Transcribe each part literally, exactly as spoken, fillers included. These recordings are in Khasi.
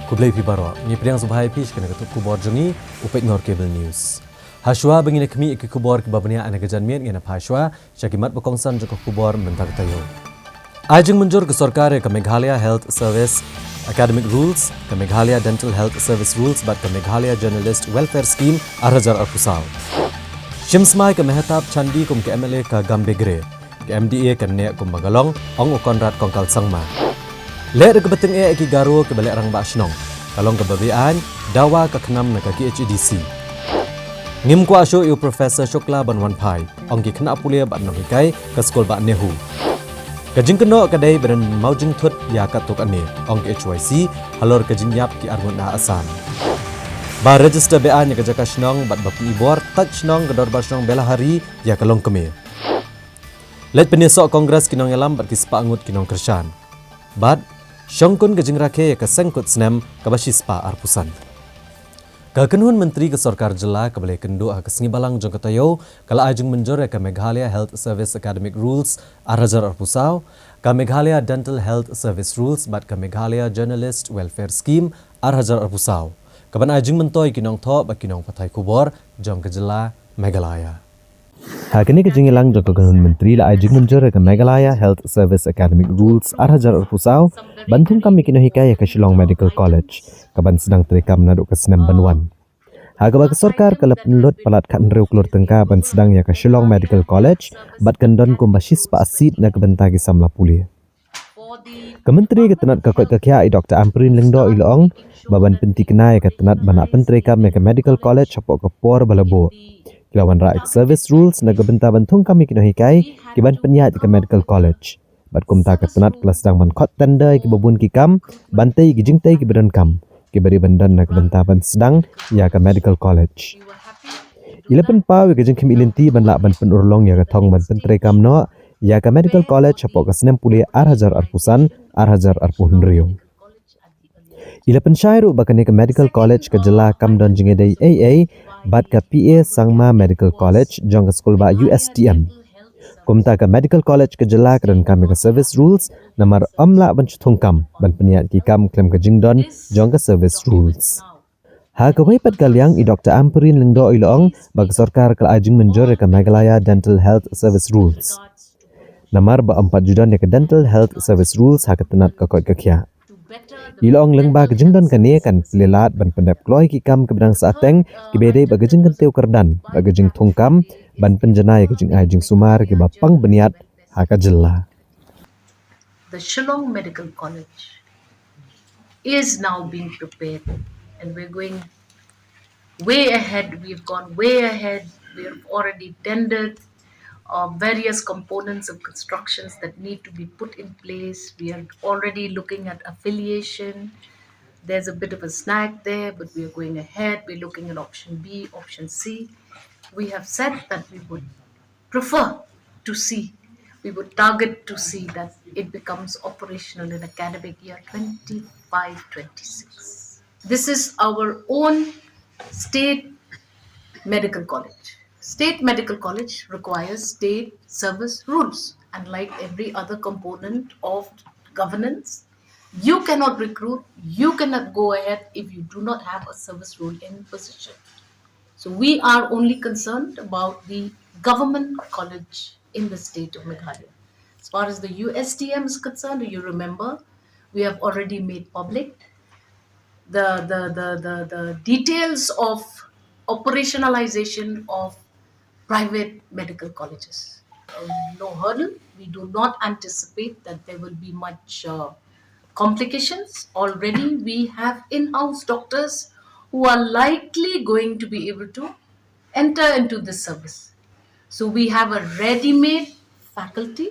Khublei phi baroh. Ngi pdiang sngewbha ïa phi sha kane ka tuh khubor jong ngi, u Peit Nor Cable News. Hashwa ba ngin ïa khmih ïa ki khubor kiba bniah na ka janmiet, ngin ïa phai shwa sha ki mat ba kongsan jong ka khubor mynta ka taïew. Ai jingmynjur ka sorkar ïa ka Meghalaya Health Service Academic Rules, ka Meghalaya Dental Health Service Rules bad ka Meghalaya Journalist Welfare Scheme ar hajar arphew saw. Shim smai ka Mehtab Chandee kum ka M L A ka Gambegre. Ka M D A kan neh kumba ka long, ong u Conrad Kongkal Sangma. Leh da kaba tyngeh ïa ki Garo kiba leh rangbah shnong. Ka long kaba beaiñ, dawa ka KHNAM na ka K H A D C. Ngim kwah shuh ïa u Professor Shukla ban wan phai, ong ki khynnah pule bad nonghikai ka skul bah NEHU. Ka jingkynnoh ka dei ba don mawjingthut ïa katto katne, ong ka H Y C, halor ka jingïap ki arngut na Assam. Ba register beaiñ ïa ka jaka shnong bad ba pynibor, tat shnong ka dorbar shnong Belahari ïa ka longkmie. Leit pynïasoh Congress ki nongïalam bad ki spah ngut ki nongkyrshan. Bad shongkun ka jingrakhe ïa ka seng kut snem kaba shispah arphew san. Ka kynhun myntri ka sorkar jylla kaba la ïakynduh ha ka sngi Balang jong ka taïew, ka la ai jingmynjur ïa ka Meghalaya Health Service Academic Rules ar hajar arphew saw, ka Meghalaya Dental Health Service Rules bad ka Meghalaya Journalist Welfare Scheme ar hajar arphew saw, kaban ai jingmyntoi ïa ki nongthoh bad ki nongpathai khubor jong ka jylla Meghalaya. Ha kane ka jingïalang jong ka kynhun myntri la ai jingmynjur ïa ka Meghalaya Health Service Academic Rules ar hajar arphew saw, ban thungkam ïa ki nonghikai ïa ka Shillong Medical College, kaban sdang treikam naduh ka snem ban wan. Ha kaba ka sorkar ka la pynlut palat khathynriew klur tyngka ban sdang ïa ka Shillong Medical College, bad kan don kumba shispah seat na ka bynta ki samla pule. Ka myntri ka tnat ka koit ka khiah i Doktor Ampareen Lyngdoh i la ong, ba ban pynthikna ïa ka tnat ban pyntreikam ïa ka Medical College hapoh ka por ba la buh, ki la wanrah ïa ka service rules na ka bynta ban thungkam ïa ki nonghikai kiban pynïaid ïa ka Medical College. Bad kumta ka tnat ka la sdang ban khot tender ïa kiba bun ki kam, ban tei ïa ki jingtei kiba donkam, kiba dei ban don na ka bynta ban sdang ïa ka Medical College. I la pynpaw ïa ka jingkhmih lynti ban lah ban pynurlong ïa ka thong ban pyntreikam noh ïa ka Medical College hapoh ka snem pule ar hajar arphew san, ar hajar arphew hynriew. I la pynshai ruh ba kane ka Medical College ka jylla kam don jingïadei ei ei bad ka P A Sangma Medical College jong ka skul bah U S T M. Kumta ka Medical College ka jylla ka donkam ïa ka service rules, namar ym lah ban shu thungkam ban pynïaid ki kam khlem ka jingdon jong ka service rules. Ha kawei pat ka liang i Doktor Ampareen Lyngdoh i la ong, ba ka sorkar ka la ai jingmynjur ïa ka Meghalaya Dental Health Service Rules, namar ba ym pat ju don ïa ka Dental Health Service Rules ha ka tnat ka koit ka khiah. I la ong lyngba ka jingdon kane kan pynlait ban pyndep kloi ki kam kiba dang sah teng, kiba dei bad ka jingkyntiew kyrdan bad ka jingthungkam, ban pynjanai ïa ka jingai jingsumar kiba pang bniat ha ka jylla. The Shillong Medical College is now being prepared, and we're going way ahead. We've gone way ahead. We've already tendered uh, various components of constructions that need to be put in place. We are already looking at affiliation. There's a bit of a snag there, but we are going ahead. We're looking at option B, option C. We have said that we would prefer to see, we would target to see that it becomes operational in academic year twenty-five twenty-six. This is our own state medical college. State medical college requires state service rules, unlike every other component of governance. You cannot recruit, you cannot go ahead if you do not have a service rule in position. So we are only concerned about the government college in the state of Meghalaya. As far as the U S T M is concerned, you remember, we have already made public the, the, the, the, the details of operationalization of private medical colleges. Uh, no hurdle. We do not anticipate that there will be much uh, complications. Already, we have in house doctors who are likely going to be able to enter into this service. So, we have a ready made faculty.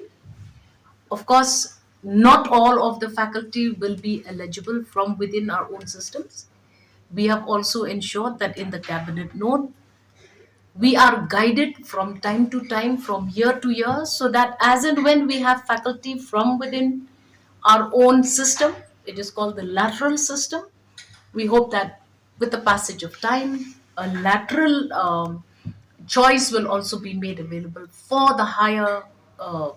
Of course, not all of the faculty will be eligible from within our own systems. We have also ensured that in the cabinet note, we are guided from time to time, from year to year, so that as and when we have faculty from within our own system, it is called the lateral system. We hope that with the passage of time, a lateral um, choice will also be made available for the higher uh,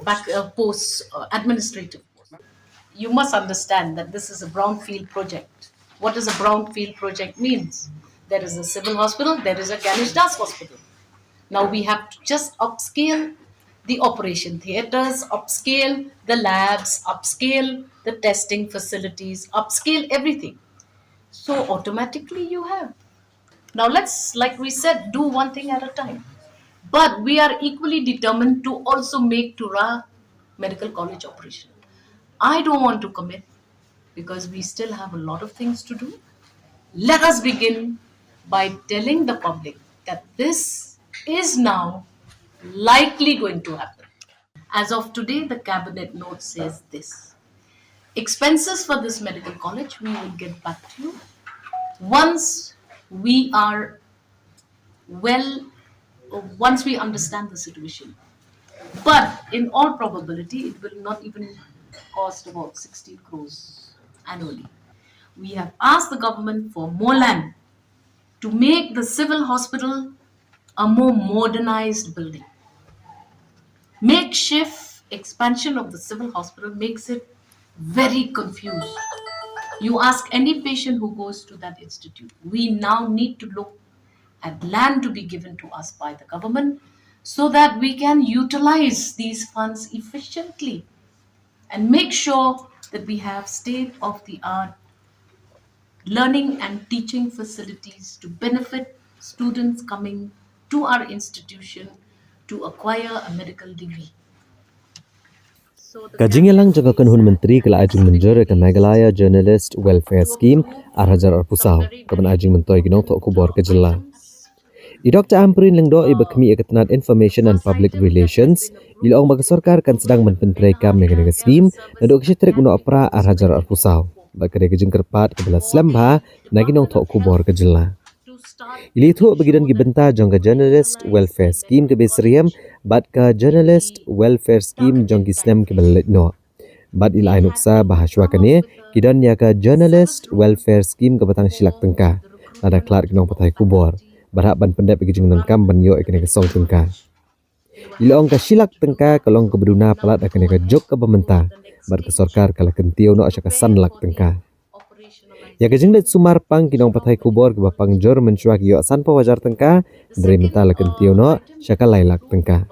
back, uh, posts, uh, administrative posts. You must understand that this is a brownfield project. What does a brownfield project means? There is a civil hospital, there is a Ganesh Das hospital. Now we have to just upscale the operation theaters, upscale the labs, upscale the testing facilities, upscale everything. So automatically you have. Now let's, like we said, do one thing at a time. But we are equally determined to also make Tura Medical College operational. I don't want to commit because we still have a lot of things to do. Let us begin by telling the public that this is now likely going to happen. As of today, the cabinet note says this. Expenses for this medical college, we will get back to you once we are well, once we understand the situation. But in all probability, it will not even cost about sixty crores annually. We have asked the government for more land to make the civil hospital a more modernized building. Makeshift expansion of the civil hospital makes it very confused. You ask any patient who goes to that institute, we now need to look at land to be given to us by the government so that we can utilize these funds efficiently and make sure that we have state of the art learning and teaching facilities to benefit students coming to our institution to acquire a medical degree. Ka jingïalang jong ka kynhun myntri ka la ai jingmynjur ïa ka Meghalaya Journalist Welfare Scheme ar hajar arphew saw, ka ban ai jingmyntoi ki nongthoh khubor ka jylla. I Doctor Ampareen Lyngdoh, i ba khmih ïa ka tnat Information and Public Relations, i la ong ba ka sorkar kan sdang ban pyntreikam ïa kane ka skim naduh ka shi tarik u Nohprah ar hajar arphew saw. Bad ka dei ka jingkyrpad kaba la slem bha na ki nongthoh khubor ka jylla. I la ïathuh ba ki don ki bynta jong ka Journalist Welfare Scheme kaba syriem bad ka Journalist Welfare Scheme jong ki snem kiba la leit noh. Bad i la ai nuksa ba ha shuwa kane ki don ïa ka Journalist Welfare Scheme kaba tang shi lak tyngka. Lada khlad ki nongpathai khubor, bad hap ban pyndep ïa ka jingdonkam ban ïoh ïa kane ka song tyngka. I la ong ka shi lak tyngka ka long kaba duna palat ha kane ka juk kaba mynta, bad ka sorkar ka la kyntiew noh sha ka san lak tyngka. Ïa ka jingleit sumar pang ki nongpathai khubor kiba pang jur mynshuwa ki ïoh sanphew hajar tyngka, hynrei mynta la kyntiew noh sha ka lai lak tyngka.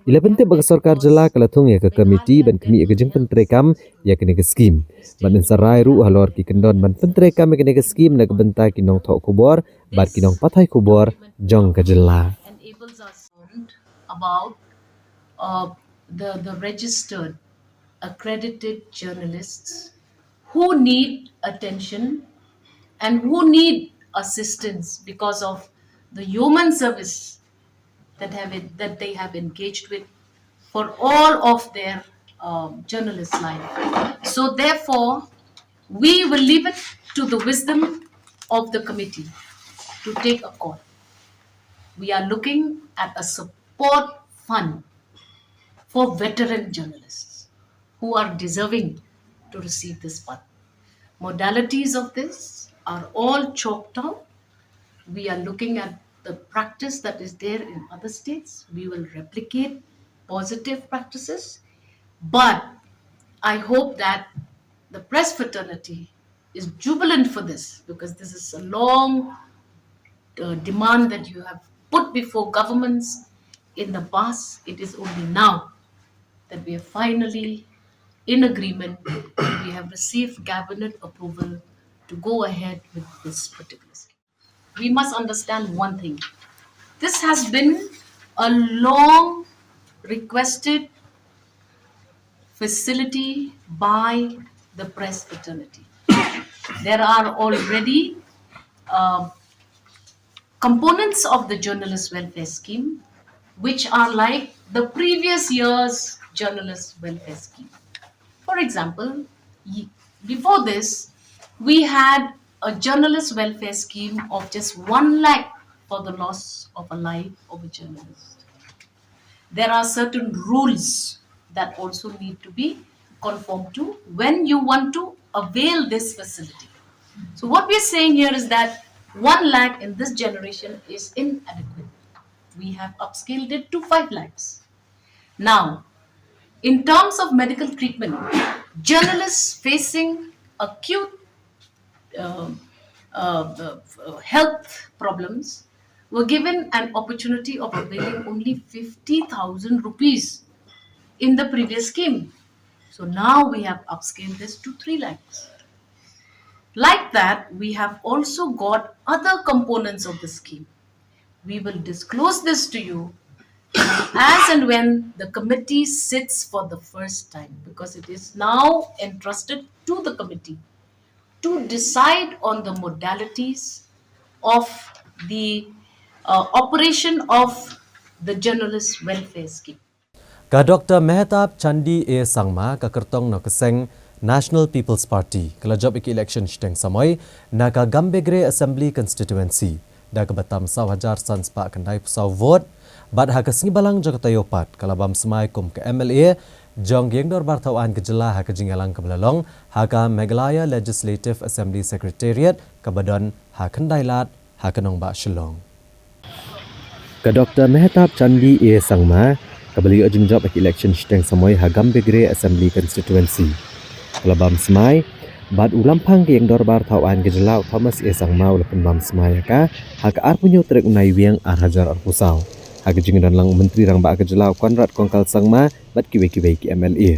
I la pyntip ba ka sorkar jylla ka la thung ïa ka komiti ban khmih ïa ka jingpyntreikam ïa kane ka skim. Bad yn sa rai ruh halor ki kyndon ban pyntreikam ïa kane ka skim na ka bynta ki nongthoh khubor bad ki nongpathai khubor jong ka jylla. About uh, the, the registered, accredited journalists who need attention and who need assistance because of the human service that have that they have engaged with for all of their um, journalist life. So therefore, we will leave it to the wisdom of the committee to take a call. We are looking at a support fund for veteran journalists who are deserving to receive this fund. Modalities of this are all chalked out. We are looking at the practice that is there in other states. We will replicate positive practices. But I hope that the press fraternity is jubilant for this, because this is a long uh, demand that you have put before governments in the past. It is only now that we are finally in agreement. We have received cabinet approval to go ahead with this particular scheme. We must understand one thing. This has been a long requested facility by the press fraternity. There are already uh, components of the journalist welfare scheme which are like the previous year's journalist welfare scheme. For example, before this, we had a journalist welfare scheme of just one lakh for the loss of a life of a journalist. There are certain rules that also need to be conformed to when you want to avail this facility. So what we are saying here is that one lakh in this generation is inadequate. We have upscaled it to five lakhs. Now, In terms of medical treatment, journalists facing acute uh, uh, uh, health problems were given an opportunity of availing only fifty thousand rupees in the previous scheme. So now we have upscaled this to three lakhs. Like that, we have also got other components of the scheme. We will disclose this to you as and when the committee sits for the first time, because it is now entrusted to the committee to decide on the modalities of the uh, operation of the journalist welfare scheme. Ka Doctor Mehtab Chandi A Sangma, ka kyrtong na ka seng National People's Party, ka la jop ïa ki election shiteng samoi na ka Gambegre Assembly Constituency da kaba tam saw hajar san spah khyndai phew saw vote. Bad ha ka sngi balang jong ka taïew pat, ka la bam smai kum ka M L A jong ka Ïing Dorbar Thaw Aiñ ka jylla ha ka jingïalang kaba la long ha ka Meghalaya Legislative Assembly Secretariat kaba don ha Khyndailad ha ka nongbah Shillong. Ka Doctor Mehtab Chandi A Sangma, kaba la ïoh jingjop ha ki election shiteng samoi ha Gambegre Assembly Constituency, ka la bam smai bad u Lamphang ka Ïing Dorbar Thaw Aiñ ka jylla, u Thomas A Sangma, u la pynbam smai ïa ka ha ka arphew hynñiew tarik u Naiwieng ar hajar arphew saw ha ka jingdon lang u Myntri Rangbah ka jylla, u Conrad Kongkal Sangma, bad kiwei kiwei ki M L A.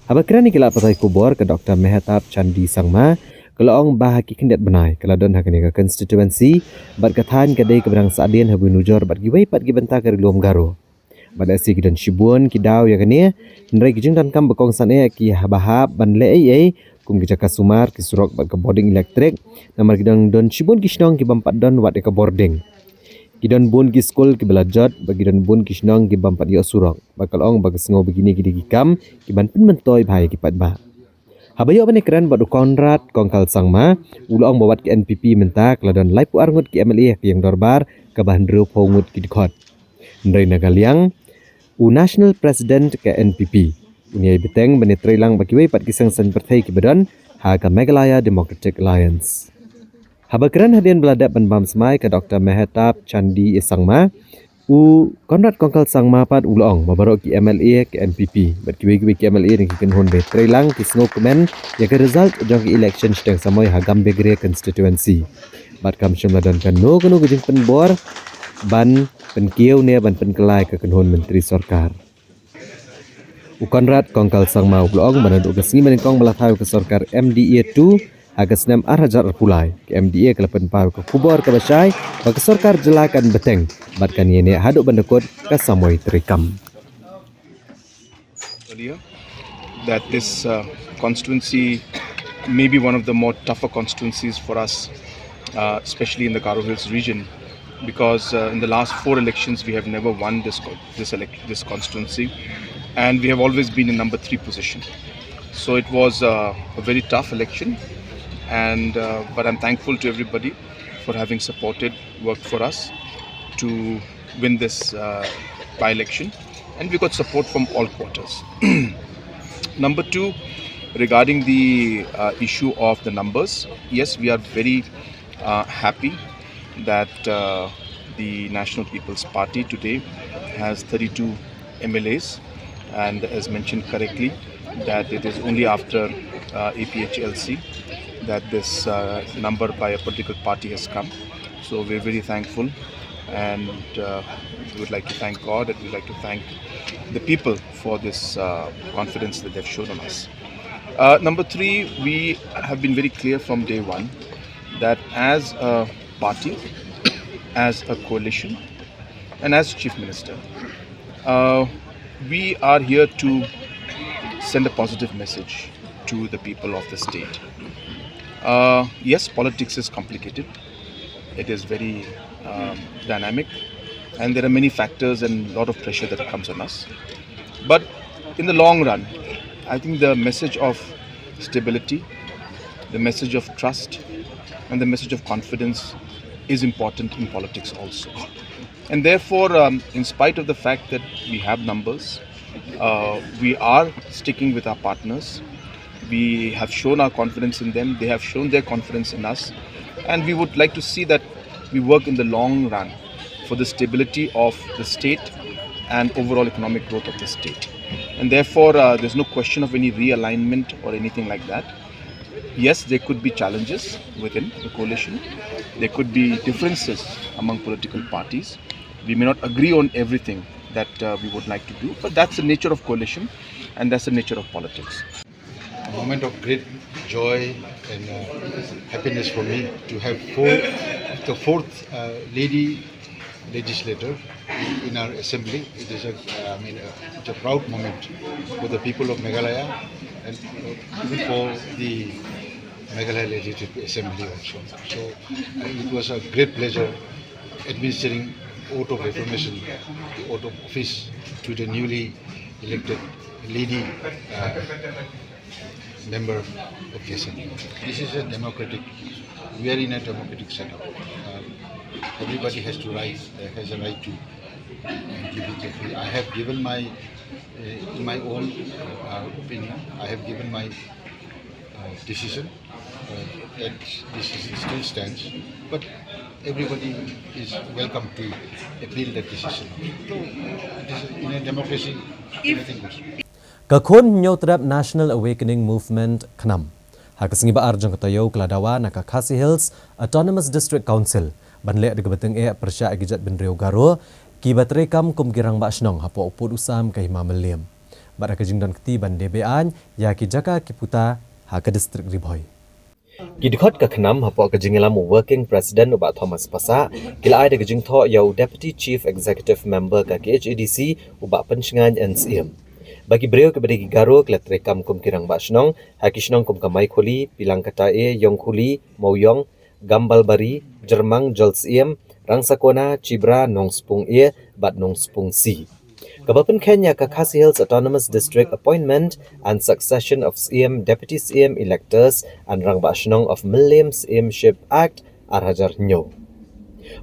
Haba kren ïa ki lad pathai khubor, ka Doctor Mehtab Chandi Sangma, ka la ong ba ha ki khyndiat bnai ka la don ha kane ka constituency bad ka thaiñ ka dei kaba dang sahdien ha buh nujor bad kiwei pat ki bynta ka Ri Lum Garo. Bad lehse ki don shibun ki daw ïa kane, hynrei ki jingdonkam ba kongsan eh ki haba hap ban leh ei ei, kum ki jaka sumar, ki surok bad ka bording elektrik, namar ki don, don shibun ki shnong ki bym pat don wat ïa ka bording. Ki don bun ki skul kiba la jot bad ki don bun ki shnong ki bym pat ïoh surok. Bad ka la ong ba ka sngew ba kine ki dei ki kam kiban pynmyntoi bha ïa ki paidbah. Haba ïoh ban ïakren bad u Conrad Kongkal Sangma, u la ong ba wat ka N P P mynta ka la don laiphew ar ngut ki M L A ha ka Ïing Dorbar, kaba hynriewphew ngut ki dkhot. Hynrei na ka liang u National President ka N P P, u ïai bteng ban ïatreilang bad kiwei pat ki seng saiñ pyrthei kiba don ha ka Meghalaya Democratic Alliance. Haba kren hadien ba la dep ban bam smai ka Doctor Mehtab Chandi A Sangma, u Conrad Kongkal Sangma pat u la ong ba baroh ki M L A ka N P P bad kiwei kiwei ki M L A na ki kynhun ba ïatreilang ki sngewkmen ïa ka result jong ka election shiteng samoi ha Gambegre constituency. Bad kam shym la don kano kano ka jingpynbor ban pynkiew ne ban pynkylla ïa ka kynhun myntri sorkar. U Conrad Kongkal Sangma u la ong ba naduh ka sngi ba nyngkong ba la thaw ïa ka sorkar M D A two ha ka snem ar hajar arphew lai, ka M D A ka la pynpaw ïa ka khubor kaba shai ba ka sorkar jylla kan bteng bad kan ïaineh haduh ban da kut ka samoi treikam. Earlier that this uh, constituency may be one of the more tougher constituencies for us, uh, especially in the Garo Hills region, because uh, in the last four elections we have never won this co- this elec- this constituency, and we have always been in number three position. So it was uh, a very tough election, and uh, but I'm thankful to everybody for having supported, worked for us to win this uh, by-election, and we got support from all quarters. Number two, regarding the uh, issue of the numbers, yes, we are very uh, happy that uh, the National People's Party today has thirty-two M L As, and as mentioned correctly, that it is only after uh, A P H L C that this uh, number by a political party has come. So we're very thankful, and uh, we would like to thank God, and we'd like to thank the people for this uh, confidence that they've shown on us. Uh, number three, we have been very clear from day one that as a party, as a coalition, and as Chief Minister, uh, we are here to send a positive message to the people of the state. Uh, yes, politics is complicated. It is very um, dynamic, and there are many factors and a lot of pressure that comes on us. But in the long run, I think the message of stability, the message of trust, and the message of confidence is important in politics also. And therefore, um, in spite of the fact that we have numbers, uh, we are sticking with our partners. We have shown our confidence in them. They have shown their confidence in us. And we would like to see that we work in the long run for the stability of the state and overall economic growth of the state. And therefore, uh, there's no question of any realignment or anything like that. Yes, there could be challenges within the coalition. There could be differences among political parties. We may not agree on everything that uh, we would like to do, but that's the nature of coalition and that's the nature of politics. A moment of great joy and uh, happiness for me to have four, the fourth uh, lady legislator in our assembly. It is a, uh, I mean, uh, it's a proud moment for the people of Meghalaya and even for the Meghalaya Legislative Assembly also. So uh, it was a great pleasure administering oath of affirmation, the oath of office to the newly elected lady uh, member of the assembly. This is a democratic, we are in a democratic setup. Uh, everybody has to right, uh, has a right to give it. I have given my, uh, in my own uh, opinion, I have given my uh, decision uh, that this is, still stands. But everybody is welcome to appeal that decision. So, it is in a democracy, anything goes. Ka Khun Hynñiewtrep National Awakening Movement, KHNAM, ha ka sngi ba ar jong ka taïew ka la dawa na ka Khasi Hills Autonomous District Council ban leh da kaba tyngeh pyrshah ïa ki jaitbynriew Garo kiba treikam kum ki rangbah shnong hapoh u pud u sam ka Hima Mylliem bad ha ka jingdon kti ban die be-aiñ ïa ki jaka ki puta ha ka district Ri Bhoi. Ki dkhot ka KHNAM hapoh ka jingïalam u Working President u Bah Thomas Passah ki la ai da ka jingthoh ïa u Deputy Chief Executive Member ka KHADC u Bah Pynshngaiñ N Syiem ba ki briew kiba dei ki Garo ki la treikam kum ki rangbah shnong ha ki shnong kum ka Maikhuli, Pilangkata A, Ïongkhuli, Mawïong, Gambalbari, Jyrmang, Jolsyiem, Rangsakona, Chibra, Nongspung A bad Nongspung C. Kaba pynkheiñ ïa ka Khasi Hills Autonomous District Appointment and Succession of Syiem, Deputy Syiem Electors and Rangbah Shnong of Mylliem Syiemship Act ar hajar hynñiew.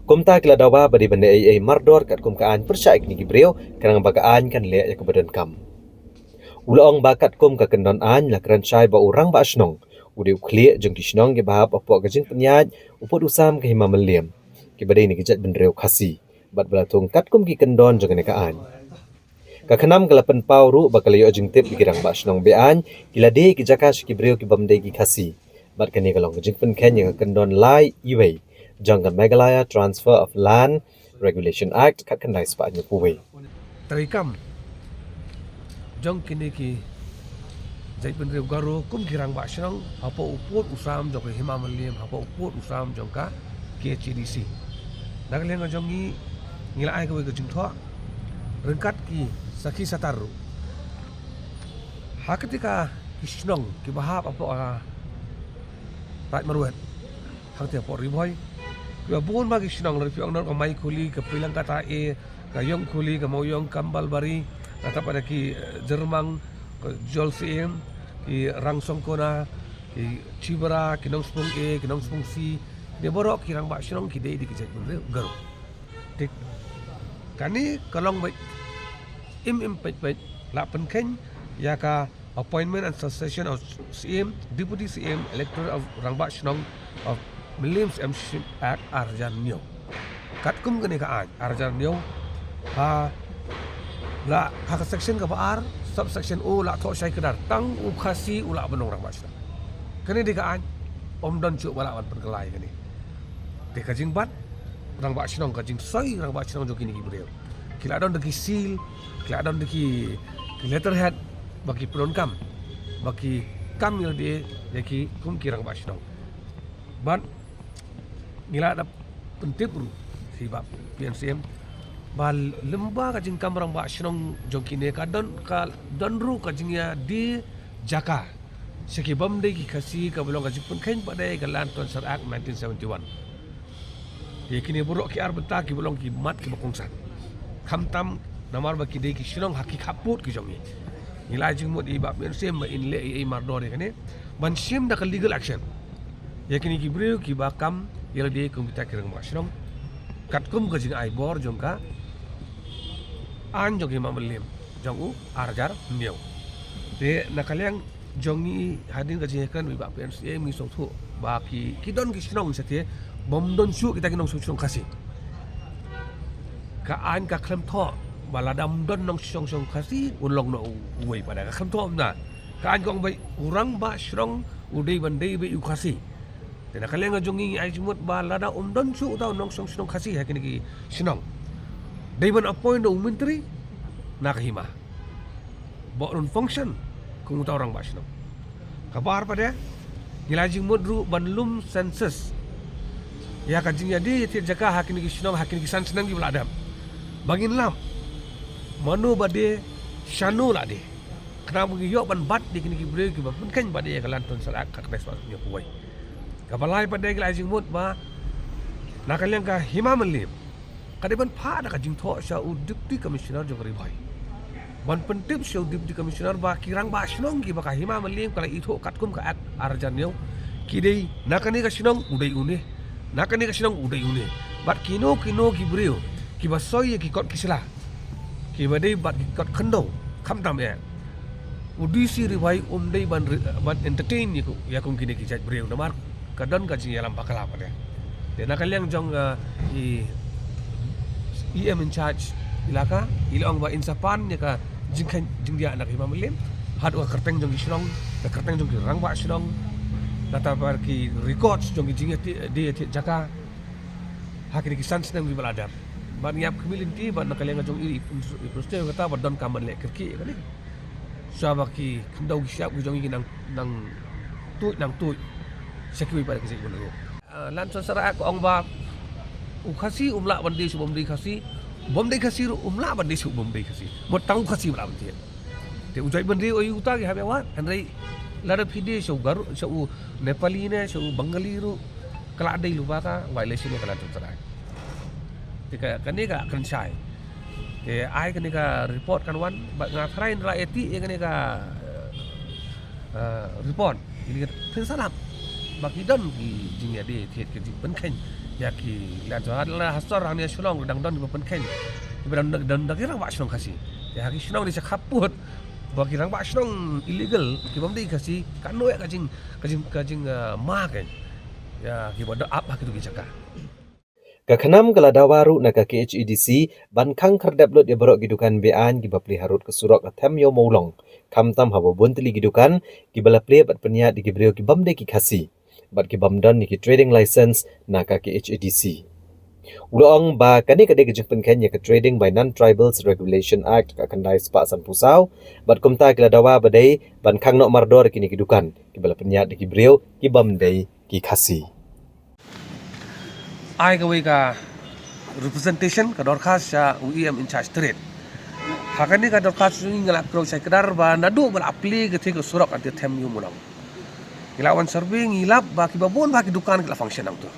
Kumta ki la dawa ba dei ban leh ei ei mardor katkum ka aiñ pyrshah ïa kine ki briew khnang ba ka aiñ kan leh ïa kaba donkam. U la ong ba katkum ka kyndon aiñ la kren shai ba u rangbah shnong u dei u khlieh jong ki shnong kiba hap hapoh ka jingpynïaid u pud u sam ka Hima Mylliem kiba dei na ki jaitbynriew Khasi bad ba la thung katkum ki kyndon jong kane ka aiñ. Ka KHNAM ka la pynpaw ruh ba ka la ïoh jingtip ba ki rangbah shnong be-aiñ ki la die ki jaka sha ki briew kibym dei ki Khasi bad kane ka long ka jingpynkheiñ ïa ka kyndon lai iwei jong ka Meghalaya Transfer of Land Regulation Act khatkhyndai spah hynñiewphew wei. Treikam jong kine ki jaitbynriew Garo kum ki rangbah shnong hapoh u pud u sam jong ka Hima Mylliem, hapoh u pud u sam jong ka KHADC. Na ka liang jong ngi, ngi la ai kawei ka jingthoh ryngkat ki sakhi satar ruh. Ha kata ka ki shnong kiba hap hapoh ka Raid Marwet, hangta hapoh Ri Bhoi, kiba bun ba ki shnong, lada phi ong na ka Maikhuli, ka Pilangkata A, ka Ïongkhuli, ka Mawïong, Gambalbari, lada pat da ki eh, Jyrmang, ka Jolsyiem, ki Rangsakona, ki Chibra, ki Nongspung A, ki Nongspung C, kine baroh ki rangbah shnong ki dei da ki jaitbynriew Garo. Te kane ka long beit im im peit peit la pynkheiñ ïa ka Appointment and Succession of Syiem, Deputy Syiem, Elector of Rangbah Shnong of Mylliem Syiemship Act ar hajar hynñiew. Katkum kane ka aiñ ar hajar hynñiew, ha la ha ka section kaba ar, subsection O, la thoh shai kdar tang u Khasi u lah ban long rangbah shnong. Kane dei ka aiñ, ym don shuh ba lah ban pynkylla ïa kane. Te ka jingbat rangbah shnong, ka jingsoi rangbah shnong jong kine ki briew, ki la don da ki seal, ki la don da ki letterhead ba ki pyndonkam, ba ki kam ïa lade ïa ki kum ki rangbah shnong. Bad ngi la da pyntip ruh sha i Bah P N Syiem ba lyngba ka jingkam rangbah shnong jong kine ka don, ka don ruh ka jingïadie jaka sha kibym dei ki Khasi kaba long ka jingpynkheiñ pat da ka Land Transfer Act nineteen seventy-one. Ïa kine baroh ki ar bynta kiba long ki mat kiba kongsan, khamtam namar ba ki dei ki shnong ha ki khappud ki jong ngi. Ngi la jingmut ïa i Bah P N Syiem ba in leh ei ei mardor ïa kane ban shim da ka legal action ïa kine ki briew kiba kam ïa lade kum kita ki rangbah shnong, katkum ka jingai bor jong ka aiñ jong ka Hima Mylliem jong u ar hajar hynñiew. Te na ka liang jong ngi, hadien ka jingïakren bad i Bah P N Syiem, ngi sngewthuh ba ki, ki don ki shnong shatei bym don shuh kita ki nongshong shnong Khasi. Ka aiñ ka khlem thoh Ba lada ym don nongshong shnong Khasi, un long noh u, uwei pat de. Ka khlem thoh ym da. Ka aiñ ka ong ba u rangbah shnong u dei ban dei ba u Khasi. Te na ka liang ka jong ngi ngi ai jingmut ba lada ym don shuh uta u nongshong shnong Khasi ha kine ki shnong, dei ban appoint da u myntri na ka hima ba un function kum uta u rangbah shnong. Kaba ar pat de, ngi la ai jingmut ruh ban lum census ïa ka jingïadie thied jaka ha kine ki shnong, ha kine ki san snem kiba la dep, ba ngin lap mano ba die, shano la die. Khnang ba ngi ïoh ban bat ïa kine ki briew kiba pynkheiñ ba die ïa ka Land Transfer Act ka khyndai spah hynñiew phew wei. Kaba lai pat de, ngi la ai jingmut ba na ka liang ka hima Mylliem, ka dei ban phah da ka jingthoh sha u Deputy Commissioner jong ka Ri Bhoi ban pyntip sha u Deputy Commissioner ba ki rangbah shnong kiba ka hima Mylliem ka la ithuh katkum ka Act ar hajar hynñiew, ki dei na kane ka shnong u dei une, na kane ka shnong u dei une. Bad kino kino ki briew kiba soi ïa ki kot ki sla, kiba dei bad ki kot khyndew, khamtam eh, u D C Ri Bhoi um dei ban re-, ban entertain ïa ku, ïa kum kine ki jait briew namar ka don ka jingïalam bakla pat de. Te na ka liang jong, uh, i E M in charge ilaka, i la ong ba in sa pan ïa ka jingkheiñ jingdiah na ka hima Mylliem haduh ka kyrteng jong ki shnong, ka kyrteng jong ki rangbah shnong, nangta bad ki records jong ki jingïadie thied jaka ha kine ki san snem kiba la dep. Bad ngi ap khmih lynti bad na ka liang jong i, i, i, i, kata ba donkam ban leh kyrkieh ïa kane. Shuwa ba ki khyndew ki shyiap ki jong ngi ki nang, nang tuid, nang tuid sha kiwei pat ki jait bynriew. Ah, Land Transfer Act ka ong ba u Khasi um lah ban die sha u bym dei Khasi, bym dei Khasi ruh um lah ban die sha u bym dei Khasi. Mut tang u Khasi ba lah ban thied. Te u jait bynriew aïu uta ki hap ïa wad, hynrei lada phi die sha u Garo, sha u Nepali ne sha u Bengali ruh, ka la dei lypa ka violation ïa ka Land Transfer Act. Te ka, kane ka kren shai. Te ai kane ka report kan wan, bad nga tharai ngi la ïa tih ïa kane ka, eh, report. Kine ki phin sa lap ba ki don ki jingïadie thied ki jingpynkheiñ ïa ki Land Transfer Act. La ha sor hangne ha Shillong dang don kiba pynkheiñ, kiba dang don, don, don ki rangbah shnong Khasi. Te ha ki shnong ki sha khappud ba ki rangbah shnong illegal kiba ym dei Khasi, katno ïa ka jing, ka jing, ka jing, eh, ma ka ïa kiba don ap ha kitu ki jaka. Ka KHNAM ka la dawa ruh na ka K H A D C ban khang khyrdep lut ïa baroh ki dukan be-aiñ kiba plie harud ka surok ha Them Ïew Mawlong, khamtam haba bun tylli ki dukan kiba la plie bad pynïaid da ki briew ki bym dei ki Khasi bad ki bym don ïa ki trading license na ka K H A D C. U la ong ba kane ka dei ka jingpynkheiñ ïa ka Trading by Non-Tribals Regulation Act ka khyndai spah sanphew saw, bad kumta ki la dawa ba dei ban khang noh mardor ïa kine ki dukan kiba la pynïaid da ki briew ki bym dei ki Khasi. Ai kawei ka representation, ka dorkhas sha u E M in charge trade. Ha kane ka dorkhas ngi la kdew shai kdar ba naduh ba la plie kata ka surok ha Them Ïew Mawlong, ngi la wan survey, ngi lap ba kiba bun ba ki dukan ki la function hangto.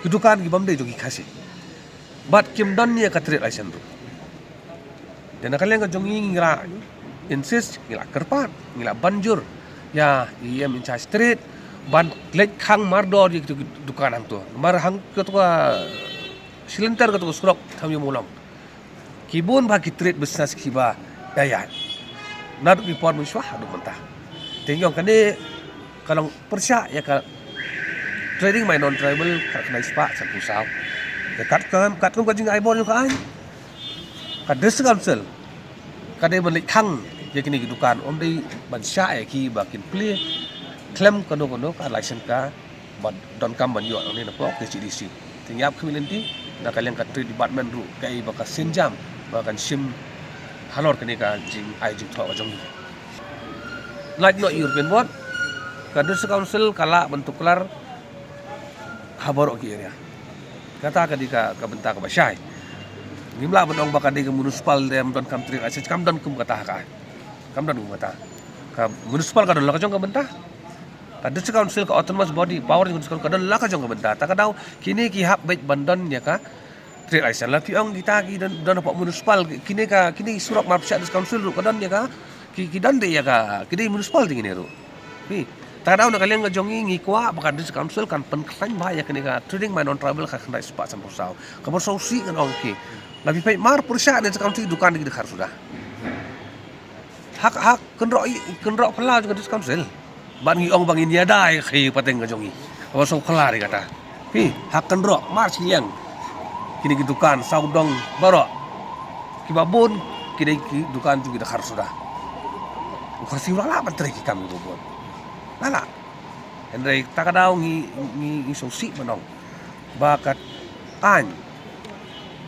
Ki dukan ki bym dei jong ki Khasi bad kim don ïa ka trade license ruh. Te na ka liang ka jong ngi ngi la insist, ngi la kyrpad, ngi la ban jur ïa E M in charge trade ban leit khang mardor ïa kitu ki dukan hangto. Namar hangto ka shilynter kato ka surok Them Ïew Mawlong, ki bun ba ki trade business kiba ïaid naduh ki por mynshuwa haduh mynta. Te ngi ong kane ka long pyrshah ïa ka Trading by Non-Tribal ka khyndai spah sanphew saw. Te katkum, katkum ka jingai bor jong ka aiñ, ka District Council ka dei ban leit khang ïa kine ki dukan, ym dei ban shah ïa ki ba kin plie khlem kano kano ka license kaba donkam ban ïoh nangne napoh K H A D C. Te ngi ap khmih lynti na ka liang ka Trade Department ruh kaei ba ka sienjam ba kan shim halor kane ka jingai jingthoh ka jong ngi. Lait noh European Board, ka District Council ka lah ban tuklar ha baroh ki area. Kata ka dei ka, ka bynta kaba shai. Ngim lah ban ong ba ka dei ka municipal, ym donkam trade license, kam don kum kata ha ka aiñ. Kam don kum kata. Ka municipal ka don la ka jong ka bynta. Ka District Council, ka autonomous body, power jong ka District Council ka don la ka jong ka bynta. Ta ka daw kine ki hap beit ban don ïa ka trade license. La phi ong kita ki don, don hapoh municipal, kine ka, kine ki surok marpyrshah District Council ruh ka don ïa ka, ki, ki don de ïa ka, ki dei municipal de kine ruh. Phi, ta ka daw na ka liang ka jong ngi ngi kwah ba ka District Council kan pynkhlaiñ bha ïa kane ka Trading by Non-Tribal ka khyndai spah sanphew saw. Kaba sngewsih ngan ong ki, la phi peit marpyrshah District Council, dukan ki dkhar suda. Ha, ha kynroh i, kynroh phyllaw jong ka District Council. Bad ngi ong ba ngin ïada ïa ka khaïi pateng ka jong ngi. Kaba sngewkhlaiñ kata. Phi, ha kynroh marshiliang kine ki dukan sawdong baroh. Ba bun ki dei ki dukan jong ki da khar suda. U Khasi u la lah ban trei ki kam kiba bun. La lah. Hynrei ta ka daw ngi ngi ngi sngewsih ban ong ba ka aiñ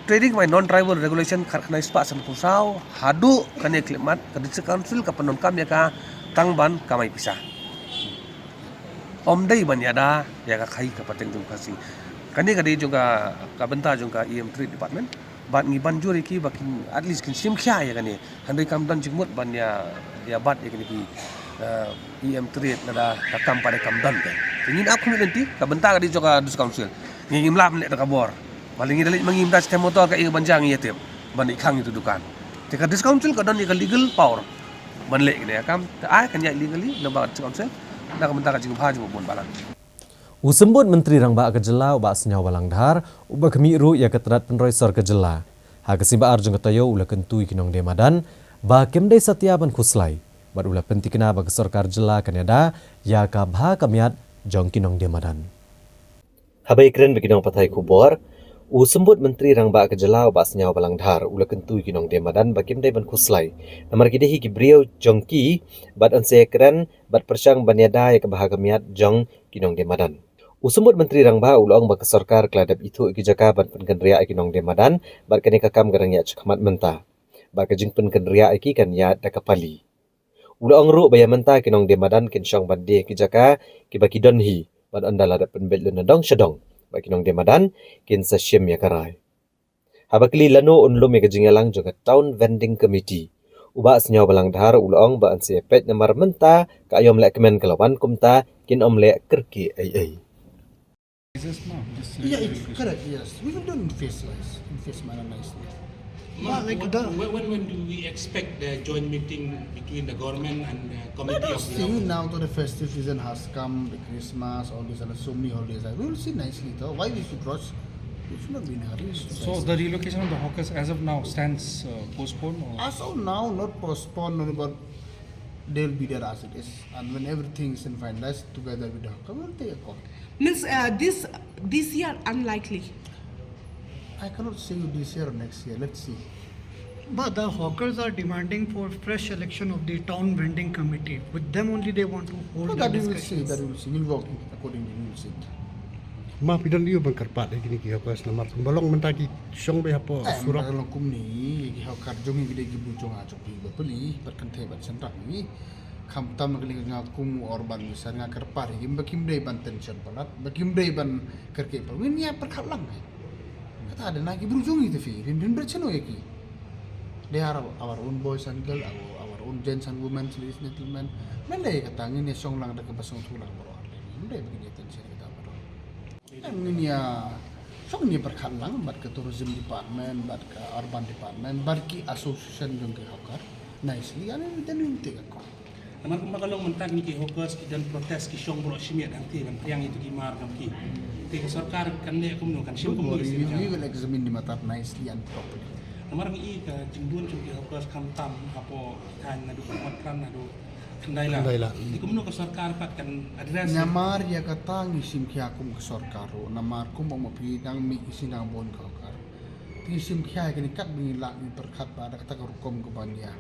Trading by Non-Tribal Regulation khatkhyndai spah sanphew saw haduh kane khyllipmat ka District Council ka pyndonkam ïa ka tang ban kamai pisa. Ym dei ban ïada ïa ka khaii ka pateng jong u Khasi. Kane ka dei jong ka, ka bynta jong ka E M Trade Department. Bad ngi ban jur ïa ki ba kin, at least kin shim khia ïa kane. Hynrei kam don jingmut ban ïa, ïa bat ïa kine ki, eh, E M Trade lada ka kam pat kam don te. Te ngin ap khmih lynti, ka bynta ka dei jong ka District Council. Ngi ngim lah ban leh da ka bor. Ba la ngi da leit ma ngi ym da stem motor ka ïa ban jang ïa tip ban ïa khang ïa tu dukan. Te ka District Council ka don ïa ka legal power ban leh kine ka kam. Te ai kan ïa legally na ba ka District Council. Na ka bynta ka jingbha jong u bun balang. U Symbud Myntri Rangbah ka Jylla u Bah Sniawbhalang Dhar, uba khmih ruh ïa ka tnat pynroi sor ka jylla. Ha ka sngi ba ar jong ka taïew u la kyntu ïa ki nongdie madan ba kim dei satia ban khuslai. Bad u la pyntikna ba ka sorkar jylla kan ïada ïa ka bha ka miat jong ki nongdie madan. Haba ïakren bad ki nongpathai khubor, u Symbud Myntri Rangbah ka Jylla u Bah Sniawbhalang Dhar u la kyntu ïa ki nongdie madan ba kim dei ban khuslai. Namar ki dei hi ki briew jong ki bad yn sa ïakren bad pyrshang ban ïada ïa ka bha ka miat jong ki nongdie madan. U Symbud Myntri Rangbah u la ong ba ka sorkar ka la dep ithuh ïa ki jaka ban pynkynriah ïa ki nongdie madan bad kane ka kam ka dang ïaid shakhmat mynta. Bad ka jingpynkynriah ïa ki kan ïaid da ka pali. U la ong ruh ba ïa mynta ki nongdie madan kin shong ban die ïa ki jaka kiba ki don hi bad ynda la dep pynbeit lynti na dong sha dong ba ki nongdie madan kin sa shim ïa ka rai. Haba kylli lano un lum ïa ka jingïalang jong ka Town Vending Committee, u Bah Sniawbhalang Dhar u la ong ba yn sa ïa peit namar mynta ka aïom leh kmen ka la wan kumta kin ym leh kyrkieh ei ei. Yeah, it's correct, yes. We will do in phase wise, in phase manner nicely. But like when, the when, when do we expect the joint meeting between the government and the committee of the now that the festive season has come, the Christmas, all these and so many holidays. We will see nicely though. Why we should rush? We should not be in a hurry. So the relocation of the hawkers as of now stands uh, postponed? Or? As of now, not postponed, but they'll be there as it is. And when everything is in finalized together with the hawker, we'll take a call. Means uh, this this year unlikely. I cannot say you this year or next year. Let's see. But the hawkers are demanding for fresh election of the town vending committee. With them only they want to hold. No, that we will see. That we will see. We'll work accordingly. We will see. Ma pidon liu bang kyrpad ïa kine ki hawkers namar kumba long mynta ki shong beit hapoh surok. Long kumne ki hawker jong ngi ki dei ki bujong ha jong phi ba pli bad kynthei bad sentang ngi. Kham tam ka liang nga kum u Orban Mission nga kyrpad ïa ki ba kim dei ban tension palat ba kim dei ban kyrkieh palat ngin ïa pyrkhat lang. Kata da na ki bru jong ngi te phi rin rin bret shano ïa ki. They are our own boys and girls, our, our own gents and women, ladies and gentlemen. Mynta ïa kata ngin ïa shong lang da kaba sngewthuh lang baroh artylli. Mynta ïa ba ngin ïa tension kata baroh. Ngin ïa shong ngin ïa pyrkhat lang bad ka tourism department bad ka urban department bad ki association jong ki hawker. Nicely, I mean, then we'll take a call. Namar kumba ka long mynta kine ki hawkers ki don protest ki shong baroh shimiat hangtei ban pdiang ïa kito ki mar jong ki. Te ka sorkar kan leh kumno, kan shim kumno ïa kine ki jaka. We will examine the matter nicely and properly. Namar ngi i ka jingdon jong ki hawkers khamtam hapoh thaiñ naduh Matrang naduh Khyndai Lad. Khyndai Lad. Te kumno ka sorkar pat kan address. Namar ïa kata ngi shim khia kum ka sorkar ruh. Namar kumba ma phi dang mih ki sindang bun ka hawker. Te ngi shim khia ïa kane katba ngi lah ngi pyrkhat ba da kata ka rukom ka ban ïa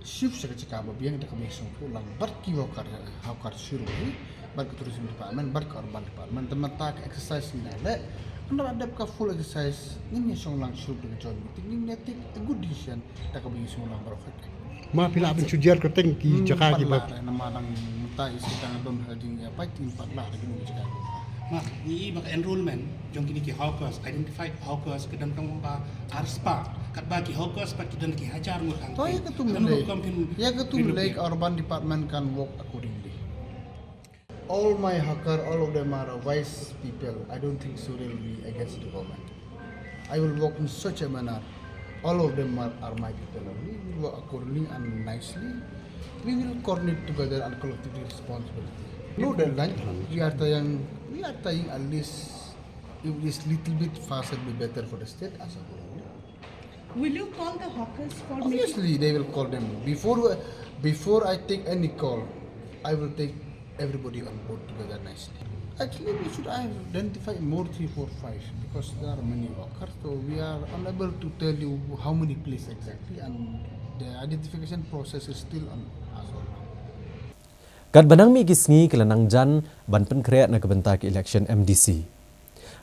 shift sha ka jaka ba biang da kaba ïasngewthuh lang bad ki hawker, hawker shuh hi bad ka tourism department bad ka urban department. Te mynta ka exercise ngi la leh, ynda la dep ka full exercise ngin ïa shong lang shuh da ka joint meeting, ngin ïa take a good decision da kaba ïasngewthuh lang baroh. Ma phi lah ban shu jer kyrteng ki jaka kiba. Namar dang mynta i shu dang don ha jingïapait, ngin pat lah da kine ki jaka. Ma ngi i ba ka enrolment jong kine ki hawkers, identified hawkers, ka don tang ba arspah. Katba ki hawkers pat ki don ki hajar ngut hangtei. To ïa katu mynlei, ïa katu mynlei ka urban department can work accordingly. All my hawker, all of them are wise people. I don't think so they'll be against the government. I will work in such a manner. All of them are, are my people only. We will work accordingly and nicely. We will coordinate together and collectively responsibility. No deadline. We are trying, we are trying at least, if it is little bit fast, it will be better for the state as a whole. Will you call the hawkers for meeting? Obviously, they will call them. Before, before I take any call, I will take everybody on board together nicely. Actually, we should identify more three, four, five because there are many workers. So we are unable to tell you how many places exactly, and the identification process is still on as of now. Katba nang mih ki sngi ki la nang jan ban pynkhreh na ka bynta ka election M D C.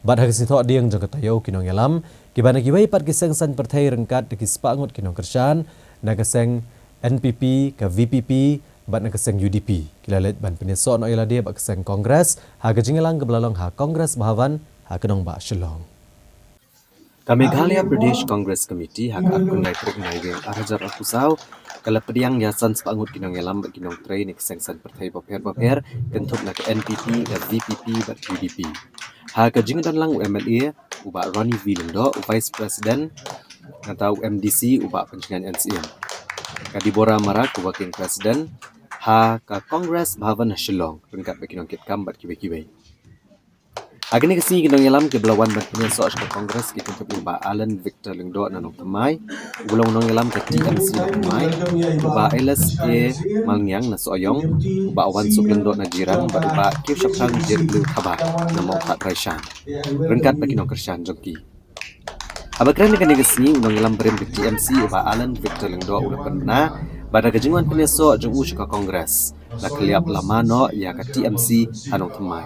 Bad ha ka sngi Thohdieng jong ka taïew ki nongïalam kiba na kiwei pat ki seng saiñ pyrthei ryngkat da ki spah ngut ki nongkyrshan na ka seng N P P, ka V P P bad na ka seng U D P ki la leit ban pynïasoh noh ïa lade bad ka seng Congress ha ka jingïalang kaba la long ha Congress Bhavan ha ka nongbah Shillong. Ka Meghalaya Pradesh Congress Committee ha ka arphew khyndai tarik Naiwieng arhajar arphew saw ka la pdiang ïa san spah ngut ki nongïalam bad ki nongtrei na ki seng saiñ pyrthei bapher bapher, kynthup na ka N P P, ka V P P bad U D P. Ha ka jingdon lang u M L A u Bah Ronnie V Lyngdoh, u Vice President, nangta u M D C u Bah Pynshngain N Syiem, ka Deborah Marak, u Working President ha ka Congress Bhavan ha Shillong, ryngkat bad ki nongkitkam bad kiwei kiwei. Ha kane ka sngi ki nongïalam kiba la wan ban pynïasoh sha ka Congress ki kynthup ïa u Bah Alan Victor Lyngdoh na Nongthymmai, uba long nongïalam ka T M C Nongthymmai, u Bah Elias A Malngiang na Sohiong, u Bah Wansuk Lyngdoh na Jirang bad u Bah Kiewshaphrang J W Thabah na Mawkhatraishan, ryngkat bad ki nongkyrshan jong ki. Haba kren ha kane ka sngi u nongïalam barim ka T M C u Bah Alan Victor Lyngdoh u la pynbna ba da ka jingwan pynïasoh jong u sha ka Congress la khlieh lama noh ïa ka T M C ha Nongthymmai.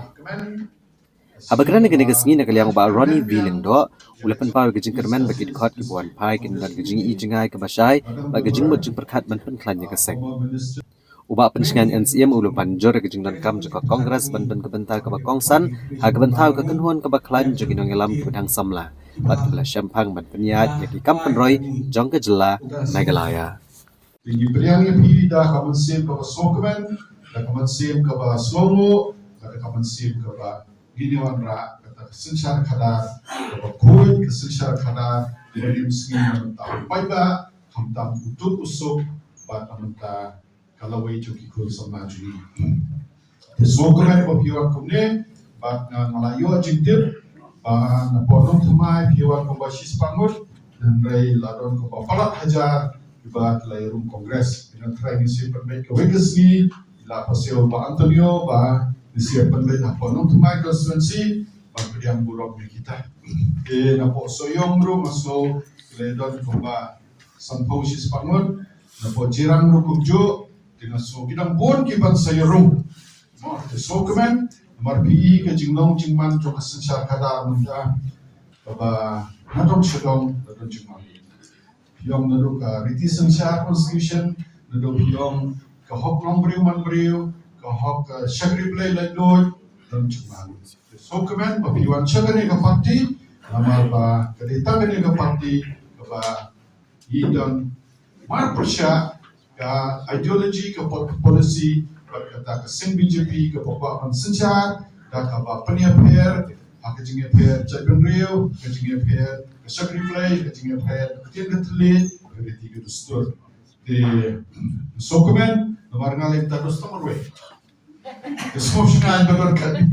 Haba kren ha kane ka sngi na ka liang u Bah Ronnie V Lyngdoh u la pynpaw ïa ka jingkyrmen ba ki dkhot kiba wan phai kin don ka jingi jingai kaba shai bad ka jingmut jingpyrkhat ban pynkhlaiñ ïa ka seng. U Bah Pynshngain N Syiem u la ban jur ïa ka jingdonkam jong ka Congress ban don ka bynta kaba kongsan ha ka bynta ka kynhun kaba khlaiñ jong ki nongïalam kiba dang samla bad kiba la shemphang ban pynïaid ïa ki kam pynroi jong ka jylla Meghalaya. Te ngi pdiang ïa phi da ka mynsiem kaba sngewkmen, da ka mynsiem kaba sngewnguh, da ka mynsiem kaba ngin ïa wanrah kata ka synshar khadar kaba khuid, ka synshar khadar kaba ym sngi na bynta u paidbah, khamtam u duk u suk bad na bynta ka lawei jong ki khun samla jong ngi. Te sngewkmen ba phi wan kumne, bad nga, nga la ïoh jingtip ba na Port Nongthymmai phi wan kumba shispah ngut, hynrei la don kumba palat hajar kiba ki la ïarum Congress. Ïa nga trai ngin sa pynbeit kawei ka sngi, la pasiaw ba Antonio ba ngin sa pynbeit na Port Nongthymmai constituency ban pdiang burom ïa kita. Te na Port Sohiong ruh nga sngew ki la don kumba sanphew shispah ngut, na Port Jirang ruh kumjuh, te nga sngew ki dang bun kiban sa ïarum. Mo, te sngewkmen, namar phi i ka jinglong jingman jong ka synshar khadar mynta kaba na dong sha dong la don jingmane. Phi ong naduh ka riti synshar constitution, naduh phi ong ka hok long briew man briew, ka hok, eh, shakri blei laitluid, don jingmane. Te sngewkmen ba phi wan sha kane ka party, namar ba ka dei tang kane ka party kaba ngi don mar pyrshah ka ideology, ka po-, policy bad kata ka seng B J P kaba kwah ban synshar da kaba pynïapher ha ka jingïapher jaitbynriew, ka jingïapher ka shakri blei, ka jingïapher ka ktien ka thylliej, ka riti ka dustur. Te sngewkmen namar nga leh ta dustur marwei. Ka sngewsynei ba don kane.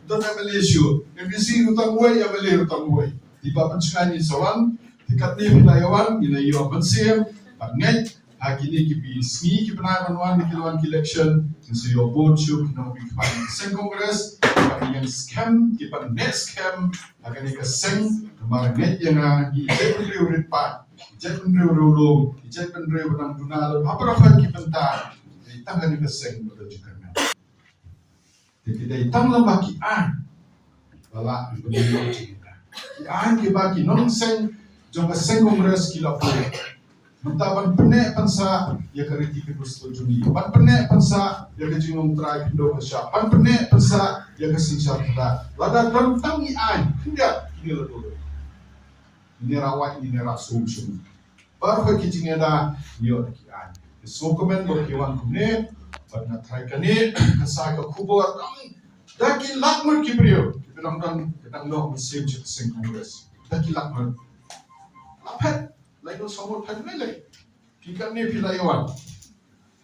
Don M L A shuh. M D C ruh tang uwei, M L A ruh tang uwei. Te Bah Pynshngain ngin sa wan, te katne phi la ïa wan, ngin ïa ïoh mynsiem ban ngeit ha kine ki sngi kiba nai ban wan, ki la wan ki election, ngin sa ïoh bun shuh ki nongmihkhmat seng Congress, kiban ïeng skhem, kiban neh skhem ha kane ka seng, namar ngeit ïa nga ngi jaitbynriew rit paid. Ki jaitbynriew riewlum, ki jaitbynriew ba dang duna lem ha baroh ki bynta. Dei tang kane ka seng ba don jingkyrmen. Te ki dei tang lymda ki aiñ ba la pynlong jingkyrmen. Ki aiñ kiba ki nongseng jong ka seng Congress ki la buh mynta ban pynneh pynsah ïa ka riti ka dustur jong ngi, ban pynneh pynsah ïa ka jinglong trai khyndew kyrshah, ban pynneh pynsah ïa ka synshar khadar. Lada don tang ki aiñ khyndiat, kine la dei. Ngi ïa rawai, ngi ïa rasum sum. Baroh ki jingïada ngi ïoh da ki aiñ. Te sngewkmen ba phi wan kumne bad nga tharai kane ka sa ka khubor tang da ki lak ngut ki briew kiba dang don, ki dang don mynsiem sha ka seng Congress. Da ki lak ngut. La phet, la ïoh sngewbha phet lei lei. Phi katne phi la ïa wan.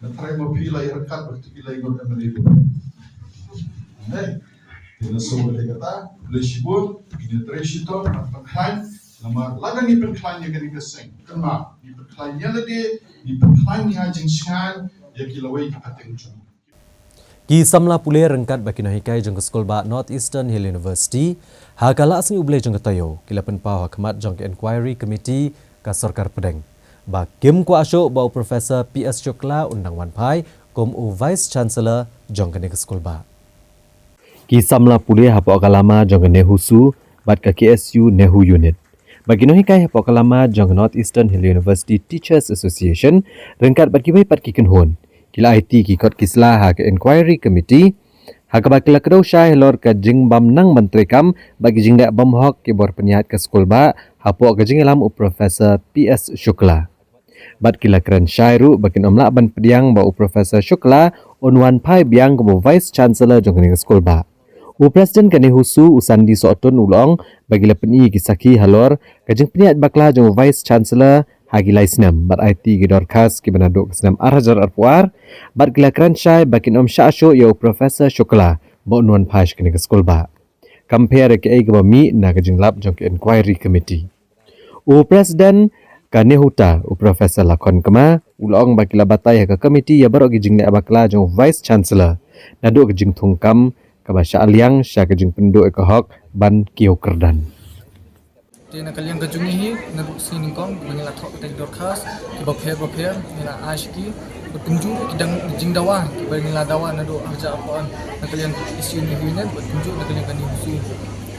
Nga tharai ma phi la ïa ryngkat bad kito ki lai ngut M L A ruh. Hei, te nga sngewbha ïa kata, khublei shibun, ngin ïa trei shitom, ban pynkhlaiñ, namar lada ngi pynkhlaiñ ïa kane ka seng, kynmaw, ngi pynkhlaiñ ïa lade, ngi pynkhlaiñ ïa ka jingshngaiñ ïa ki lawei ki pateng jong ngi. Ki samla pule ryngkat bad ki nonghikai jong ka skulbah North Eastern Hill University, ha ka Lasniang U Blei jong ka taïew, ki la pynpaw ha khmat jong ka Inquiry Committee ka Sorkar Pdeng ba kim kwah shuh ba u Professor P S Shukla un dang wan phai kum u Vice Chancellor jong kane ka skulbah. Ki samla pule hapoh ka lama jong ka NEHUSU bad ka KSU NEHU Unit, bad ki nonghikai hapoh ka lama jong ka North Eastern Hill University Teachers Association ryngkat bad kiwei pat ki kynhun, ki la aiti ki kot ki sla ha ka Inquiry Committee, ha kaba ki la kdew shai halor ka jingbym nang ban treikam bad ki jingleh bymhok kiba pynïaid ka skulbah hapoh ka jingïalam u Professor P S Shukla. Bad ki la kren shai ruh ba kin ym lah ban pdiang ba u Professor Shukla un wan phai biang kum u Vice Chancellor jong kane ka skulbah. U President ka NEHUSU, u Sandi Sohtun, u la ong ba ki la pyni ki sakhi halor ka jingpynïaid bakla jong u Vice Chancellor ha ki lai snem bad aiti ki dorkhas kiba naduh ka snem ar hajar arphew ar, bad ki la kren shai ba kin ym shah shuh ïa u Professor Shukla ba un wan phai sha kane ka skulbah, kam pher ïa kaei kaba mih na ka jinglap jong ka Inquiry Committee. U President ka NEHUTA, u Professor Lakhon Kma, u la ong ba ki la batai ha ka committee ïa baroh ki jingleh bakla jong u Vice Chancellor naduh ka jingthung kam kaba shah liang sha ka jingpynduh ïa ka hok ban kiew kyrdan. Te na ka liang ka jong ngi hi, naduh sngi nyngkong ba ngi la thoh kita ki dorkhas kiba pher ba pher, ngi la ai sha ki, bad kumjuh ruh ki dang jingdawa kiba ngi la dawa naduh ar hajar arphew ar na ka liang ka KSU NEHU Unit, bad kumjuh na ka liang ka NEHUSU.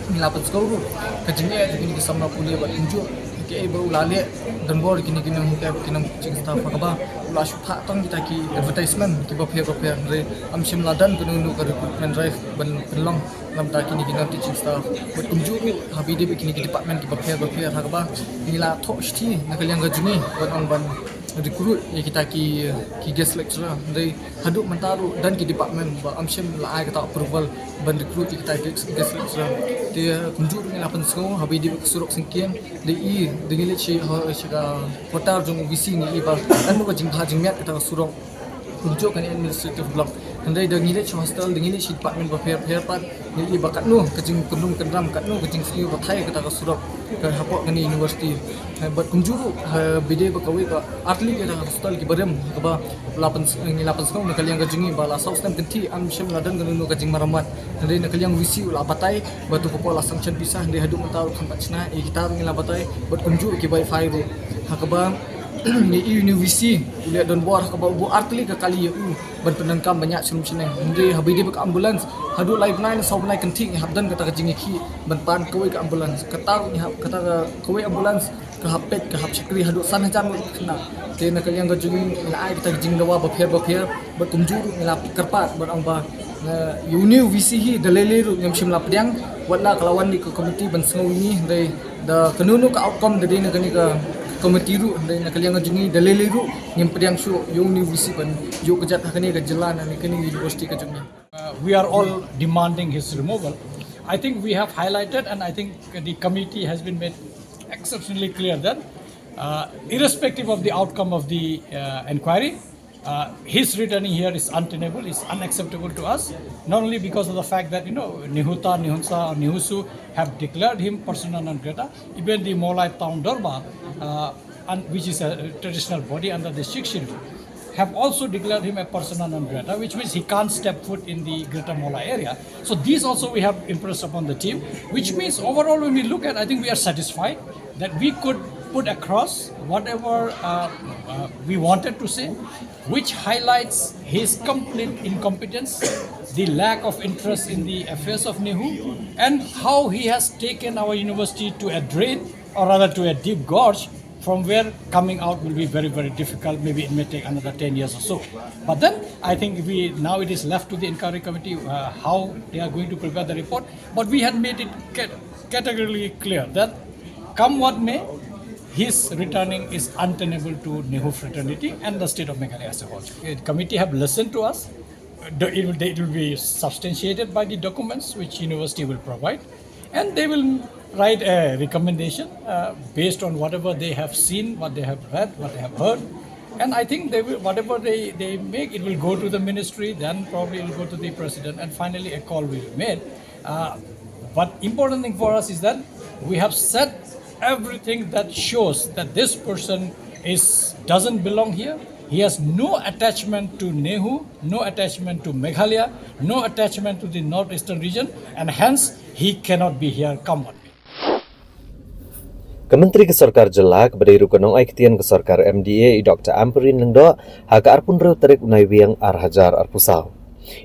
Ngi la pynsngew ruh ka jingeh jong kine ki samla pule bad kumjuh kiei ba u la leh donbor kine ki nonghikai, ki nongteaching staff, ha kaba u la shu phah tang kita ki advertisement kiba pher ba pher, hynrei ym shym la don kano kano ka recruitment drive ban pynlong na bynta kine ki nongteaching staff. Bad kumjuh ruh ha ba ïadei bad kine ki department kiba pher ba pher, ha kaba ngi la thoh shithi na ka liang ka jong ngi ban ong ban recruit ïa kita ki, ki guest lecturer. Hynrei haduh mynta ruh don ki department ba ym shym la ai kata approval ban recruit ïa kita ki guest lecturer. Te kumjuh ruh ngi la pynsngew ha ba ïadei bad ka surok syngkien, da i, da ngi leit sha, ha, sha ka quarter jong u VC, ngi i ba katno ka jingbha jingmiat kata ka surok kumjuh kane administrative block. Hynrei da ngi leit sha hostel, da ngi leit sha department ba pher pher pat, ngi i ba katno ka jingkynrum kynram, katno ka jingsniew ba thait kata ka surok ka hapoh kane university. Eh, bad kumjuh ruh ha ba ïadei bad kawei ka artylli kata ka hostel kiba rim, kaba la pyns-, ngi la pynsngew na ka liang ka jong ngi ba la saw snem kynthih ym shym la don kano kano ka jingmarammat. Hynrei na ka liang VC u la batai ba to ka por la sanction pisa, hynrei haduh mynta ruh kam pat shna. Ïa kita ruh ngi la batai bad kumjuh ki wifi ruh, ha kaba ngi i uni u VC u leh donbor ha kaba u buh artylli ka kali ïa u ban pyndonkam ban ïaid sha rum sha neng. Hynrei ha ba ïadei bad ka ambulance, haduh lai bnai ne saw bnai kynthih ngi hap don kata ka jingïakhih ban pan kawei ka ambulance. Kata ruh ngi hap, kata ka kawei ambulance ka hap peit, ka hap shakri haduh san hajar ngut ki khynnah. Te na ka liang ka jong ngi, ngi la ai kita ki jingdawa ba pher ba pher bad kumjuh ruh ngi la kyrpad ban ong ba, eh, ïa uni u VC hi da lei lei ruh ngim shym la pdiang, wat la ka la wan ïa ka committee ban sngew ïa ngi, hynrei da kano kano ka outcome da dei na kane ka committee ruh, hynrei na ka liang ka jong ngi da lei lei ruh ngim pdiang shuh ïa uni u VC ban ïoh kjat ha kane ka jylla ne kane ka university ka jong ngi. Uh, we are all demanding his removal. I think we have highlighted, and I think the committee has been made exceptionally clear that, uh, irrespective of the outcome of the, uh, inquiry, uh, his returning here is untenable, is unacceptable to us, not only because of the fact that, you know, NEHUTA, NEHUNSA, or NEHUSU have declared him persona non grata, even the Mawlai Town Dorbar, uh, and which is a traditional body under the Sixth Schedule, have also declared him a persona non grata, which means he can't step foot in the Greater Mawlai area. So these also we have impressed upon the team, which means overall when we look at, I think we are satisfied that we could put across whatever, uh, uh, we wanted to say, which highlights his complete incompetence, the lack of interest in the affairs of NEHU, and how he has taken our university to a drain, or rather to a deep gorge, from where coming out will be very, very difficult. Maybe it may take another ten years or so. But then I think we, now it is left to the inquiry committee, uh, how they are going to prepare the report. But we had made it cat-, categorically clear that come what may, his returning is untenable to NEHU fraternity and the state of Meghalaya as a whole. The committee have listened to us. The, it will, it will be substantiated by the documents which university will provide, and they will write a recommendation, uh, based on whatever they have seen, what they have read, what they have heard. And I think they will, whatever they, they make, it will go to the ministry, then probably it will go to the president, and finally a call will be made. Uh, but important thing for us is that we have said everything that shows that this person is, doesn't belong here. He has no attachment to NEHU, no attachment to Meghalaya, no attachment to the northeastern region, and hence he cannot be here, come what may. Ka Myntri ka Sorkar Jylla kaba dei ruh ka nongai ktien ka Sorkar M D A, i Doctor Ampareen Lyngdoh, ha ka arphew hynriew tarik u Naiwieng ar hajar arphew saw,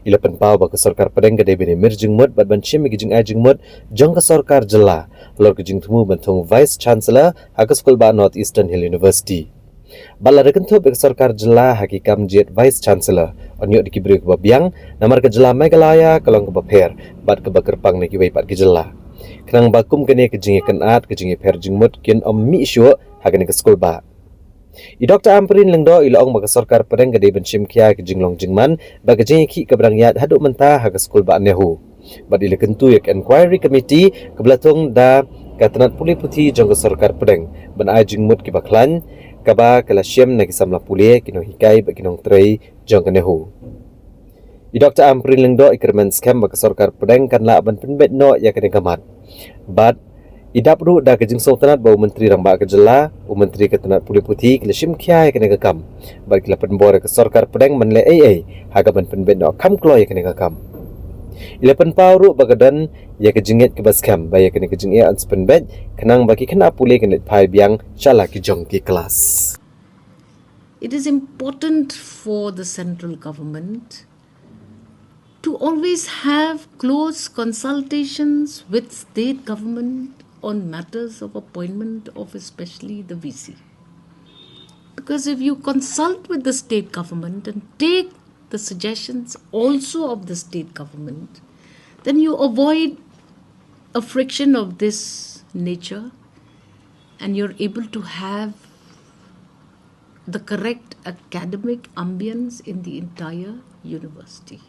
i la pynpaw ba ka Sorkar Pdeng ka dei ban ïamir jingmut bad ban shim ïa ki jingai jingmut jong ka Sorkar Jylla halor ka jingthmu ban thung Vice Chancellor ha ka skulbah North Eastern Hill University. Bad la da kynthup ïa ka Sorkar Jylla ha ki kam jied Vice Chancellor, yn ïoh da ki briew kiba biang, namar ka Jylla Meghalaya ka long kaba pher bad kaba kyrpang na kiwei pat ki jylla. Khnang ba kum kane ka jingïakynad, ka jingïapher jingmut kin ym mih shuh ha kane ka skulbah. I Doctor Ampareen Lyngdoh i la ong ba ka Sorkar Pdeng ka dei ban shim khia ïa ka jinglong jingman bad ka jingïakhih kaba dang ïaid haduh mynta ha ka skulbah NEHU. Bad i la kyntu ïa ka Inquiry Committee kaba la thung da ka tnat pule puthi jong ka Sorkar Pdeng ban ai jingmut kiba khlaiñ, kaba ka la shim na ki samla pule, ki nonghikai bad ki nongtrei jong ka NEHU. I Doctor Ampareen Lyngdoh i kyrmen skhem ba ka Sorkar Pdeng kan lah ban pynbeit noh ïa kane ka mat. Bad i dap ruh da ka jingsngewtynnat ba u Myntri Rangbah ka Jylla, u Myntri ka tnat pule puthi ki la shim khia ïa kane ka kam. Bad ki la pynbor ïa ka Sorkar Pdeng ban leh ei ei ha kaban pynbeit noh kham kloi ïa kane ka kam. I la pynpaw ruh ba ka don ïa ka jingngeit kaba skhem ba ïa kane ka jingeh yn sa pynbeit, khnang ba ki khynnah pule kin leit phai biang sha la ki jong ki klas. It is important for the central government to always have close consultations with state government on matters of appointment of especially the V C. Because if you consult with the state government and take the suggestions also of the state government, then you avoid a friction of this nature and you're able to have the correct academic ambience in the entire university.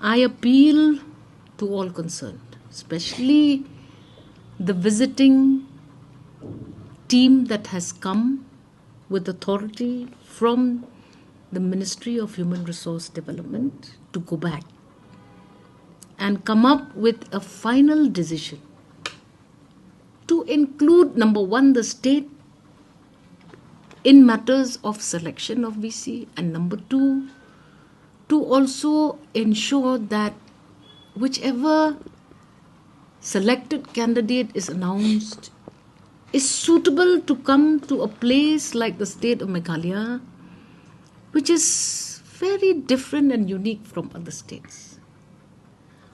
I appeal to all concerned, especially the visiting team that has come with authority from the Ministry of Human Resource Development, to go back and come up with a final decision to include, number one, the state in matters of selection of V C, and number two, to also ensure that whichever selected candidate is announced is suitable to come to a place like the state of Meghalaya, which is very different and unique from other states.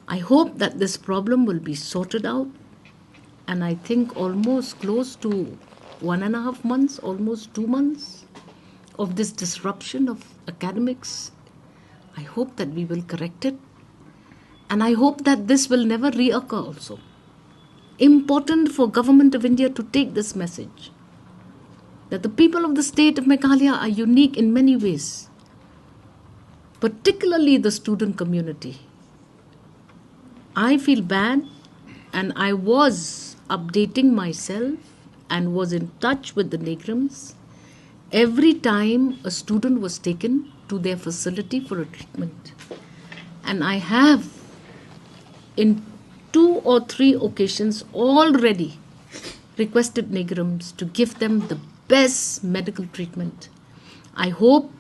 I hope that this problem will be sorted out, and I think almost close to one and a half months, almost two months of this disruption of academics. I hope that we will correct it, and I hope that this will never reoccur also. Important for Government of India to take this message that the people of the state of Meghalaya are unique in many ways, particularly the student community. I feel bad, and I was updating myself and was in touch with the NEIGRIHMS every time a student was taken to their facility for a treatment. And I have, in two or three occasions, already requested NEIGRIHMS to give them the best medical treatment. I hope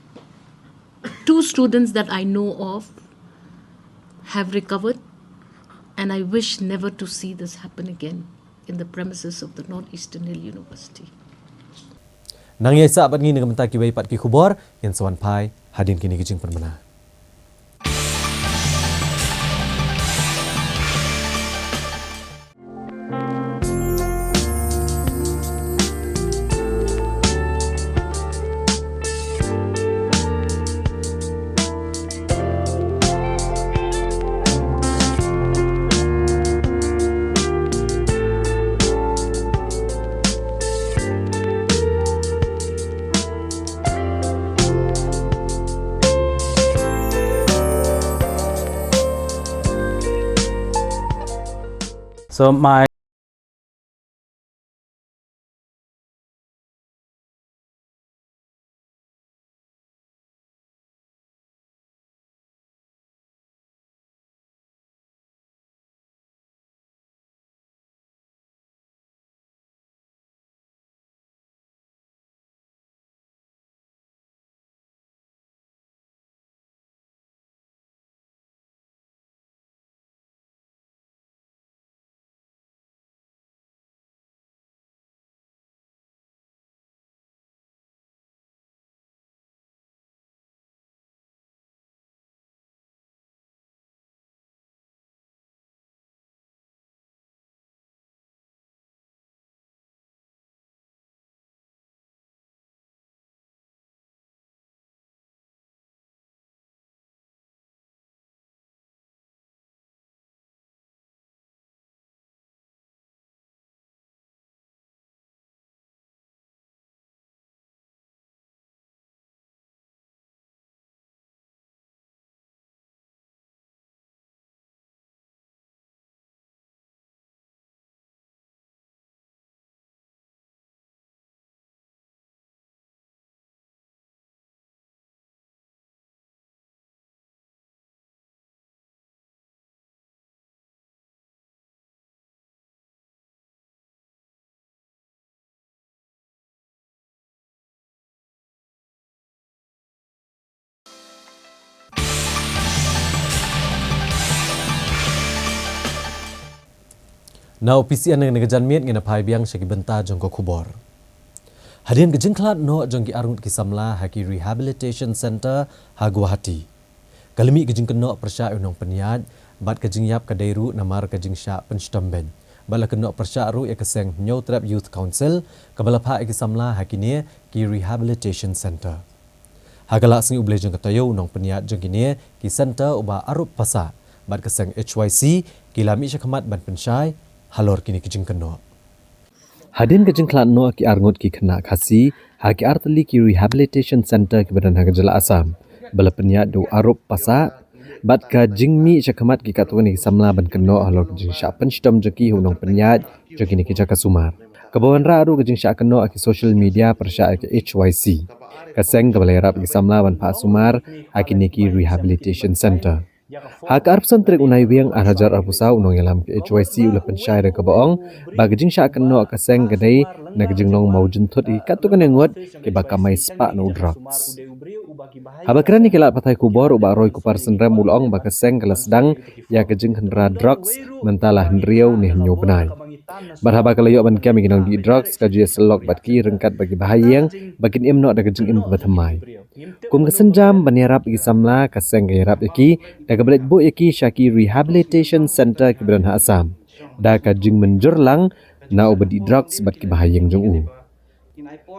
two students that I know of have recovered, and I wish never to see this happen again in the premises of the North Eastern Hill University. Nang ïai sah bad ngi na ka bynta kiwei pat ki khubor, ngin sa wan phai hadien kine ki jingpynbna. So my Na u P C N na ka janmiet ngin phai biang sha ki bynta jong ka khubor. Hadien ka jingkhlad noh jong ki arngut ki samla ha ki rehabilitation center ha Guwahati, ka la mih ka jingkynnoh pyrshah ïa u nongpynïaid, bad ka jingïap ka dei ruh namar ka jingshah pynshitom beiñ. Bad la kynnoh pyrshah ruh ïa ka seng Hynñiewtrep Youth Council, kaba la phah ïa ki samla ha kine ki rehabilitation center. Ha ka lad sngi U Blei jong ka taïew, u nongpynïaid jong kine ki center, u Bah Arup Passah, bad ka seng H Y C ki la mih shakhmat ban pynshai halor kine ki jingkynnoh. Hadien ka jingkhlad noh ki arngut ki khynnah Khasi ha ki artylli ki rehabilitation center kiba don ha ka jylla Assam, ba la pynïaid da u Arup Passah, bad ka jingmih shakhmat ki katto katne ki samla ban kynnoh halor ka jingshah pynshitom jong ki ha u nongpynïaid jong kine ki jaka sumar, kaba wanrah ruh ka jingshah kynnoh ha ki social media pyrshah ïa ka H Y C, ka seng kaba la ïarap ïa ki samla ban phah sumar ha kine ki rehabilitation center. Ha ka arphew san tarik u Naiwieng ar hajar arphew saw, u nongïalam ka H Y C u la pynshai da kaba ong ba ka jingshah kynnoh ka seng ka dei na ka jinglong mawjynthut ïa ki katto katne ngut kiba kamai spah na u drugs. Haba kren ïa ki lad pathai khubor, u Bah Roy Kupar Synrem u la ong ba ka seng ka la sdang ïa ka jingkhynra drugs mynta la hynriew ne hynñiew bnai. Bad haba ka la ïoh ban kem ïa ki nongdih drugs, ka ju ïasyllok bad ki ryngkat bad ki bahaïing ba kin im noh da ka jingim kaba thymmai. Kum ka sienjam ban ïarap ïa ki samla, ka seng ka ïarap ïa ki da kaba leit buh ïa ki sha ki rehabilitation center kiba don ha Assam, da ka jingmynjur lang na uba dih drugs bad ki bahaïing jong u.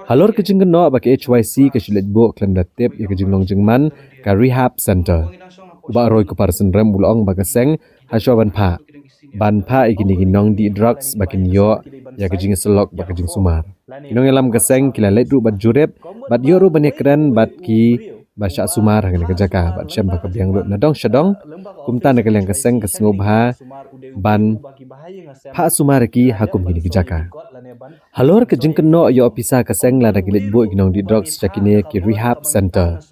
Halor ka jingkynnoh ba ka H Y C ka shu leit buh khlem da tip ïa ka jinglong jingman ka rehab center, u Bah Roy Kupar Synrem u la ong ba ka seng hashwa ban phah, ban phah ïa kine ki nongdih drugs ba kin ïoh ïa ka jingïasyllok bad ka jingsumar. Ki nongïalam ka seng ki la leit ruh bad jurip, bad ïoh ruh ban ïakren bad ki ba shah sumar ha kane ka jaka, bad shem ba ka biang lut na dong sha dong. Kumta na ka liang ka seng ka sngewbha ban phah sumar ïa ki ha kum kine ki jaka. Halor ka jingkynnoh ïa u ophisar ka seng lada ki leit buh ïa ki nongdih drugs sha kine ki rehab center,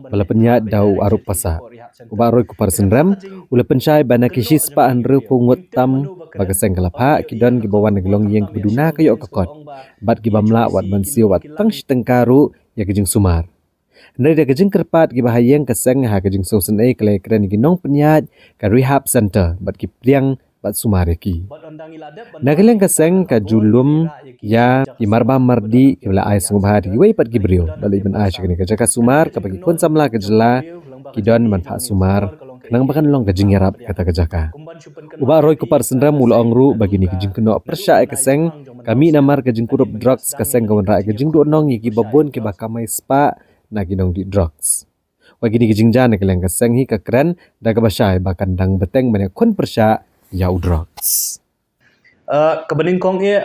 ba la pynïaid da u Arup Passah, u Bah Roy Kupar Synrem u la pynshai ba na ki shispah hynriewphew ngut tam ba ka seng ka la phah, ki don kiba wan na ki longïing kiba duna ka ïoh ka kot, bad kiba ym lah wat ban siew wat tang shi tyngka ruh ïa ka jingsumar. Hynrei da ka jingkyrpad ki bahaïing, ka seng ha ka jingsngewsynei ka la ïakren ïa ki nongpynïaid ka rehab center bad ki pdiang bad sumar ïa ki. Na ka liang ka seng ka ju lum ïa ki marbam mardih kiba la ai sngewbha da kiwei pat ki briew ba la ïoh ban ai sha kane ka jaka sumar kaba ki khun samla ka jylla ki don ban phah sumar, khnang ba kan long ka jingïarap ïa kata ka jaka. U Bah Roy Kupar Synrem u la ong ruh ba kine ki jingkynnoh pyrshah ïa ka seng ka mih namar ka jingkurup drugs, ka seng ka wanrah ïa ka jingduhnong ïa kiba bun kiba kamai spah na ki nongdih drugs. Wat kine ki jingjia na ka liang ka seng hi ka kren da kaba shai ba kan dang bteng ban ïakhun pyrshah ïa u drugs. Uh, kaba nyngkong eh,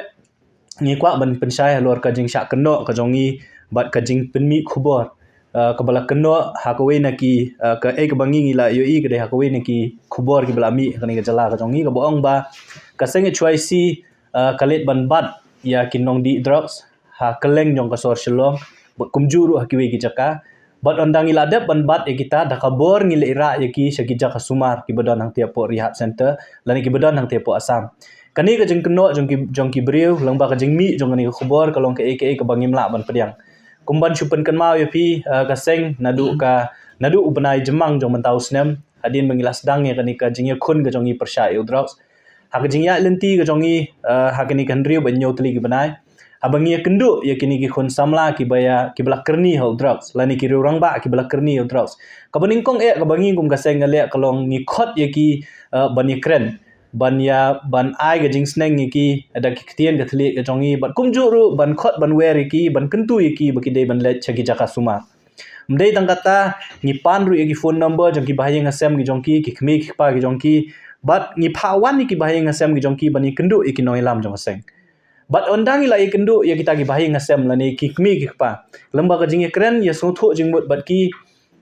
ngi kwah ban pynshai halor ka jingshah kynnoh ka jong ngi bad ka jingpynmih khubor, uh, kaba la kynnoh ha kawei na ki, uh, kaei kaba ngi ngi la ïohi ka dei ha kawei na ki khubor kiba la mih ha kane ka jylla ka jong ngi, kaba ong ba ka seng H Y C, uh, ka leit ban bat ïa ki nongdih drugs ha kylleng jong ka sor Shillong, bad kumjuh ruh ha kiwei ki jaka. Bad ynda ngi la dep ban bat ïa kita, da ka bor ngi leit rah ïa ki sha ki jaka sumar kiba don hangtei hapoh rehab center lane kiba don hangtei hapoh Assam. Kane ka jingkynnoh jong ki, jong ki briew lyngba ka jingmih jong kane ka khubor ka long kaei kaei kaba ngim lah ban pdiang. Kum ban shu pynkynmaw ïa phi, eh, ka seng naduh ka, naduh u bnai Jymmang jong mynta u snem, hadien ba ngi la sdang ïa kane ka jingïakhun ka jong ngi pyrshah ïa u drugs, ha ka jingïaid lynti ka jong ngi, eh, ha kine ki hynriew bad hynñiew tylli ki bnai, haba ngi ïakynduh ïa kine ki khun samla kiba ïa, kiba la kyrni ha u drugs lane ki riew rangbah kiba la kyrni ha u drugs, kaba nyngkong eh kaba ngi kum ka seng ngi leh ka long ngi khot ïa ki, eh, ban ïakren, ban ïa, ban ai ka jingsneng ïa ki da ki ktien ka thylliej ka jong ngi, bad kumjuh ruh ban khot ban wer ïa ki, ban kyntu ïa ki ba ki dei ban leit sha ki jaka sumar. Ym dei tang kata, ngi pan ruh ïa ki phone number jong ki bahaïing hasem ki jong ki, ki kmie ki kpa ki jong ki, bad ngi phah wan ïa ki bahaïing hasem ki jong ki ban ïakynduh ïa ki nongïalam jong ka seng. Bad ynda ngi la ïakynduh ïa kita ki bahaïing hasem lane ki kmie ki kpa, lyngba ka jingïakren ïasngewthuh jingmut bad ki,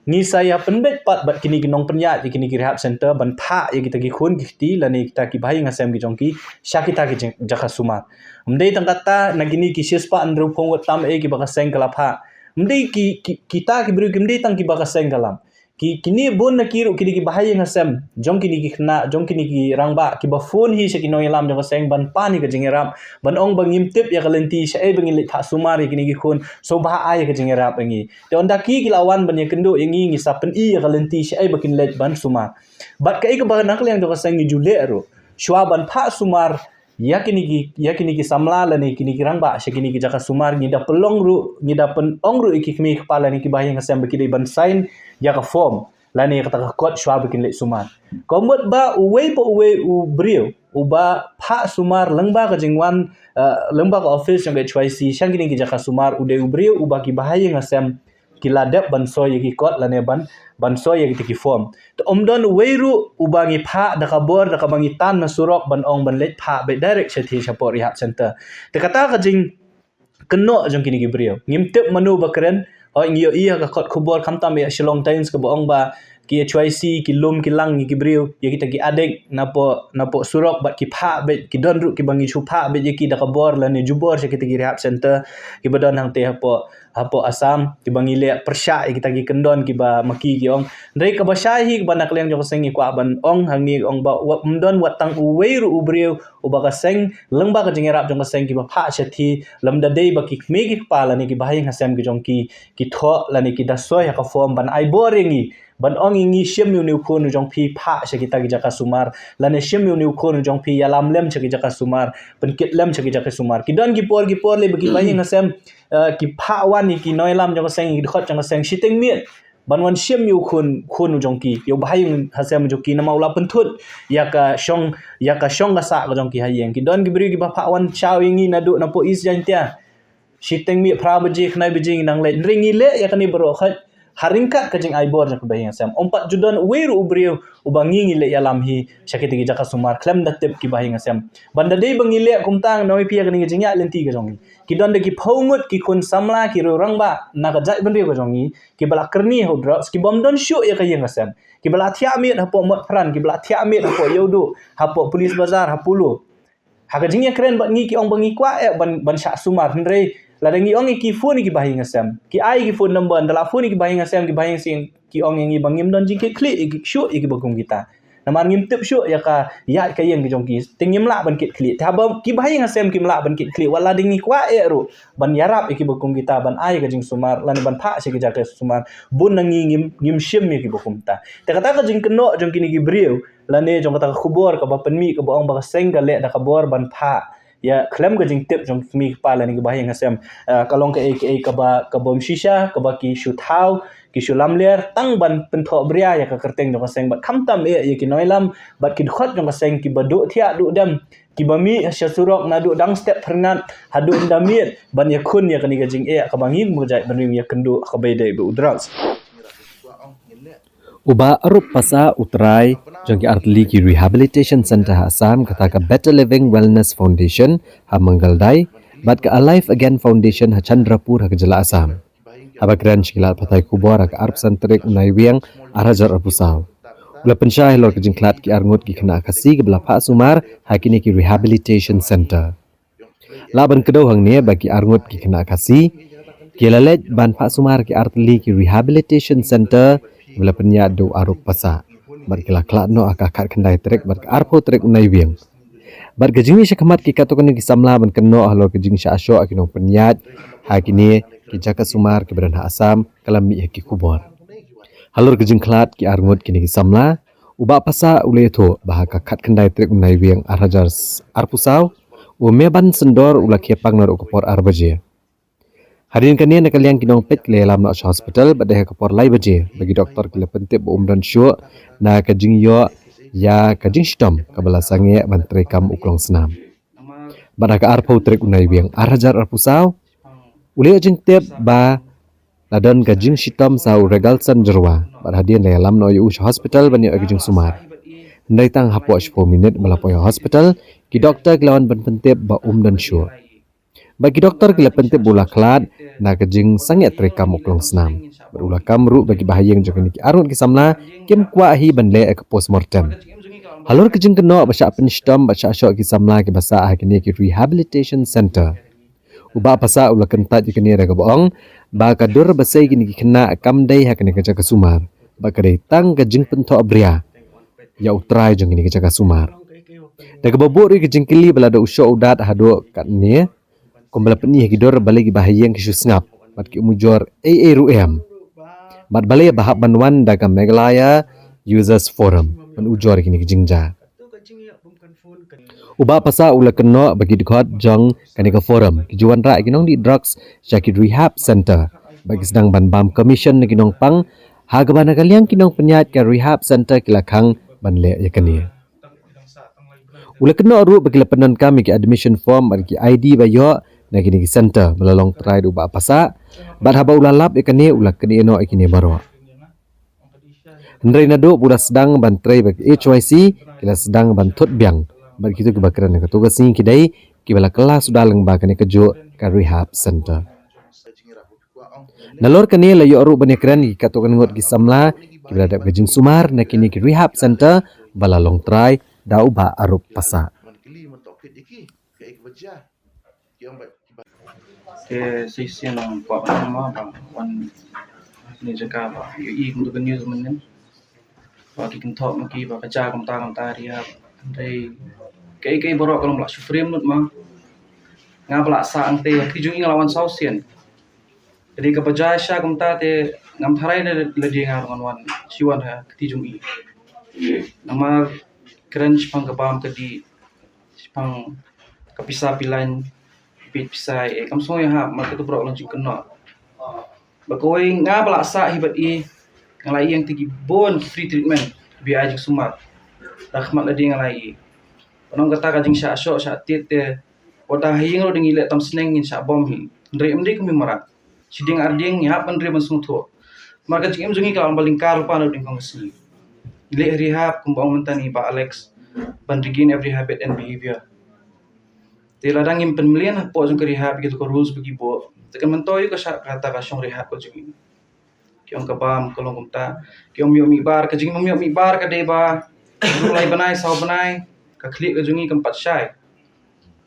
ngi sa ïa pynbeit pat bad kine ki nongpynïaid ïa kine ki rehab center ban phah ïa kita ki khun ki kti lane kita ki bahaïing hasem ki jong ki sha kita ki jing-, jaka sumar. Ym dei tang kata, na kine ki shispah hynriewphew ngut tam eh kiba ka seng ka la phah, ym dei ki, ki, kita ki briew kim dei tang kiba ka seng ka lam. Ki, kine bun na ki ruh ki dei ki bahaïing hasem jong kine ki khynnah, jong kine ki rangbah kiba phone hi sha ki nongïalam jong ka seng ban pan ïa ka jingïarap, ban ong ba ngim tip ïa ka lynti shaei ba ngin leit phah sumar ïa kine ki khun, sngewbha ai ïa ka jingïarap ïa ngi. Te ynda ki, ki la wan ban ïakynduh ïa ngi, ngi sa pyni ïa ka lynti shaei ba kin leit ban sumar. Bad kaei kaba na ka liang jong ka seng ngi ju leh ruh, shuwa ban phah sumar ïa kine ki, ïa kine ki samla lane kine ki rangbah sha kine ki jaka sumar, ngi da pynlong ruh, ngi da pynong ruh ïa ki kmie ki kpa lane ki bahaïing hasem ba ki dei ban sign ïa ka form lane kata ka kot shuwa ba kin leit sumar. Ka mut ba uwei pa uwei u briew uba phah sumar lyngba ka jingwan, eh, lyngba ka office jong ka H Y C sha kine ki jaka sumar, u dei u briew uba ki bahaïing hasem ki la dep ban soi ïa ki kot lane ban, ban soi ïa kita ki form. Te ym don uwei ruh uba ngi phah da ka bor da kaba ngi tan na surok ban ong ban leit phah beit direct shathie shapoh rehab center. Te kata ka jingkynnoh jong kine ki briew. Ngim tip mano ba kren, hooid ngi ïohi ha ka kot khubor khamtam ïa Shillong Times kaba ong ba ki H Y C ki lum ki lang ïa ki briew, ïa kita ki addict napoh, napoh surok bad ki phah beit, ki don ruh kiba ngi shu phah beit ïa ki da ka bor lane jubor sha kita ki rehab center kiba don hangtei hapoh, hapoh Assam, kiba ngi leh pyrshah ïa kita ki kyndon kiba ma ki ki ong. Hynrei kaba shai hi kaba na ka liang jong ka seng ngi kwah ban ong hangne ong ba wat, ym don wat tang uwei ruh u briew uba ka seng, lyngba ka jingïarap jong ka seng kiba phah shathie, lymda dei ba ki kmie ki kpa lane ki bahaïing hasem ki jong ki, ki thoh lane ki da soi ha ka form ban ai bor ïa ngi, ban ong ïa ngi shim ïa une u khun u jong phi phah sha kita ki jaka sumar, lane shim ïa une u khun u jong phi ïalam lem sha ki jaka sumar, pynkit lem sha ki jaka sumar. Ki don ki por, ki por lei ba ki bahaïing hasem, eh, ki phah wan ïa ki nongïalam jong ka seng, ïa ki dkhot jong ka seng, shiteng miet ban wan shim ïa u khun, khun u jong ki, ïa u bahaïing hasem u jong ki, namar u la pynthut ïa ka shong, ïa ka shong ka sah ka jong ki ha ïing. Ki don ki briew kiba phah wan shaw ïa ngi naduh napoh East Jaintia. Shiteng miet phra baje, khyndai baje ngi nang leit. Hynrei ngi leh ïa kane baroh khoit ha ryngkat ka jingai bor jong ki bahaïing hasem. Ym pat ju don uwei ruh u briew uba ngi, ngi leh ïalam hi sha kita ki jaka sumar khlem da tip ki bahaïing hasem. Ban da dei ba ngi leh kumta, nga ong ïa phi ïa kane ka jingïaid lynti ka jong ngi, ki don da ki phew ngut ki khun samla, ki rangbah na ka jaitbynriew ka jong ngi, kiba la kyrni ha u drugs, kiba ym don shuh ïa ka ïing ka sem, kiba la thiah miet hapoh Motphran, kiba la thiah miet hapoh Ïewduh, hapoh Police Bazar, ha Polo. Ha ka jingïakren bad ngi ki ong ba ngi kwah eh ban, ban shah sumar, hynrei lada ngi ong ïa ki phone ïa ki bahaïing hasem, ki ai ki phone number, ynda la phone ïa ki bahaïing hasem, ki bahaïing hasem ki ong ïa ngi ba ngim don jingkitkhlieh shuh ïa kiba kum kita. Namar ngim tip shuh ïa ka ïaid ka ïeng ka jong ki, te ngim lah ban kitkhlieh. Te haba ki bahaïing hasem kim lah ban kitkhlieh, wat lada ngi kwah eh ruh ban ïarap ïa kiba kum kita ban ai ka jingsumar lane ban phah sha ki jaka sumar, bun na ngi ngim, ngim shim ïa kiba kum kita. Te kata ka jingkynnoh jong kine ki briew lane jong kata ka khubor kaba pynmih kaba ong ba ka seng ka leh da ka bor ban phah ïa khlem ka jingtip jong ki kmie ki kpa lane ki bahaïing hasem. Ah, ka long kaei kaei kaba, kaba ym shisha, kaba ki shu thaw, ki shu lamler tang ban pynthohbria ïa ka kyrteng jong ka seng bad khamtam eh ïa ki nongïalam bad ki dkhot jong ka seng kiba duh thiah duh dem, kiba mih sha surok naduh dang step phyrngat haduh ynda miet ban ïakhun ïa kane ka jingeh kaba ngi kum ka jaitbynriew ngi ïakynduh ha kaba ïadei bad u drugs. U Bah Arup Passah, u trai jong ki artylli ki Rehabilitation Centre ha Assam, kata ka Better Living Wellness Foundation ha Mangaldain bad ka Alive Again Foundation ha Chandrapur ha ka jylla Assam, haba kren sha ki lad pathai khubor ha ka arphew san tarik u Naiwieng ar hajar arphew saw, u la pynshai halor ka jingkhlad ki arngut ki khynnah Khasi kiba la phah sumar ha kine ki Rehabilitation Centre. Lah ban kdew hangne ba ki arngut ki khynnah Khasi ki la leit ban phah sumar ki artylli ki Rehabilitation Centre kiba la pynïaid da u Arup Passah bad ki la khlad noh ha ka khatkhyndai tarik bad ka arphew tarik u Naiwieng. Bad ka jingmih shakhmat ki katto katne ki samla ban kynnoh halor ka jingshah shoh ki nongpynïaid ha kine ki jaka sumar kiba don ha Assam ka la mih ha ki khubor. Halor ka jingkhlad ki arngut kine ki samla, u Bah Passah u la ïathuh ba ha ka khatkhyndai tarik u Naiwieng ar hajar arphew saw, u Meban Syndor u la khie pang naduh ka por ar baje. Hadien kane na ka liang ki nongpeit ki la ïalam noh sha hospital bad dei ha ka por lai baje ba ki doktor ki la pyntip ba um don shuh na ka jingïoh ïa ka jingshitom kaba la sangeh ban treikam u klong snam. Bad ha ka arphew tarik u Naiwieng ar hajar arphew saw, u la ïoh jingtip ba la don ka jingshitom sa u Regalson Jyrwa bad hadien la ïalam noh ïa u sha hospital ban ïoh ïa ka jingsumar. Hynrei tang hapoh shiphew minit ba la poi ha hospital, ki doktor ki la wan ban pyntip ba um don shuh. Bad ki doktor ki la pyntip ba u la khlad na ka jingsangeh treikam u klong snam. Bad u la kam ruh ba ki bahaïing jong kine ki arngut ki samla kim kwah hi ban leh ïa ka postmortem. Halor ka jingkynnoh ba shah pynshitom bad shah shoh ki samla kiba sah ha kine ki Rehabilitation Centre, u Bah Passah u la kyntait ïa kane da kaba ong ba ka dur ba sei kine ki khynnah kam dei ha kane ka jaka sumar, ba ka dei tang ka jingpynthohbria ïa u trai jong kine ki jaka sumar. Da kaba buh ruh ïa ka jingkylli ba lada u shoh u dat haduh katne, kumba la pyni ha ki dur, balei ki bahaïing ki shu sngap bad kim ujor ei ei ruh em, bad balei ba hap ban wan da ka Meghalaya Users Forum ban ujor ïa kine ki jingjia. U Bah Passah u la kynnoh ba ki dkhot jong kane ka forum ki ju wanrah ïa ki nongdih drugs sha ki rehab center bad ki sdang ban bam commission na ki nongpang, ha kaba na ka liang ki nongpynïaid ka rehab center ki la khang ban leh ïa kane. U la kynnoh ruh ba ki la pyndonkam ïa ki admission form bad ki I D ba ïoh na kine ki center ba la long trai da u Bah Passah, bad haba u la lap ïa kane u la kynnoh ïa kine baroh. Hynrei naduh ba u la sdang ban trei bad H Y C, ki la sdang ban thut biang bad kito kiba kren ha kato ka sngi ki dei kiba la kylla suda lyngba kane kajuh ka rehab center. Nalor kane la ïoh ruh ban ïakren ïa katto katne ngut ki samla kiba la dep ka jingsumar na kine ki rehab center ba la long trai da u Bah Arup Passah. Te shisien nang kwah ban ong ma ba wan ne jaka ba ïohi kumta ka news mynnin ba ki kynthoh ma ki ba ka jia kumta kumta rehab. Hynrei kaei kaei baroh ka long ba la shu frame lut ma. Nga ba la sah hangtei ha kti jong ngi nga la wan saw sien. Te dei kaba jia sha kumta te ngam tharai ne lade nga ruh ngan wan shu wan ha kti jong ngi. Namar kren shaphang ka bam ka dih, shaphang ka pisa pilan, bit pisa, eh, kam sngewsih hap, namar kato baroh long jingkynnoh. Ba kawei nga ba la sah hi bad i, nga la ïeng te ki bun free treatment ba ai jingsumar. Da khmat lade nga la ïeng. Ban ong kata ka jingshah shoh shah tied te, wat da ha ïing ruh da ngi leh tam sneng ngin shah bom hi. Hynrei ym dei kum i mrad. Shi dieng ar dieng ngi hap ban ri ban sngewthuh. Namar ka jingim jong ngi ka la long ba lyngkar lypa na u diengphang ka sngi. Ngi leh rehab kumba ong mynta i Bah Alex ban regain every habit and behavior. Te lada ngim pynmlien hapoh jong ka rehab ïa kito ka rules ba ki buh, te kan myntoi ka shah kata ka shong rehab ka jong ngi. Ki ong ka bam ka long kumta. Ki ong mih mih bar, ka jingmih mih bar ka dei ba ruh lai bnai saw bnai ka khlieh ka jong ngi kam pat shai.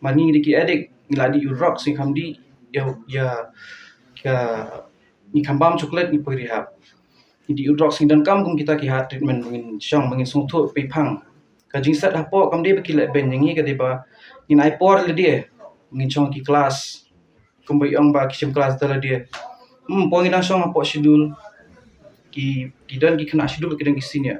Mar ngi dei ki addict, ngi la dih u drugs ngi kham dih ïa, ïa, ïa, ngi kham bam chocolate ngi poi rehab. Ngi dih u drugs ngi donkam kum kita ki hard treatment ba ngin shong ba ngin sngewthuh pei phang. Ka jingset hapoh kam dei ba ki leh beiñ ïa ngi, ka dei ba ngin ai por lade ngin shong ki klas. Kumba i ong ba ki shim klas da lade. Hmm, poi ngi dang shong hapoh schedule. Ki, ki don ki khynnah schedule, ki don ki senior.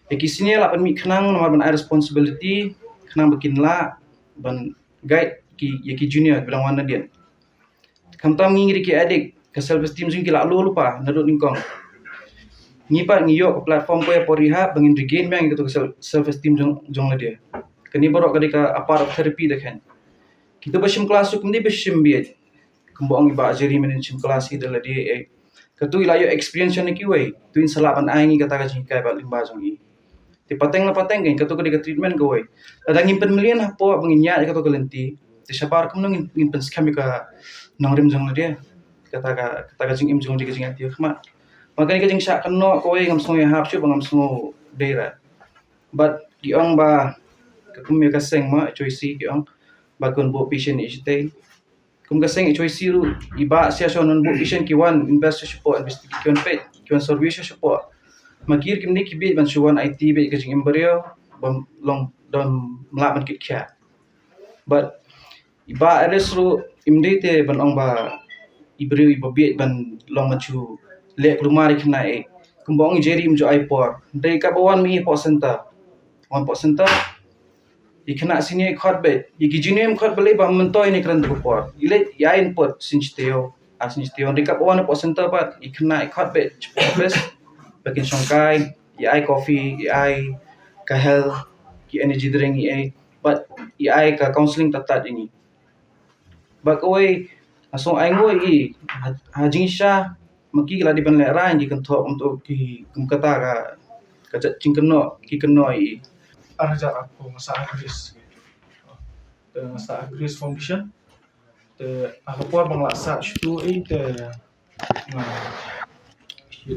Ïa ki senior lah ban mih khnang namar ban ai responsibility khnang ba kin lah ban guide ki, ïa ki junior kiba dang wan nadien. Khamtam ngi ngi dei ki addict, ka self esteem jong ngi ki la low lypa naduh nyngkong. Ngi pat ngi ïoh ka platform ko ïa poi rehab ba ngin regain biang ïa kato ka self, self esteem jong, jong lade. Kane baroh ka dei ka a part of therapy da khein. Kito ba shim klas ruh kim dei ba shim bieit. Kumba ong i Bah Jerry mynnin shim klas hi da lade, eh. Kato i la ïoh experience na kiwei. To in sa lah ban ai ngi kata ka jinghikai ba lyngba jong i. Te pateng la pateng kein kato ka dei ka treatment kawei. Lada ngim pynmlien hapoh ba ngin ïaid ïa kato ka lynti, te shabar kumno ngin, ngin pynskhem ïa ka nongrim jong lade. Kata ka, kata ka jingim jong lade ka jingïaid ha khmat. Ma kane ka jingshah kynnoh kawei ngam sngew ïahap shuh ba ngam sngew dei ra. Bad ki ong ba ka kum ïa ka seng ma H Y C ki ong ba kin buh patient ïa shatei. Kum ka seng H Y C ruh i Bah Sia Shon ban buh patient ki wan invest shapoh, investigate ki wan peit, ki wan survey shapoh. Ma ki ruh kim dei ki bieit ban shu wan aiti beit ka jingim briew ban long don mlak ban kit khiah. Bad i Bah Aris ruh im dei te ban ong ba i briew iba bieit ban long ban shu leh kulmar ïa khynnah eh. Kumba ong i Jerry im ju ai por. Dei kaba wan mih hapoh center. Wan hapoh center. I khynnah senior i khot beit, i ki junior im khot balei ba myntoi ne kren da ka por. I leit i ai input sien shi taïew, ar sien shi taïew. Hynrei kaba wan hapoh center pat i khynnah i khot beit shapoh office ba kin shongkai, i ai coffee, i ai ka health, ki energy drink i ai, bad i ai ka counselling tad tad ïa ngi. Bad kawei nga sngew ai nguh ïa i ha, ha jingshisha ma ki ki la dei ban lehraiñ ki kynthoh kumto ki kum kata ka, ka jait jingkynnoh ki kynnoh ïa i. Ar hajar arphew nga sah ha Grace. Te nga sah ha Grace Foundation. Te ha ka por ba nga la sah shuh ïa i te nga, i shi,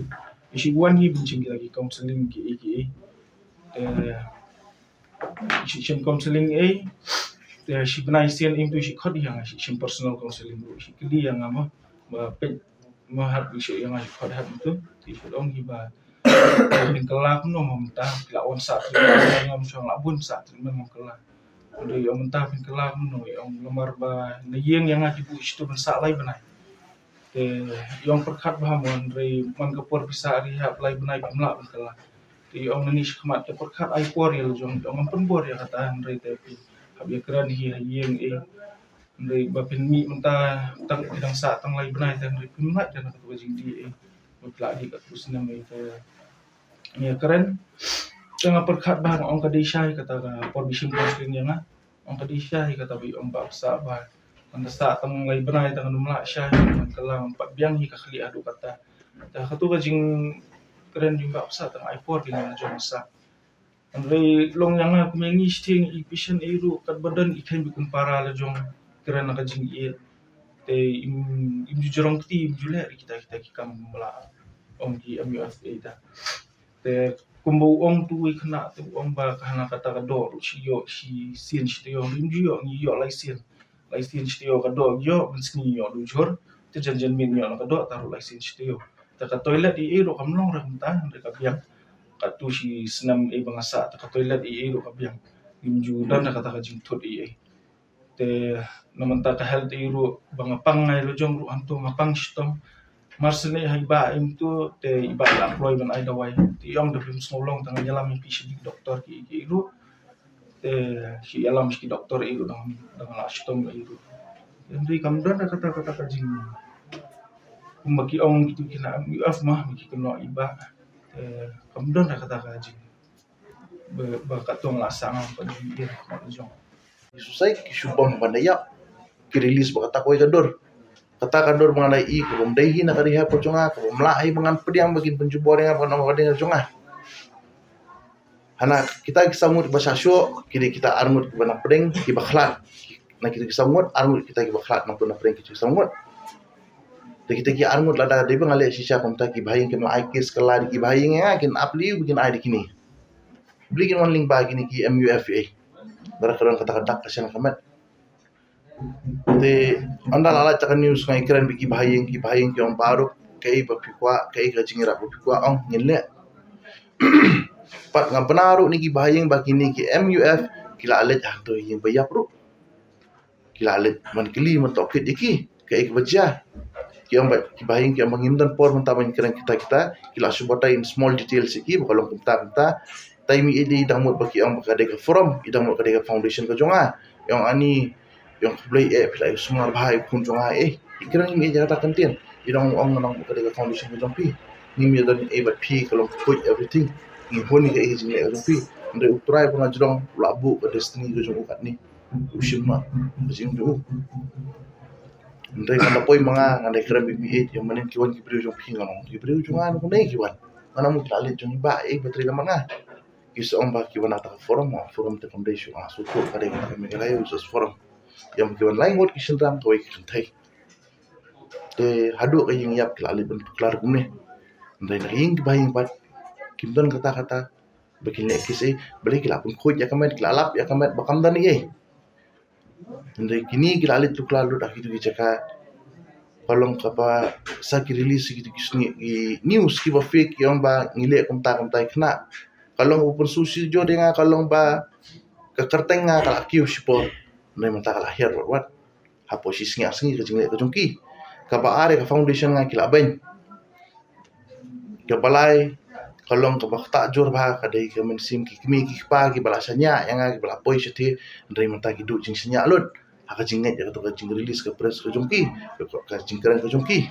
i shi wan hi ban shim kita ki counselling ki, ki, te i shi shim counselling ïa i. Te shi bnai sien im tu shi khot ïa nga, shi shim personal counselling ruh, shi kylli ïa nga ma, ba peit ma hap i shi ïa nga, shi khot hap tu. Te shi ong hi ba phin kylla kumno ma mynta phi la wan sah treatment, ngam shong la bun sah treatment ngam kylla. Hynrei ïa mynta phin kylla kumno, ïa ong namar ba na ïing ïa nga ki buh shi tu ban sah lai bnai. Te ïa ong pyrkhat bha mo, hynrei man ka por phi sah rehab lai bnai phim lah ban kylla. Te ïa ong nani shakhmat te pyrkhat ai por ïa la jong, ïa ong ngam pynbor ïa kata hynrei te phi hap ïakren hi ha ïing ei. Hynrei ba phin mih mynta tang phi dang sah tang lai bnai tang hynrei phim lah ïa kata ka jingdih ei. Ba phi lah dih katto snem ei te ngi ïakren. Te nga pyrkhat ba nga ong ka dei shai kata ka por bishim counselling ïa nga. Ong ka dei shai kata ba i ong ba sah ba. Nga sah tang lai bnai tang ngam lah shai, nga kylla pat biang hi ka khlieh haduh katta. Te kato ka jingkren jong ba sah tang ai por ki nga jong sah. Hynrei long ïa nga kumne ngi sting i patient ei ruh katba don i khein bi kum para la jong kren na ka jingïeit. Te im im ju jrong kti im ju leh ri kita kita ki kam mla ong ki M U F ei ta. Te kumba u ong tu i khynnah te u ong ba ka hana kata ka doh ruh shi ïoh shi sien shi taïew im ju ïoh ngi ïoh lai sien. Lai sien shi taïew ka doh ïoh mynsngi ïoh du jhur. Te jan jan min ïoh na ka doh ta ruh lai sien shi taïew. Te ka toilet i ei ruh kam long ra kumta hynrei ka biang. Katto shi snem ei ba nga sah te ka toilet i ei ruh ka biang. Im ju don da kata ka jingthut i ei. Te na mynta ka health i ruh ba nga pang ngai la jong ruh hangto nga pang shitom. Mar sne ha i bah im tu te i bah la kloi ban ai dawai. Te i ong da phim sngew long tang ïalam i pi shi dik doktor ki ki ruh. Te shi ïalam shi doktor i ruh dang dang la shitom i ruh. Hynrei kam don da kata kata ka jing kumba ki ong kitu ki na M U F ma ki kynnoh i bah. Te kam don da kata ka jing ba ba ka tong la sang ka jing i ruh ka jong. Susai ki shu bom ban da ïap ki release ba kata kawei ka dur. Kata ka dur ba ngan da i ka bom dei hi na ka rehab ka jong nga ka bom lah hi ba ngan pdiang ba kin pynjubor ïa nga ba ngan ong ka dei ka jong nga. Hana kita ki saw ngut ba sha shoh ki dei kita ar ngut ki ba na pdeng ki ba khlad. Na kita ki saw ngut ar ngut kita ki ba khlad na pdeng ki saw ngut. Te kita ki ar ngut lada dei ba nga leh shisha kumta ki ba ïing ki ma ai case ka la dei ki ba ïing ïa nga kin ap liu ba kin ai dei kini. Bli kin wan lyngba kini ki M U F A. Dara ka don kata ka dak ka shen ka met. Te ynda la lait ta ka news ngai kren bad ki ba ïing ki ba ïing ki ong baroh kaei ba phi kwah kaei ka jingïarap ba phi kwah ong ngin leh. Pat nga bna ruh ni ki ba ïing ba kini ki M U F ki la leit hangto ïing ba ïap ruh. Ki la leit man kylli man tohkit ïa ki kaei kaba jia. Ki ong ba ki ba ïing ki ong ba ngim don por mynta ban kren kita kita ki la shu batai in small details ïa ki ba ka long kumta kumta. Taim i dei i dang mut ba ki ong ba ka dei ka forum i dang mut ka dei ka foundation ka jong nga. I ong ani i ong khublei eh phi la ïa sumar bha ïa u khun jong nga eh. I kren i ïa kata kyntien i dang ong nang ka dei ka foundation ka jong phi. Ngim ïa don eh bad phi ka long ka khuid everything. Ngi hun i ka eh ka jingleh ka jong phi. Hynrei u Trai ba nga jrong u la buh ka destiny ka jong u katni. U shim noh ka jingim jong u. Hynrei ngan da poi ma nga ngan da kren bad phi eh ïa manen ki wan ki briew jong phi ngan ong ki briew jong nga ngan ong ki wan. Ngan ong ki la leit jong i ba eh ba trei lamar nga. Ki sa ong ba ki wan na ta ka forum, forum te kam dei shuh, ah, shu tu ka dei ka Meghalaya Resource Forum. Ïa ki wan lai ngut ki shynrang kawei ki kynthei. Te haduh ka ïing ïap ki la leit ban pynkylla kumne. Hynrei na ka ïing ki ba ïing pat kim don kata kata ba kin leh case ei, balei ki la pynkhuid ïa ka met, ki la lap ïa ka met ba kam don ei. Hynrei kine ki la leit pynkylla lut ha kitu ki jaka. Ka long kaba sa ki release kitu ki sngi ki news kiba fake ki ong ba ngi leh kumta kumta ïa kane. Ka long kaba pynsngewsih jur ïa nga, ka long ba ka kyrteng nga ka la kiew shipor. Hynrei mynta ka la hiar wat wat. Hapoh shi sngi ar sngi ka jingleh ka jong ki. Kaba ar ïa ka foundation nga ki la beiñ. Kaba lai ka long kaba ktah jur bha ka dei ka mynsiem ki kmie ki kpa kiba la shaniah ïa nga kiba la poi shathie, hynrei mynta ki duh jingshaniah lut ha ka jingngeit ïa kato ka jingrelease ka press ka jong ki, ka jingkren ka jong ki.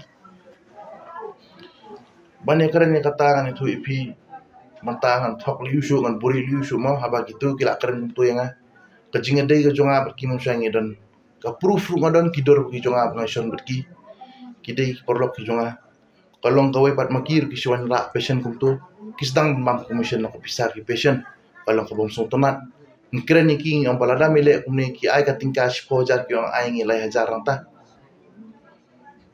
Ban ïakren ïa kata ngan ïathuh ïa phi, mynta ngan thok lei shuh ngan buhrieh lei shuh mo haba kito ki la kren kumto ïa nga. Ka jingïadei ka jong nga bad ki mynshwa ngi don ka proof ruh nga don, ki dur ki jong nga ba nga shon bad ki, ki dei ki paralok ki jong nga. Ka long kawei pat ma ki ruh ki shu wanrah patient kumto, ki sdang ban bam commission na ka pisa ki patient. Ka long ka bym sngewtynnat. Ngi kren ïa ki ngi ong ba lada me leh kumne ki ai ka tyngka shiphew hajar, ki ong ai ngi lai hajar nangta.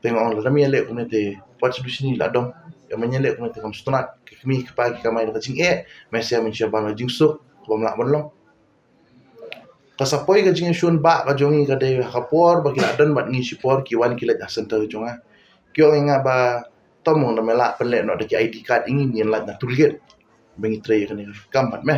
Te nga ong lada me leh kumne te wat shu duh shini la dom. Ïa me leh kumne te kam sngewtynnat. Ki kmie ki kpa ki kamai da ka jingeh, me sha me sha ban ka jingsuk, ka bym lah ban long. Ka sa poi ka jingshun ba ka jong ngi ka dei ha ka por ba ki la don bad ngi shipor, ki wan ki leit ha center ka jong nga. Ki ong ïa nga ba, Tom, ong da me lah pynleh noh da ki I D card ïa ngi, ngin leit na toll gate ba ngi trei ïa kane ka kam bad me,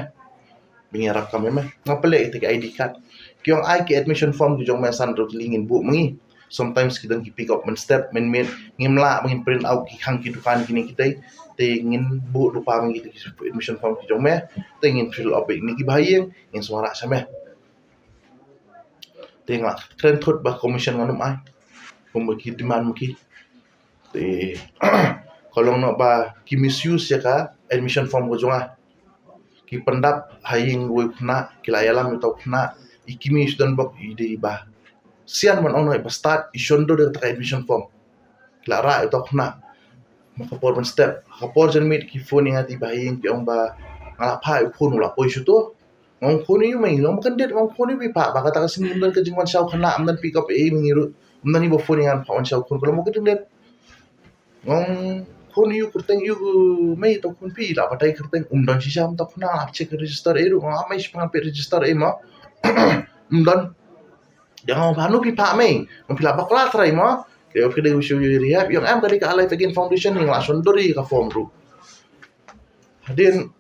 ba ngi ïarap kam ïa me. Nga pynleh ïa ki I D card. Ki ong ai ki admission form ki jong me, san ruh ki lei ngin buh ma ngi. Sometimes ki don ki pick up mynstep mynmiet, ngim lah ba ngin print out ki khang ki dukan kine ki dei. Te ngin buh lypa ma ngi ki admission form ki jong me, te ngin fill up ïa kine ki ba ha ïing, ngin sumar sha me. Te nga kren thut ba commission ngan ym ai kumba ki demand ma ki. Te ka long noh ba ki misuse ïa ka admission form ka jong nga. Ki pyndap ha ïing uwei u khynnah, ki la ïalam ïa uta u khynnah, i kmie i shu don bok, i dei ba sian ban ong noh, i ba stad i shon dur ïa kata ka admission form. Ki la rah ïa uta u khynnah. Ma ka por ban step, ka por jan miet ki phone ïa nga, te i ba ha ïing ki ong ba nga la phah ïa u khun, u la poi shuh to. Nga ong khun ïa u mei, long ba kan dei, nga ong khun ïa u, phi phah ba kata ka sngi ym don ka jingwan shaw khynnah, ym don pick up ei ei ma ngi ruh. Ym don iba phone ïa nga phah wan shaw khun, ka long ba kan dei. Nga ong khun ïa u kyrteng ïa u mei, to khun phi la batai kyrteng, um don shisha, um, to khun la check register ei ruh. Nga ong mei, shu pyngan peit register ei ma. Um don. Ïa nga ong ba hanu phi phah mei, ong phi la bakla trai ma. Te ong phi dei u shu ïa rehab, ïa nga em ka dei ka Alive Again Foundation, ïa nga la shon dur ïa ka form ruh. Hadien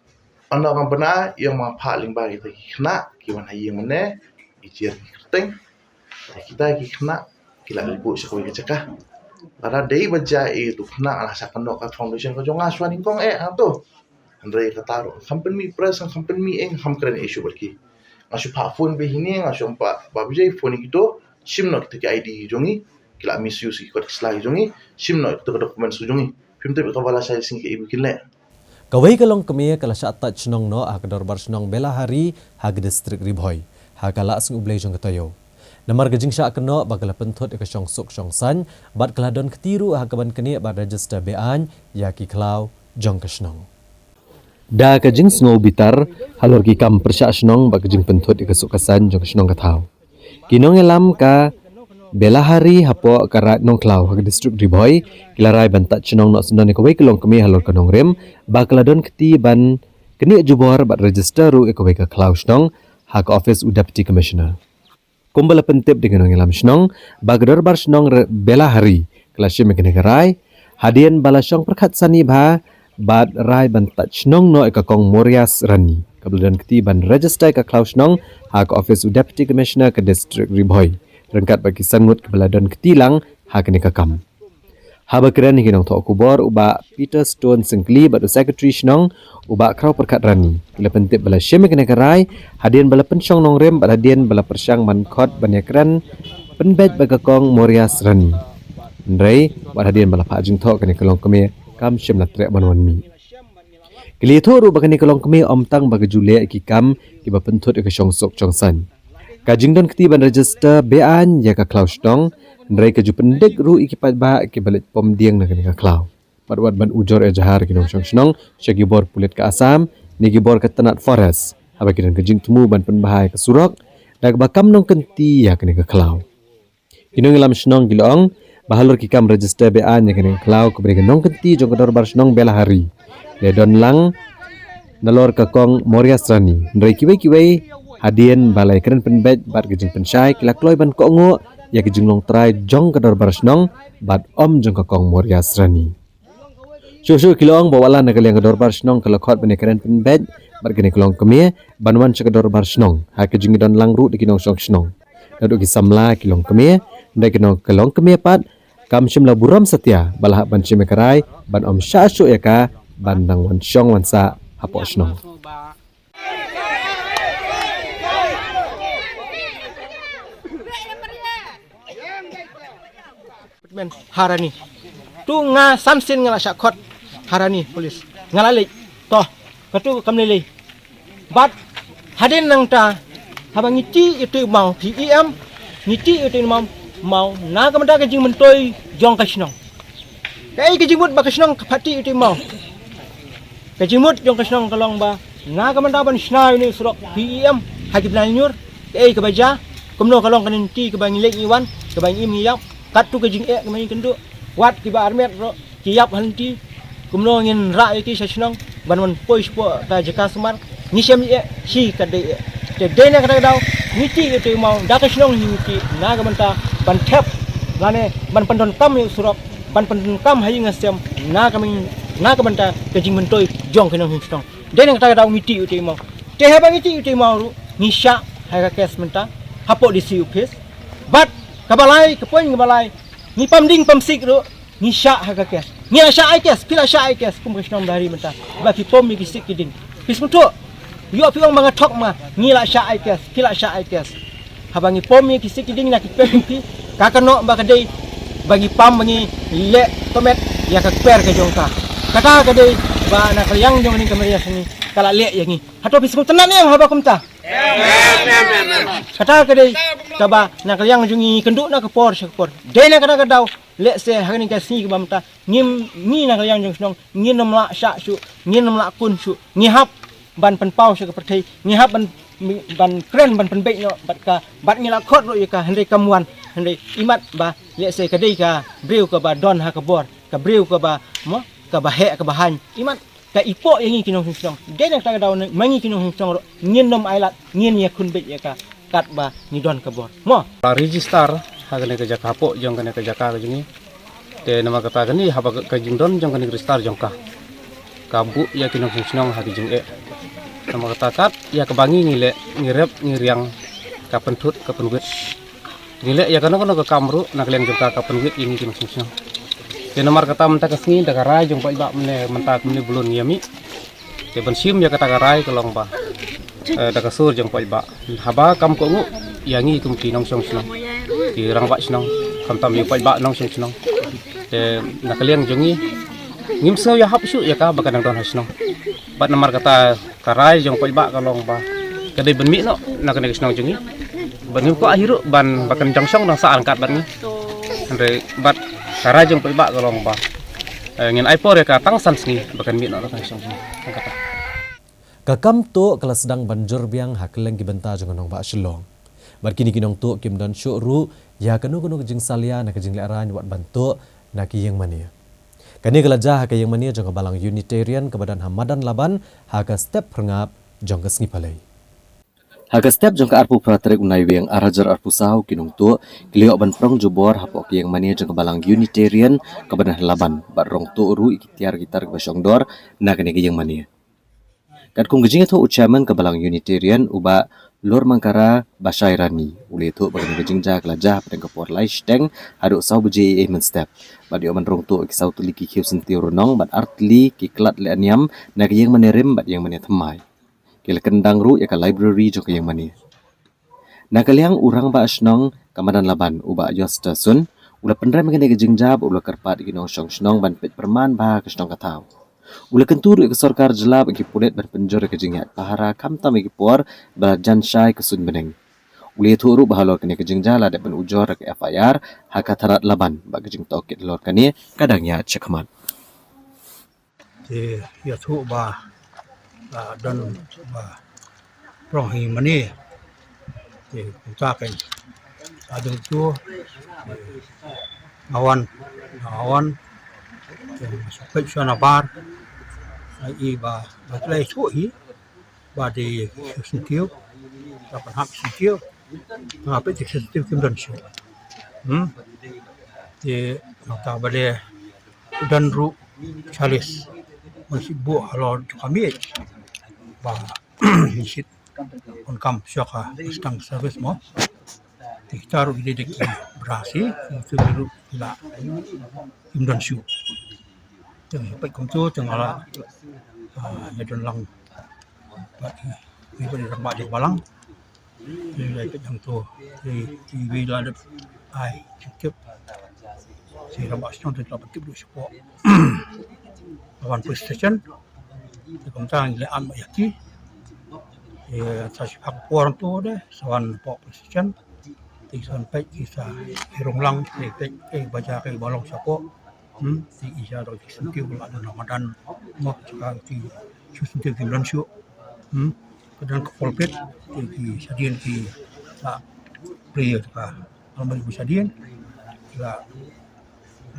ynda nga bna, ïa nga phah lyngba kita ki khynnah ki wan ha ïing mynne, i jia ki kyrteng. Kita ki khynnah ki la leit buh sha kawei ka jaka. Lada dei ba jia ïa utu u khynnah, nga la shah kynnoh ka foundation ka jong nga shwa nyngkong eh, hangto. Hynrei kata ruh kham pynmih press, kham pynmih eng, kham kren issue bad ki. Nga shu phah phone ba hine, nga shu ong ba, ba Vijay phone ïa kito, shim noh kito ki I D jong ngi, ki la misuse ïa ki kot ki sla jong ngi, shim noh kito ki documents jong ngi. Phim tip kaba la shai sing ki ibu kin leh. Kawei ka longkmie ka la shah tat shnong noh ha ka dorbar shnong Belahari ha ka district Ri Bhoi ha ka Lah Sngi U Blei jong ka taïew. Namar ka jingshah kynnoh ba ka la pynthut ïa ka shongsuk shongsaiñ bad ka la don kti ruh ha kaban knieh bad register be-aiñ ïa ki khlaw jong ka shnong. Da ka jingsngew bitar halor ki kam pyrshah shnong bad ka jingpynthut ïa ka suk ka saiñ jong ka shnong ka thaw, ki nongïalam ka Belahari hapoh ka Raid Nongkhlaw ha ka district Ri Bhoi ki la rai ban tat shnong noh syndon ïa kawei ka longkmie halor ka nongrim ba ka la don kti ban knieh jubor bad register ruh ïa kawei ka khlaw shnong ha ka office u Deputy Commissioner. Kumba la pyntip da ki nongïalam shnong ba ka dorbar shnong Re-, Belahari ka la shim ïa kane ka rai hadien ba la shong pyrkhat sani bha bad rai ban tat shnong noh ïa ka Kong Morias Rani kaba la don kti ban register ïa ka khlaw shnong ha ka office u Deputy Commissioner ka district Ri Bhoi ryngkat bad ki san ngut kiba la don kti lang ha kane ka kam. Haba kren ïa ki nongthoh khubor, u Bah Peter Stone Syngkli bad u Secretary shnong, u Bah Khrawpyrkhat Rani, ki la pyntip ba la shim ïa kane ka rai hadien ba la pynshong nongrim bad hadien ba la pyrshang ban khot ban ïakren pynbeit bad ka Kong Morias Rani. Hynrei wat hadien ba la phah jingthoh, kane ka longkmie kam shym la treh ban wan mih. Ki la ïathuh ruh ba kane ka longkmie ym tang ba ka ju leh ïa ki kam kiba pynthut ïa ka shongsuk shongsaiñ, ka jingdon kti ban register be-aiñ ïa ka khlaw shnong, hynrei ka ju pyndik ruh ïa ki paidbah kiba leit pom dieng na kane ka khlaw. Bad wat ban ujor ejahar ïa ki nongshong shnong sha ki bor pulit ka Assam ne ki bor ka tnat Forest haba ki don ka jingthmu ban pynbha ïa ka surok da kaba kam nongkynti ïa kane ka khlaw. Ki nongïalam shnong ki la ong ba halor ki kam register be-aiñ ïa kane ka khlaw kaba dei ka nongkynti jong ka dorbar shnong Belahari, la don lang nalor ka Kong Morias Rani, hynrei kiwei kiwei hadien ba la ïakren pynbeit bad ka jingpynshai, ki la kloi ban kohnguh ïa ka jinglong trai jong ka dorbar shnong bad ym jong ka Kong Morias Rani. Shuh shuh ki la ong ba wat la na ka liang ka dorbar shnong ka la khot ban ïakren pynbeit bad kane ka longkmie ban wan sha ka dorbar shnong ha ka jingdon lang ruh da ki nongshong shnong, naduh ki samla, ki longkmie, hynrei kane ka longkmie pat kam shym la burom satia ba la hap ban shim ïa ka rai ban ym shah shuh ïa ka ban dang wan shong wan sah hapoh shnong. Department ha Rani. Tu nga samsin nga la shah khot ha Rani police. Nga la leit. To, katu kam lei lei. Bad hadien nangta haba ngi tih ïa utu u maw P E M, ngi tih ïa utu u maw, maw na ka bynta ka jingmyntoi jong ka shnong. Kaei ka jingmut ba ka shnong ka phah tih ïa utu u maw? Ka jingmut jong ka shnong ka long ba na ka bynta ban shna ïa une u surok P E M ha ki bnai lynñiur, kaei kaba jia, kumno ka long kane ka lynti kaba ngi leit ngi wan, kaba ngi im ngi ïap, katto ka jingeh kaba ngi kynduh, wat kiba armet ruh ki ïap ha lynti, kumno ngin rah ïa ki sha shnong ban wan poi shapoh ka jaka sumar, ngi shem ïa shi ka dei ïa. Te dei na kata ka daw ngi tih ïa utu u maw, da ka shnong hi ngi tih na ka bynta ban thep lane ban pyndonkam ïa u surok, ban pyndonkam ha ïing ha sem na ka myn-, na ka bynta ka jingmyntoi jong ki nongshong shnong. Dei na kata ka daw ngi tih ïa utu u maw. Te haba ngi tih ïa utu u maw ruh ngi shah ha ka case mynta hapoh D C office. Bad kaba lai, ka point kaba lai, ngi pam ding pam sik ruh ngi shah ha ka case. Ngi la shah ai case, phi la shah ai case kum ka shnong Belahari mynta ba phi pom ïa ki sik ki ding. Phi sngewthuh? Ïoh phi ong ba nga thok ma, ngi la shah ai case, phi la shah ai case. Haba ngi pom ïa ki sik ki dieng na ki pep ki, ka kano ba ka dei ba ngi pam ba ngi leh tomet ïa ka kper ka jong ka. Kata ka dei ba na ka liang jong kane ka Maria Sani ka la leh ïa ngi. Hato phi sngewtynnat ne em haba kumta? Kata ka dei kaba na ka liang jong ngi kynduh na ka por sha ka por. Dei na kata ka daw, lehse ha kane ka sngi kaba mynta ngim, ngi na ka liang jong shnong ngin ym lah shah shuh, ngin ym lah kun shuh. Ngi hap ban pynpaw sha ka pyrthei, ngi hap ban, ban kren, ban pynbeit noh bad ka, bad ngi la khot ruh ïa ka, hynrei kam wan. Hynrei imat ba lehse ka dei ka briew kaba don ha ka bor, ka briew kaba, mo, kaba heh kaba haiñ. Imat ka ipoh ïa ngi ki nongshong shnong. Dei na kata ka daw ne ma ngi ki nongshong shnong ruh ngin ym ailad, ngin ïakhun beit ïa ka katba ngi don ka bor, mo. La register ha kane ka jaka hapoh jong kane ka jaka ka jong ngi. Te namar kata kane haba ka, ka jingdon jong kane ka register jong ka, ka buh ïa ki nongshong shnong ha ki jingeh. Namar kata kat ïa kaba ngi, ngi leh, ngi rep, ngi riang, ka pynthut, ka pynwit. Ngi leh ïa kano kano ka kam ruh na ka liang jong ka, ka pynwit ïa ngi ki nongshong shnong. Te namar kata mynta ka sngi da ka rai jong paidbah mynne, mynta kumne ba lun ïa mih. Te ban shim ïa kata ka rai ka long ba, eh, da ka sur jong paidbah, haba kam kohnguh ïa ngi kum ki nongshong shnong, ki rangbah shnong, khamtam ïa paidbah nongshong shnong. Te na ka liang jong ngi ngim sngew ïahap shuh ïa ka ba ka dang don ha shnong. Bad namar kata ka rai jong paidbah ka long ba ka dei ban mih noh na kane ka shnong jong ngi. Bad ngim kwah hi ruh ban ba kan dang shong dang sah ryngkat bad ngi. Hynrei bad ka rai jong paidbah ka long ba, eh, ngin ai por ïa ka tang san sngi ba kan mih noh na kane ka shnong jong ngi. Tang kata. Ka kam tuh ka la sdang ban jur biang ha kylleng ki bynta jong ka nongbah Shillong. Bad kine ki nongtuh kim don shuh ruh ïa kano kano ka jingsalia na ka jinglehrain wat ban tuh na ki ïing mane. Kane ka la jia ha ka ïing mane jong ka Balang Unitarian kaba don ha Madan Laban ha ka step phyrngap jong ka sngi Palei. Ha ka step jong ka arphew phra tarik u Naiwieng ar hajar arphew saw ki nongtuh ki la ïoh ban prong jubor hapoh ka ïing mane jong ka Balang Unitarian kaba don ha Laban bad rong tuh ruh ïa ki tiar ki tar kiba shongdor na kane ka ïing mane. Katkum ka jingïathuh u chairman ka Balang Unitarian u Bah Lormangkara Bashairani, u la ïathuh ba kane ka jingjia ka la jia hapdeng ka por lai shiteng haduh saw baje eiei mynstep. Bad ïoh ban rong tuh ki saw tylli ki khiew syntiew rnong bad ar tylli ki klat lehniam na ka ïing mane rim bad ïing mane thymmai. Ki la kyndang ruh ïa ka library jong ka ïing mane. Na ka liang u rangbah shnong ka Madan Laban u Bah Yosta Sun u la pynrem ïa kane ka jingjia bad u la kyrpad ïa ki nongshong shnong ban peit pyrman bha ha ka shnong ka thaw. U la kyntu ruh ïa ka sorkar jylla bad ki pulit ban pynjur ïa ka jingïaid pahara khamtam ïa ki por ba la jan shai ka suiñ bneng. U la ïathuh ruh ba halor kane ka jingjia la dep ban ujor ïa ka F I R ha ka thanat Laban bad ka jingtohkit halor kane ka dang ïaid shakhmat. Te ïathuh ba, ba don ba prong hi mane. Te kumta kein, a dang tu, eh, awan, awan, eh, peit shwa na bar. Ai i ba, ba tlei shuh hi ba dei syntiew, ba pynhap syntiew. Nga peit te syntiew kim don shuh. Hmm. Te nangta ba dei don ruh chalice. Ngan shu buh halor jong ka miej ba ngi shu pyndonkam shuwa ka stang service mo. Te kita ruh ki dei da ki bra shi, ki ruh ki la kim don shuh. Te peit kumtu te nga la, ah, ïa don lang bad ki, ki bad ki rangbah jong balang. Te la peit hangto te ki wei la dep ai jingtip. Te rangbah shnong te la pyntip ruh shapoh Laban Police Station. Te kumta ngi la ap ïa ki. Te sa shiphang por hangto de sa wan hapoh Police Station. Te sa wan peit ki sa ïa rung lang te peit kaei ba jia kaei ba long shapoh. Hmm, te i sa dei ki syntiew la don ha madan. Mo, ka ki syntiew kim don shuh. Hmm, ka don ka pulpit, te ki shadien ki la plie ka almari ba shadien. Ki la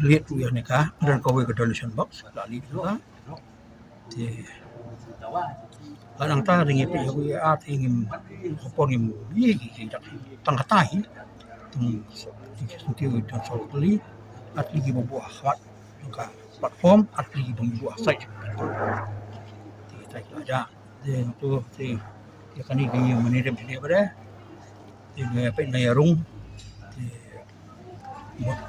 liet ruh ïa kane ka, ka don kawei ka donation box, la liet ruh ka. Te la nangta te ngi peit ïa ka, te ngim, ka por ngim ïohi ki, ki, tang kata hi. Tang ki syntiew ki don saw tylli, ar tylli kiba buh ha khmat jong ka platform, ar tylli kiba buh ha side. Te kita ki la jia. Te nangtu te ïa kane ka ïing mane rim shane ba dei. Te ngi peit ngi ïa rung. Te mut,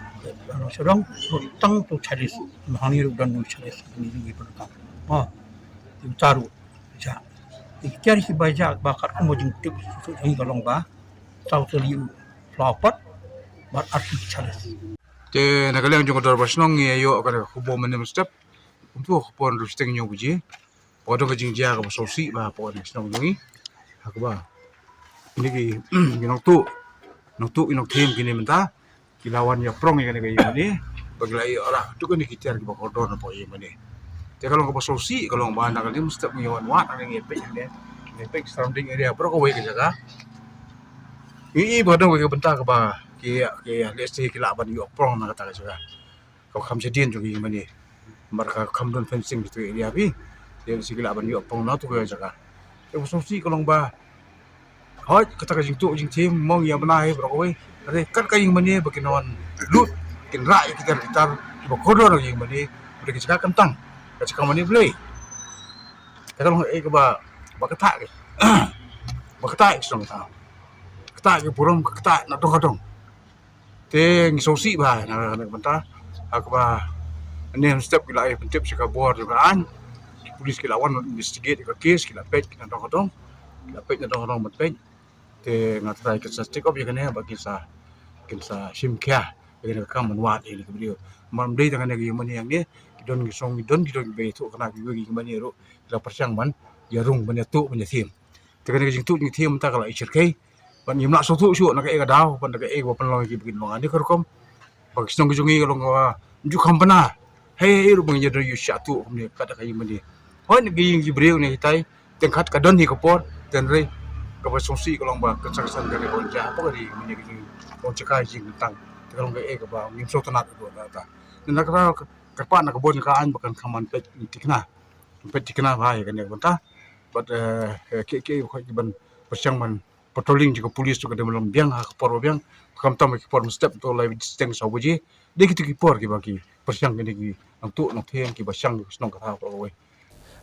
ano sha dong, mut tang tu chalice, ma hangne ruh don tu chalice, hangne ruh ngi pyndonkam. Ha, te uta ruh jia. Te ki tiar kiba jia ba katkum ka jingtip shuh shuh jong ngi ka long ba Taw te liu flower pot bad artificial. Te na ka liang jong ka dorbar shnong ngi ïoh ka khubor mynne mynstep. Kumtu ka por hynriew shiteng hynñiew baje. Ka don ka jingjia kaba sngewsih bha hapoh ka shnong jong ngi. Ha kaba kine ki nongtuh, nongtuh ki nongthiem kine mynta ki la wan ïa prong ïa kane ka ïing mane ba ki la ïoh rah tuk kane ki tiar kiba kordor hapoh ïing mane. Te ka long kaba sngewsih, ka long ba na ka liang mynstep ngi wan wad, ngi peit, ngi peit surrounding area baroh kawei ka jaka. Ngi i ba ka don kawei ka bynta kaba ki, ki, let's say, ki lah ban ïoh prong na kata ka jaka. Ka kham shadien jong ka ïing mane. Namar ka kham don fencing kito area phi. Te shi ki lah ban ïoh prong na tu ka jaka. Te ka sngewsih ka long ba hooid kata ka jingtuh jingthiem mong ïa bnai baroh kawei. Hynrei kat ka ïing mane ba kin wan lut, kin rah ïa ki tiar ki tar kiba kordor na ka ïing mane. Ba ka jaka kyntang, ka jaka mane Blei. Kata long eh kaba, ba kata ka, ba kata ka shnong kata. Kata ka burom, kata na dong ka dong. Te ngi sngewsih bha na, na ka bynta ha kaba mynne mynstep ki la ai pyntip sha ka bor jong ka aiñ. Ki pulis ki la wan investigate ïa ka case, ki la peit na dong ka dong, ki la peit na dong ka dong ban peit. Te nga trai kin sa check up ïa kane ba kin sa, kin sa shim khia ïa kane ka kam ban wad ïa kane ka briew. Mar ym dei tang kane ka ïing mane hangne, ki don ki shnong, ki don ki don kiba ïathuh kane ka ïing mane ruh ki la pyrshang ban ïarung, ban ïathuh, ban ïathiem. Te kane ka jingtuh jingthiem mynta ka la i shyrkhei. Bad ngim lah sngewthuh shuh na kaei ka daw, bad na kaei kaba pynlong ïa ki ba kin long kane ka rukom. Ba ka shnong ka jong ngi ka long kaba ym ju kham bna. Hei hei ruh ba ngin ïa don ïa shah tuh kumne kat ka ïing mane. Hooid na ka ïing ki briew ne hitai, teng kat ka don hi ka por, teng rei kaba sngewsih ka long ba ka sa ka san ka rei ka wan jia hapoh ka ïing mane ka jong ngi. Ka wan jaka jingkyntang. Te ka long kaei kaba ngim sngewtynnat ruh kata. Te na kata kyrpad na ka bor jong ka aiñ ba kan kham ban peit thikna. Peit thikna bha ïa kane ka bynta. Bad eh, ki, ki, ki ban pyrshang ban patrolling jong ka pulis jong ka dei ban long biang ha ka por ba biang, khamtam ha ki por mynstep to lai shiteng saw baje. Dei kito ki por kiba ki pyrshang kine ki nongtuh nongthiem kiba shang shnong ka thaw baroh kawei.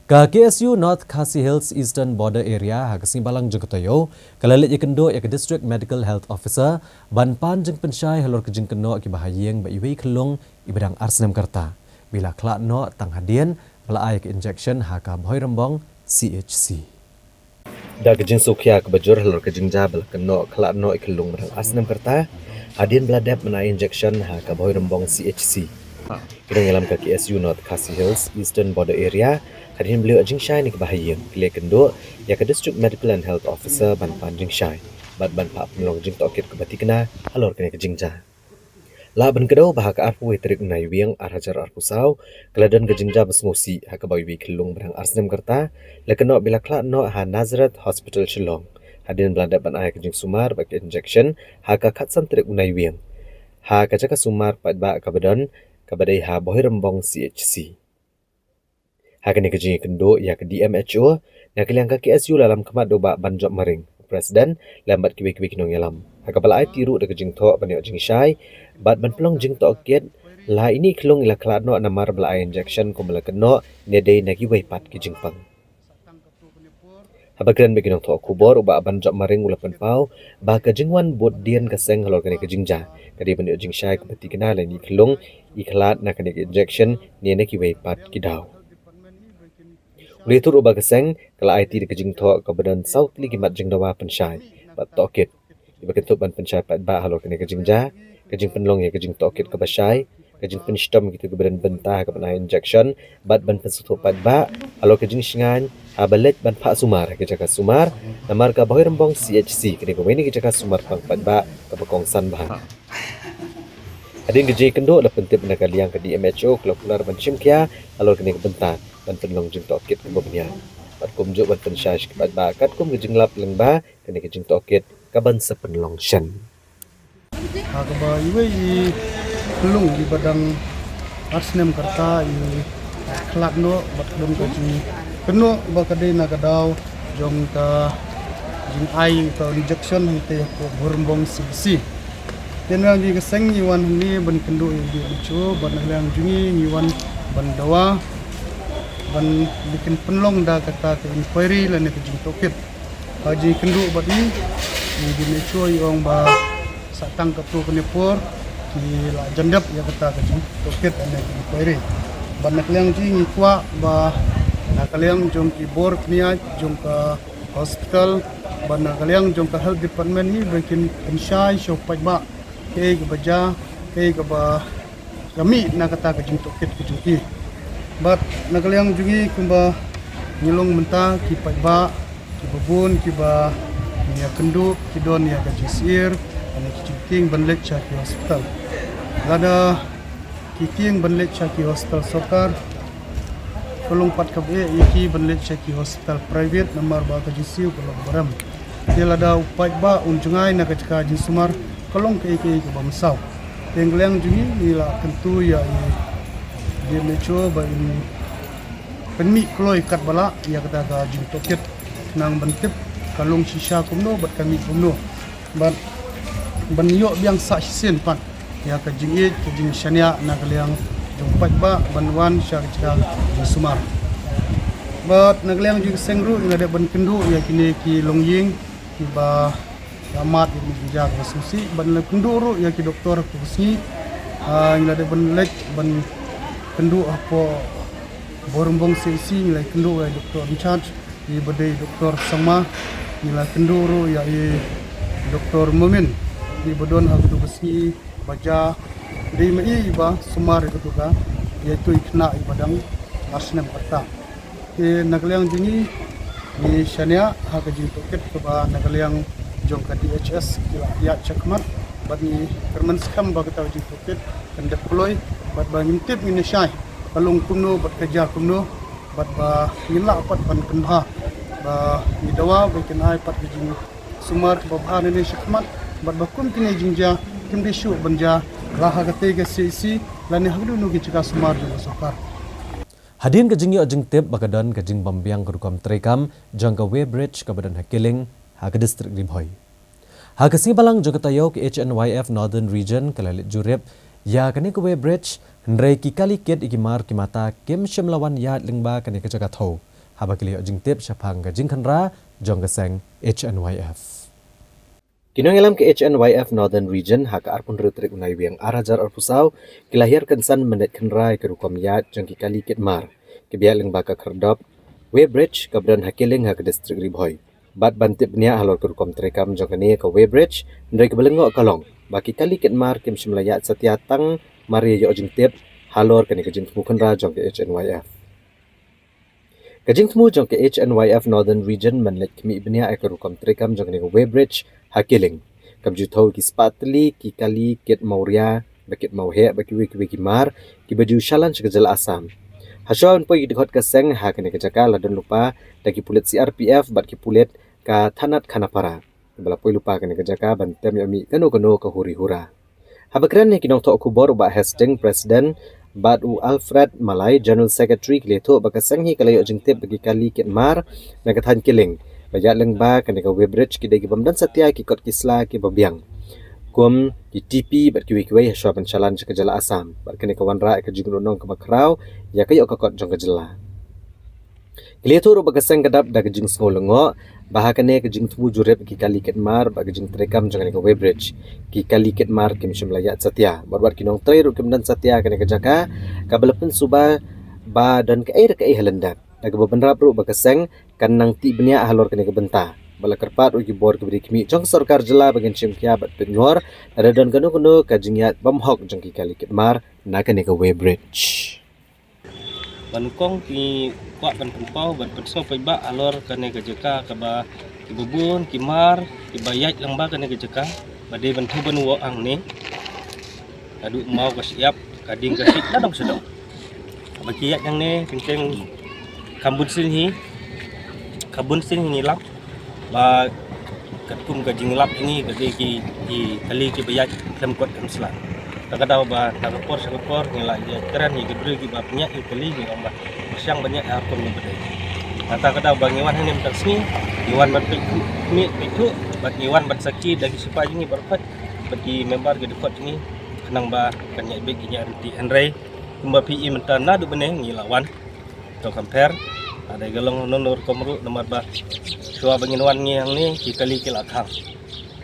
Ka K S U North Khasi Hills Eastern Border Area ha ka sngi Balang jong ka taïew ka la leit ïakynduh ïa ka District Medical Health Officer ban pan jingpynshai halor ka jingkynnoh kiba ha ïing ba iwei i khyllung iba dang ar snem ka rta ba i la khlad noh tang hadien ba la ai ïa ka injection ha ka Bhoirymbong C H C. Da ka jingsngewkhia kaba jur halor ka jingjia ba la kynnoh khlad noh i khyllung ba dang ar snem ka rta hadien ba la dep ban ai injection ha ka Bhoirymbong C H C. Ki nongïalam ka K S U North Khasi Hills Eastern Border Area hadien ba la ïoh jingshai na kiba ha ïing ki la ïakynduh ïa ka District Medical and Health Officer ban pan jingshai bad ban phah pynlong jingtohkit kaba thikna halor kane ka jingjia. Lah ban kdew ba ha ka arphew wei tarik u Naiwieng ar hajar arphew saw ka la don ka jingjia ba sngewsih ha kaba iwei i khyllung ba dang ar snem ka rta la kynnoh ba i la khlad noh ha Nazareth Hospital Shillong hadien ba la dep ban ai ka jingsumar bad ka injection ha ka khatsan tarik u Naiwieng ha ka jaka sumar paidbah kaba don kaba dei ha Bhoirymbong C H C. Ha kane ka jingïakynduh ïa ka D M H O na ka liang ka K S U la lam khmat da u Bah Banjop Maring, President, lem bad kiwei kiwei ki nongïalam ha kaba la aiti ruh da ka jingthoh ban ïoh jingshai bad ban pynlong jingtohkit la ine i khyllung i la khlad noh namar ba la ai injection kumba la kynnoh ne dei na kiwei pat ki jingpang. Haba kren bad ki nongthoh khubor u Bah Banjop Maring u la pynpaw ba ka jingwan bud dien ka seng halor kane ka jingjia ka dei ban ïoh jingshai kaba thikna la ine i khyllung i khlad na kane ka injection ne na kiwei pat ki daw. U la ïathuh ruh ba ka seng ka la aiti da ka jingthoh kaba don saw tylli ki mat jingdawa pynshai bad tohkit kiba kynthup ban pynshai paidbah halor kane ka jingjia, ka jingpynlong ïa ka jingtohkit kaba shai, ka jingpynshitom ïa kito kiba don bynta ha kaba ai injection bad ban pynsngewthuh paidbah halor ka jingshngaiñ haba leit ban phah sumar ha ki jaka sumar namar ka Bhoirymbong C H C ka dei kawei na ki jaka sumar pang paidbah kaba kongsan bha. Hadien ka jingïakynduh la pyntip na ka liang ka D M H O ka la kular ban shim khia halor kane ka bynta ban pynlong jingtohkit kaba bniah bad kumjuh ban pynshai sha ki paidbah katkum ka jinglap lyngba kane ka jingtohkit kaban sa pynlong shen. Ha kaba iwei i khyllung iba dang ar snem ka rta i khlad noh bad ka don ka jingkynnoh ba ka dei na ka daw jong ka jingai ka injection hangtei hapoh Bhoirymbong C H C. Te na ka liang jong ngi ka seng ngi wan hangne ban kynduh ïa u D M H O bad na ka liang jong ngi ngi wan ban dawa ban kin pynlong da kata ka inquiry lane ka jingtohkit. Ka jingkynduh bad i, i D M H O i ong ba sa tang katto katne por ki la jan dep ïa kata ka jingtohkit lane ka inquiry. Bad na ka liang jong ngi ngi kwah ba na ka liang jong ki bor pynïaid jong ka hospital, bad na ka liang jong ka health department hi ba kin pynshai sha u paidbah kaei kaba jia, kaei kaba ka mih na kata ka jingtohkit ka jong ki. Bad na ka liang jong ngi kumba ngi long mynta, ki paidbah kiba bun kiba ngi ïakynduh ki don ïa ka jingsyier, ane ki jingtieng ban leit sha ki hospital. Lada ki tieng ban leit sha ki hospital sorkar, ka long pat kaba eh ïa ki ban leit sha ki hospital private, namar ba ka jingsiew ka long barem. Te lada u paidbah un jngai na ka jaka jingsumar, ka long kaei kaei kaba mynsaw. Te na ka liang jong ngi, ngi la kyntu ïa i D M H O ba in pynmih kloi katba lah ïa kata ka jingtohkit, khnang ban tip ka long shisha kumno bad ka mih kumno, bad ban ïoh biang sah shisien pat ïa ka jingïeit, ka jingshaniah na ka liang jong u paidbah ban wan sha ka jaka jingsumar. Bad na ka liang jong ka seng ruh, ngi la dep ban kynduh ïa kine ki longïing kiba ïa mad ïa kine ki jaka ba sngewsih, bad ngi la kynduh ruh ïa ki doktor ha kane ka sngi. Ah, ngi la dep ban leit ban kynduh hapoh Boirymbong C H C, ngi la kynduh ïa i doktor in charge, iba dei i Doktor Sangma. Ngi la kynduh ruh ïa i Doktor Momin, iba don ha katu ka sngi ba jia, dei ma i iba sumar ïa katu ka, ïa itu i khynnah iba dang ar snem kata. Te na ka liang jong ngi, ngi shaniah ha ka jingtohkit kaba na ka liang jong ka D H S ki la ïaid shakhmat, bad ngi kyrmen skhem ba kata ka jingtohkit kan dep kloi, bad ba ngim tip, ngim shai ka long kumno bad ka jia kumno, bad ba ngin lah pat ban pynbha. Ba ngi dawa ba kin ai pat ka jingsumar kaba bha nangne shakhmat, bad ba kum kine jingjia kim dei shuh ban jia la ha katei ka C H C lane ha kano kano ki jaka sumar jong ka sorkar. Hadien ka jingïoh jingtip ba ka don ka jingbym biang ka rukom treikam jong ka weighbridge kaba don ha Killing, ha ka district Ri Bhoi. Ha ka sngi Balang jong ka taïew, ka H N Y F Northern Region ka la leit jurip ïa kane ka weighbridge, hynrei ki kali kit ïa ki mar ki mata kim shym la wan ïaid lyngba kane ka jaka thew, haba ki la ïoh jingtip shaphang ka jingkhynra jong ka seng H N Y F. Ki nongïalam ka H N Y F Northern Region ha ka arphew hynriew tarik u Naiwieng ar hajar arphew saw ki la hiar kynsan ban leit khynra ïa ka rukom ïaid jong ki kali kit mar kiba ïaid lyngba ka khyrdop weighbridge kaba don ha Killing, ha ka district Ri Bhoi, bad ban tip bniah halor ka rukom treikam jong kane ka weighbridge, hynrei kaba lyngngoh ka long ba ki kali kit mar kim shym la ïaid satia tang mar ïa ïoh jingtip halor kane ka jingthmu khynra jong ka H N Y F. Ka jingthmu jong ka H N Y F Northern Region ban leit khmih bniah ïa ka rukom treikam jong kane ka weighbridge ha Killing, kam ju thew ïa ki spah tylli ki kali kit mawria bad kit mawheh bad kiwei kiwei ki mar kiba ju shalan sha ka jylla Assam. Hashwa ban poi ïa ki dkhot ka seng ha kane ka jaka la don lypa da ki pulit C R P F bad ki pulit ka thanat Khanapara, kiba la poi lypa ha kane ka jaka ban tem ïoh mih kano kano ka huri hura. Haba kren ïa ki nongthoh khubor u Bah Hastings, President, bad u Alfred Malai, General Secretary, ki la ïathuh ba ka seng hi ka la ïoh jingtip ba ki kali kit mar na ka thaiñ Killing ba ïaid lyngba kane ka weighbridge ki dei ki bym don satia ki kot ki sla kiba biang, kum ki T P bad kiwei kiwei, hashwa ban shalan sha ka jylla Assam, bad kane ka wanrah ïa ka jingïohnong kaba khraw ïa ka ïoh ka kot jong ka jylla. Ki la ïathuh ruh ba ka seng ka dap da ka jingsngew lyngngoh ba ha kane ka jingthmu jurip ki kali kit mar bad ka jingtreikam jong kane ka weighbridge, ki kali kit mar kim shym la ïaid satia, bad wat ki nongtrei ruh kim don satia ha kane ka jaka, kaba la pynsuba ba don kaei re kaei ha lyndet, da kaba bynrap ruh ba ka seng kan nang tih bniah halor kane ka bynta, bad la kyrpad ruh ïa ki bor kiba dei khmih jong ka sorkar jylla ba ngin shim khia bad pynngor lada don kano kano ka jingïaid bymhok jong ki kali kit mar na kane ka weighbridge. Ba nyngkong ki kwah ban pynpaw ban pynsngew paidbah halor kane ka jaka kaba kiba bun ki mar kiba ïaid lyngba kane ka jaka ba dei ban thew ban woh hangne. Naduh maw ka shyiap, ka ding ka shit, nadong shadong. Ba ki ïaid hangne teng teng, kham bun sien hi, kham bun sien hi ngi lap ba katkum ka jinglap jong ngi ka dei ki, ki kali kiba ïaid khlem kot khlem sla. Ta ka daw ba na ka por sha ka por ngi la ïakren ïa ki briew kiba pynïaid ïa ki kali, ngi ong ba pyrshang ban ïaid ha kum ngi ba dei. Nangta ka daw ba ngi wan hangne mynta ka sngi, ngi wan ban peit khmih, peit thuh, bad ngi wan ban sakhi da ki shipai jong ngi baroh khoit bad ki member ki dkhot jong ngi, khnang ba kan ïaid beit, kin ïaid ryntih. Hynrei kumba phi i mynta, naduh mynne ngi la wan. To compare, lada ka long hano hano rukom ruh, namar ba shuwa ba ngin wan ngi hangne ki kali ki la khang.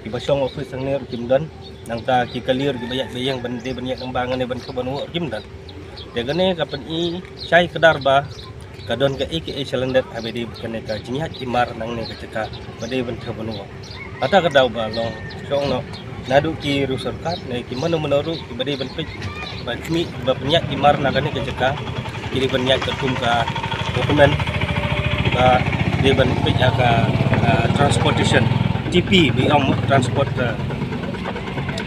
Kiba shong office hangne ruh kim don. Nangta ki kali ruh kiba ïaid ba ïeng ban dei ban ïaid lyngba hangne ban khew ban woh ruh kim don. Te kane ka pyni shai kdar ba Ka don ka A K A Chalandet haba dei kane ka jingïaid ki mar nangne ka jaka ba dei ban tha ban wah. Kata ka daw ba long shong noh naduh ki riew sorkar ne ki mano mano ruh kiba dei ban peit ba khmih ba pynïaid ki mar na kane ka jaka ki dei ban ïaid katkum ka document ba dei ban peit ha ka, ah, transportation T P ba ong transport ka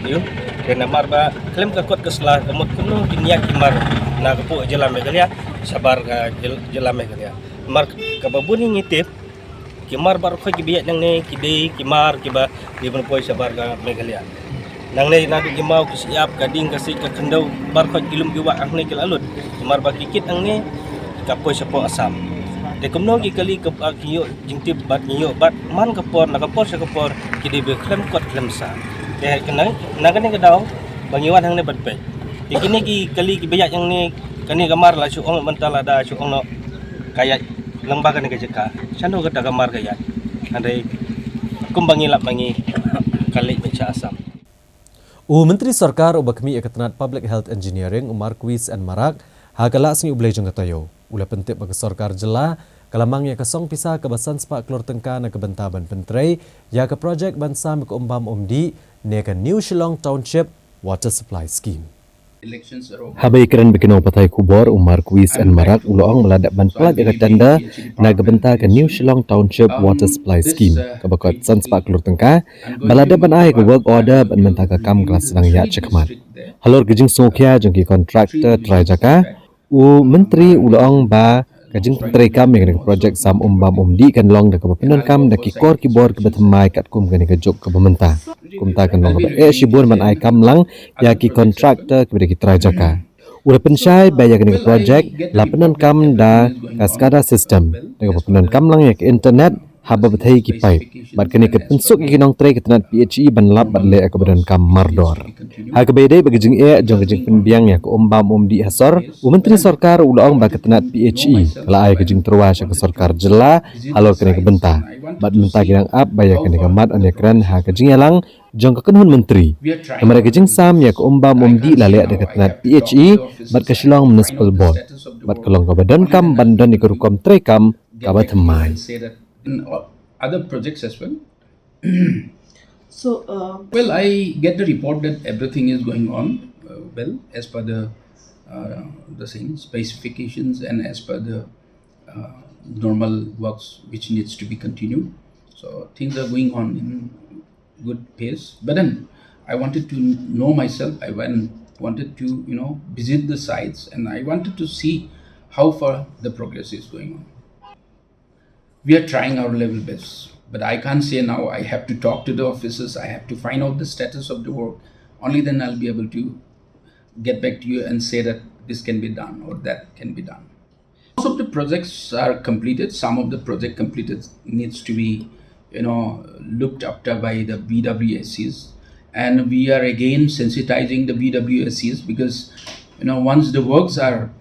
ïoh. Te namar ba khlem ka kot ka sla ka mut kumno kin ïaid ki mar na ka pud jylla Meghalaya shabar ka jyl-, jylla Meghalaya. Mar kaba bun ngi tip ki mar baroh khoit kiba ïaid nangne ki dei ki mar kiba dei ban poi shabar ka Meghalaya. Nangne naduh ki maw ki shyiap ka ding ka siej ka khyndew baroh khoit ki lum ki wah hangne ki la lut. Ki mar ba ki kit nangne ka poi shapoh Assam. Te kumno ki kali ka, ah, ki ïoh jingtip bad ngi ïoh bad man ka por na ka por sha ka por ki dei ba khlem kot khlem sla. Te kane na kane ka daw ba ngi wan hangne bad peit. Te kine ki kali kiba ïaid hangne kane ka mar la shu ong mynta lada shu ong noh ka ïaid lyngba kane ka jaka. Shano kata ka mar ka ïaid. Hynrei kumba ngi lap ma ngi ka leit beit sha Assam. U Myntri Sorkar uba khmih ïa ka tnat Public Health Engineering, u Marcuise N Marak, ha ka Lad Sngi U Blei jong ka taïew u la pyntip ba ka sorkar jylla ka la mang ïa ka song pisa kaba san spah klur tyngka na ka bynta ban pyntrei ïa ka projek ban sam ïa ka um bam um dih ne ka New Shillong Township Water Supply Scheme. Haba ïakren bad ki nongpathai khubor, u Marcuise N Marak u la ong ba la dep ban pynlait ïa ka tender na ka bynta ka New Shillong Township Water Supply Scheme kaba kot san spah klur tyngka, ba la dep ban ai ïa ka work order bad mynta ka kam ka la sdang ïaid shakhmat. Halor ka jingsngewkhia jong ki contractor trai jaka, u Myntri u la ong ba ka jingpyntreikam ïa kane ka projek sam um bam um dih kan long da kaba pyndonkam da ki kor ki bor kiba thymmai katkum kane ka juk kaba mynta. Kumta kan long kaba eh shibun ban ai kam lang ïa ki contractor kiba dei ki trai jaka. U la pynshai ba ïa kane ka projek la pyndonkam da ka SCADA system da kaba pyndonkam lang ïa ka internet haba bthei ki paip. Bad kane ka pynsuk ïa ki nongtrei ka tnat P H E ban lap bad leh ïa kaba donkam mardor. Ha kaba ïadei bad ka jingeh jong ka jingpynbiang ïa ka um bam um dih ha sor, u Myntri Sorkar u la ong ba ka tnat P H E ka la ai ka jingtyrwa sha ka sorkar jylla halor kane ka bynta. Bad mynta ki dang ap ba ïa kane ka mat yn ïakren ha ka jingïalang jong ka kynhun myntri. Namar ka jingsam ïa ka um bam um dih la leh da ka tnat P H E bad ka Shillong Municipal Board. Bad ka long kaba donkam ban don ïa ka rukom treikam kaba thymmai. Other projects as well. So, uh, well, I get the report that everything is going on uh, well as per the uh, the same specifications and as per the uh, normal works which needs to be continued. So things are going on in good pace. But then I wanted to know myself. I went, wanted to, you know, visit the sites, and I wanted to see how far the progress is going on. We are trying our level best, but I can't say now I have to talk to the officers, I have to find out the status of the work. Only then I'll be able to get back to you and say that this can be done or that can be done. Most of the projects are completed. Some of the project completed needs to be, you know, looked after by the B W S Cs, and we are again sensitizing the B W S Cs because, you know, once the works are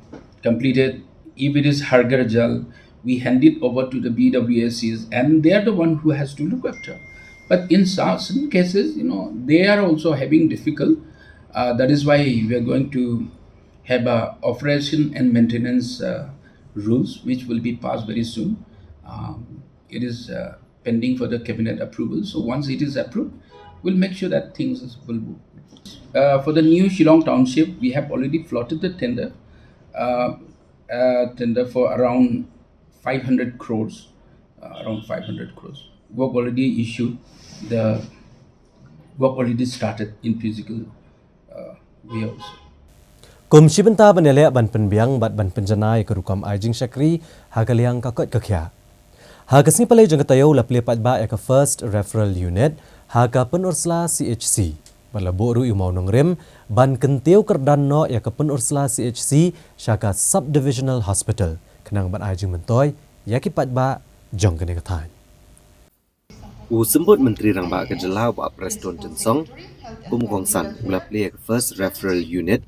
completed, if it is Har Ghar Jal, we hand it over to the B W S Cs, and they are the one who has to look after. But in some cases, you know, they are also having difficult. Uh, that is why we are going to have a operation and maintenance uh, rules, which will be passed very soon. Um, it is uh, pending for the cabinet approval. So once it is approved, we'll make sure that things will move. Uh, for the new Shillong Township, we have already floated the tender, uh, uh, tender for around five hundred crores, uh, around five hundred crores. Work already issued, the work already started in physical uh, way also. Kum shi bynta ban ïaleh ban pynbiang bad ban pynjanai ïa ka rukom ai jingshakri ha ka liang ka koit ka khiah. Ha ka sngi Palei jong ka taïew la plie paidbah ïa ka First Referral Unit ha ka Pynursla C H C bad la buh ruh ïa u mawnongrim ban kyntiew kyrdan noh ïa ka Pynursla C H C sha ka Sub Divisional Hospital khnang ban ai jingmyntoi ïa ki paidbah jong kane ka thaiñ. U Symbud Myntri Rangbah ka Jylla u Bah Prestone Tynsong kum u kongsan u la plie ïa ka First Referral Unit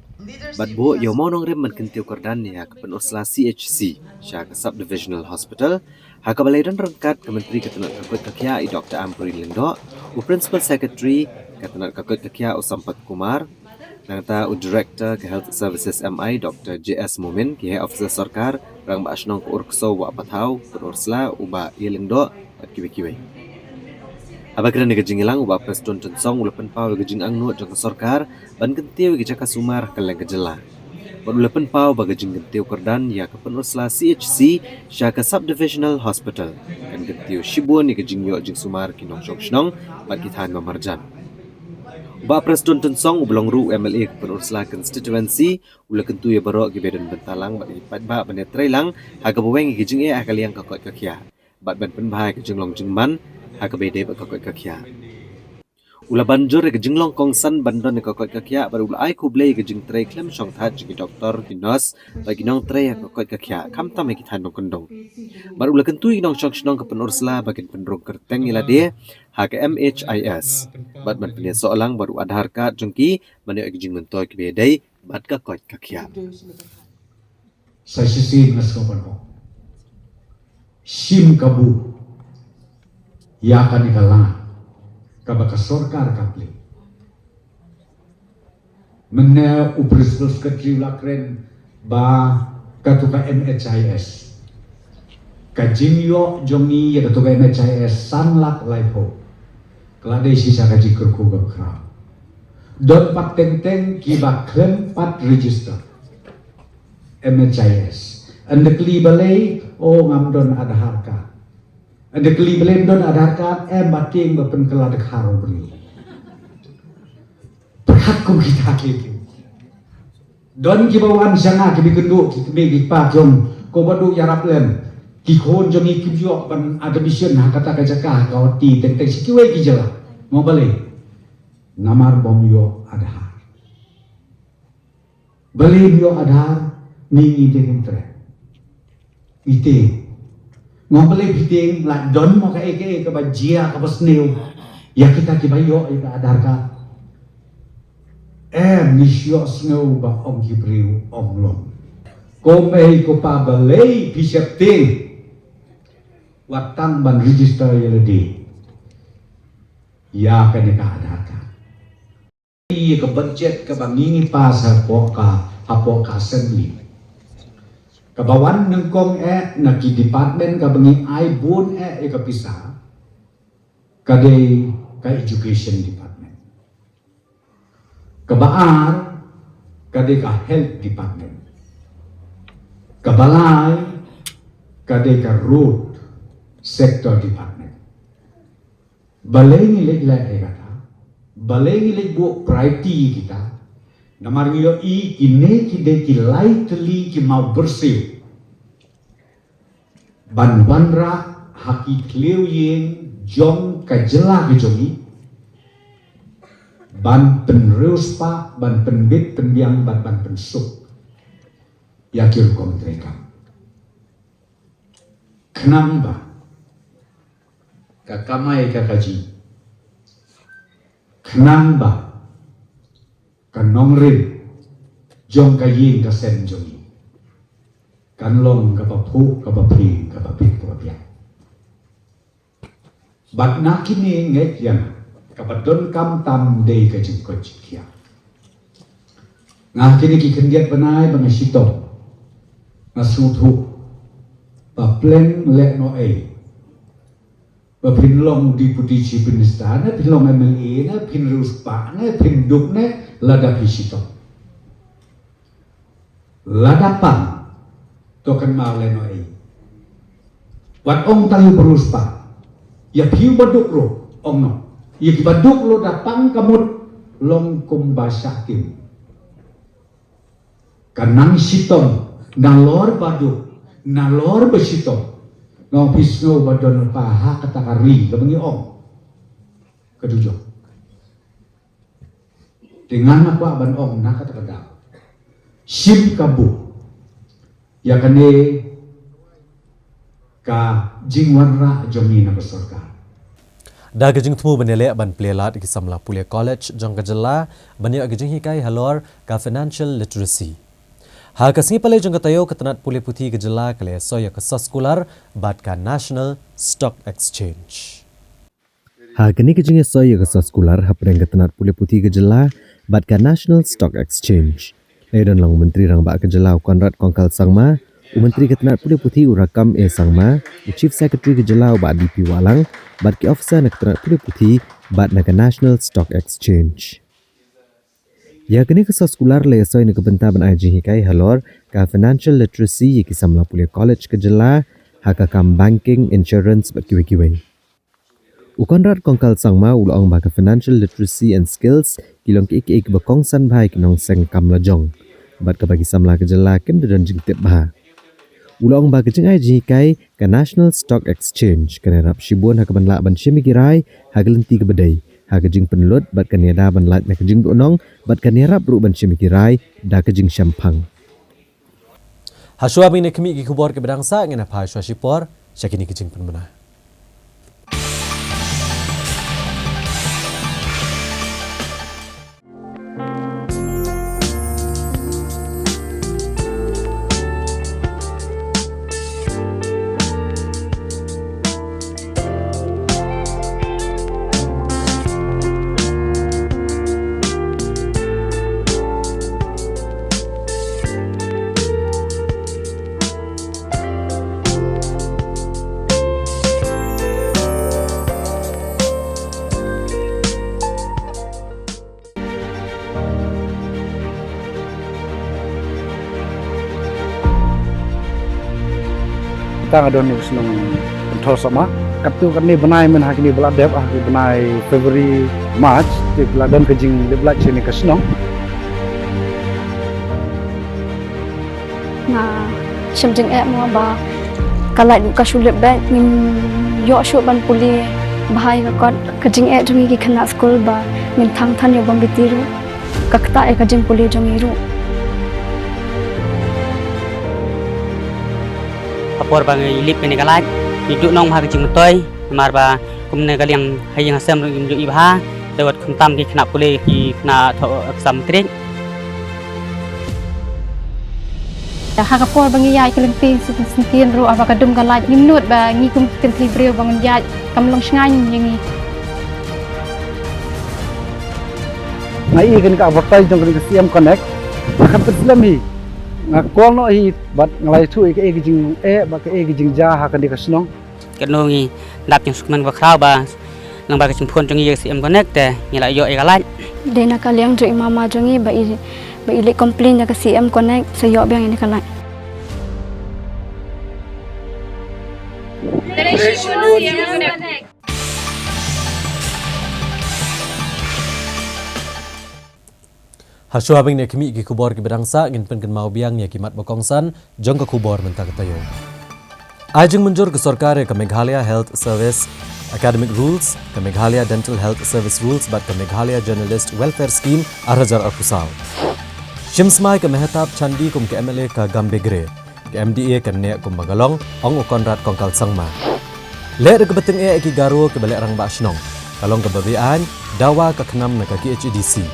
bad buh ïa u mawnongrim ban kyntiew kyrdan ïa ka Pynursla C H C sha ka Sub Divisional Hospital ha kaba la ïadon ryngkat ka Myntri ka tnat ka koit ka khiah i Doctor Ampareen Lyngdoh, u Principal Secretary ka tnat ka koit ka khiah u Sampath Kumar, Nangta u Director ka Health Services M I, Doctor J S Momin, ki Heh Officer Sorkar, Rangbah Shnong ka Urksew Wah Pathaw, Pynursla u Bah Ialengdoh, bad kiwei kiwei. Haba kren ïa ka jingïalang, u Bah Prestone Tynsong u la pynpaw ïa ka jingangnud jong ka sorkar ban kyntiew ïa ka jaka sumar ha kylleng ka jylla. Bad u la pynpaw ba ka jingkyntiew kyrdan ïa ka Pynursla C H C sha ka Sub Divisional Hospital kan kyntiew shibun ïa ka jingïoh jingsumar ki nongshong shnong bad ki thaiñ ba marjan. U Bah Prestone Tynsong uba long ruh u M L A ka Pynursla constituency u la kyntu ïa baroh kiba don bynta lang bad ki paidbah ban ïatrei lang ha kaba weng ïa ka jingeh ha ka liang ka koit ka khiah bad ban pynbha ïa ka jinglong jingman ha kaba ïadei bad ka koit ka khiah. U la ban jur ïa ka jinglong kongsan ban don ïa ka koit ka khiah bad u la ai khublei ïa ka jingtrei khlem shongthait jong ki doktor, ki nurse bad ki nongtrei ha ka koit ka khiah, khamtam ha ki thaiñ nongkyndong. Bad u la kyntu ïa ki nongshong shnong ka Pynursla ba kin pynrung kyrteng ïa lade ha ka M H I S bad ban pynïasoh lang bad u Aadhaar card jong ki ban ïoh ïa ka jingmyntoi kaba ïadei bad ka koit ka khiah. Sa shisien nga sngewbha ban ong, shim kabu ïa kane ka lad kaba ka sorkar ka plie. Mynne u Principal Secretary u la kren ba kato ka M H I S, ka jingïoh jong ngi ïa kato ka M H I S san lak laiphew, ka la dei shisha ka jingkyrkhu kaba khraw. Don pat teng teng kiba khlem pat register M H I S. Ynda kylli balei, o ngam don Aadhaar card. Ynda kylli balei ym don Aadhaar card, em ba tieng ba pynkylla dkhar u briew. Pyrkhat kum kita ki ki. Don kiba wan sha nga kiba kynduh ki kmie ki kpa ki ong, ko Bah Duh ïarap lem, ki khun jong ngi kim ïoh ban admission ha kata ka jaka ha ka Hoti teng teng sha kiwei ki jylla. Mo balei? Namar bym ïoh Aadhaar. Balei ym ïoh Aadhaar? Ngi ngi dei ngim treh. Ite. Ngam balei phi tieng, la don mo kaei kaei kaba jia kaba sniew ïa kita kiba ïoh ïa ka Aadhaar card? Em, ngi shu ïohsngew ba ong ki briew ym long. Ko mei ko pa, balei phi sheptieng? Wat tang ban register ïa lade ïa kane ka Aadhaar card. Ïa ka budget kaba ngi ngi pass hapoh ka, hapoh ka assembly, kaba wan nyngkong eh na ki department kaba ngi ai bun eh ïa ka pisa, ka dei ka education department. Kaba ar ka dei ka health department. Kaba lai ka dei ka road sector department. Balei ngi leit leh ïa kata? Balei ngi leit buh priority ïa kita? Namar ngi ïohi kine ki dei ki lai tylli ki maw byrsiw ban wanrah ha ki thliew ïing jong ka jylla ka jong ngi, ban pynriewspah, ban pynbit pynbiang bad ban pynsuk ïa ki rukom treikam. Khnang ba ka kamai ka kajih, khnang ba ka nongrim jong ka ïing ka sem jong ngi kan long kaba phuh, kaba phi, kaba phi, kaba phi. Bad na kine ngeit ïa nga, kaba donkam tam dei ka jingkoit jingkhiah. Nga kine ki khyndiat bnai ba nga shitom, nga sngewthuh ba pleng lehnohei, ba phin long Deputy Chief Minister ne phin long M L A ne phin riewspah ne phin duk ne lada phi shitom. Lada pang, to kynmaw lehnohei. Wat ong tang ïa u riewspah, ïa phi u ba duk ruh, ong noh. Ïa ki ba duk ruh da pang ka mut long kumba shah tim. Ka nang shitom nalor ba duk, nalor ba shitom. Nga ong phi sngew ba don lypa ha kata ka ri kaba ngi ong ka dujok. Te nga nga kwah ban ong na kata ka daw, shim kabu ïa kane ka jingwanrah jong ngi na ka sorkar. Da ka jingthmu ban ïaleh ban plie lad ïa ki samla pule college jong ka jylla ban ïoh ïa ka jinghikai halor ka financial literacy. Ha ka sngi Palei jong ka taïew, ka tnat pule puthi ka jylla ka la ïasoi ïa ka soskular bad ka National Stock Exchange. Ha kane ka jingïasoi ïa ka soskular hapdeng ka tnat pule puthi ka jylla, bad ka National Stock Exchange. La ïadon lang u Myntri Rangbah ka Jylla u Conrad Kongkal Sangma, u Myntri ka tnat Pule Puthi u Rakkam A Sangma, u Chief Secretary ka Jylla u Bah D P Wahlang, bad ki officer na ka tnat Pule Puthi bad na ka National Stock Exchange. Ïa kane ka soskular la ïasoi na ka bynta ban ai jinghikai halor ka financial literacy ïa ki samla pule college ka Jylla ha ka kam banking, insurance bad kiwei kiwei. U Conrad Kongkal Sangma u la ong ba ka financial literacy and skills ki long kiei kiei kiba kongsan bha ïa ki nongseng kam lajong, bad kaba ki samla ka Jylla kim da don jingtip bha. U la ong ba ka jingai jinghikai ka National Stock Exchange kan ïarap shibun ha kaban lah ban shim ïa ki rai ha ka lynti kaba dei ha ka jingpynlut, bad kan ïada ban lait na ka jingduhnong, bad kan ïarap ruh ban shim ïa ki rai da ka jingshemphang. Hashwa ban ïa khmih ki khubor kiba dang sah, ngin ïa phai shuwa shipor sha kine ki jingpynbna. Tang adon ni shnong Pynthor Sama. Katto katne bnai mynha kine ba la dep, ha ki bnai February, March, te la don ka jinglip light shane ka shnong. Nga shem jingeh mo ba ka light ka shu lip bad ngim ïoh shuh ban pule bha ïa ka kot. Ka jingeh jong ngi ki khynnah skul ba ngin thang than ïa u bym biti ruh. Ka ktah ïa ka jingpule jong ngi ruh. Ha por ba ngi lip kane ka light, ngi duhnong ha ka jingmyntoi, namar ba kumne ka liang ha ïing ha sem ruh ngim ju i bha, te wat khamtam ki khynnah pule, ki khynnah thoh exam matric. Ha ka por ba ngi ïaid ka lynti syngkien ruh, haba ka dum ka light ngim nud ba ngi kum ki kynthei briew ba ngin ïaid, kam long shngaiñ ïa ngi. Nga i kane ka advertise jong kane ka C M Connect, nga khlem pynslem hi. Nga call noh hi bad nga la ïathuh ïa kaei ka jingeh bad kaei ka jingjia ha kane ka shnong. Katno ngi dap jingshukmen bakhraw ba lyngba ka jingphone jong ngi ïa ka C M Connect te ngi la ïoh ïa ka light. Dei na ka liang jong i mama jong ngi ba i, ba i leit complain ïa ka C M Connect sa ïoh biang ïa ka light. Hashwa ban ïa khmih ki khubor kiba dang sah, ngin pynkynmaw biang ïa ki mat ba kongsan jong ka khubor mynta ka taïew. Ai jingmynjur ka sorkar ïa ka Meghalaya Health Service Academic Rules, ka Meghalaya Dental Health Service Rules bad ka Meghalaya Journalist Welfare Scheme ar hajar arphew saw. Shim smai ka Mehtab Chandee kum ka M L A ka Gambegre. Ka M D A kan neh kumba ka long, ong u Conrad Kongkal Sangma. Leh da kaba tyngeh ïa ki Garo kiba leh rangbah shnong. Ka long kaba beaiñ, dawa ka KHADC na ka K H A D C.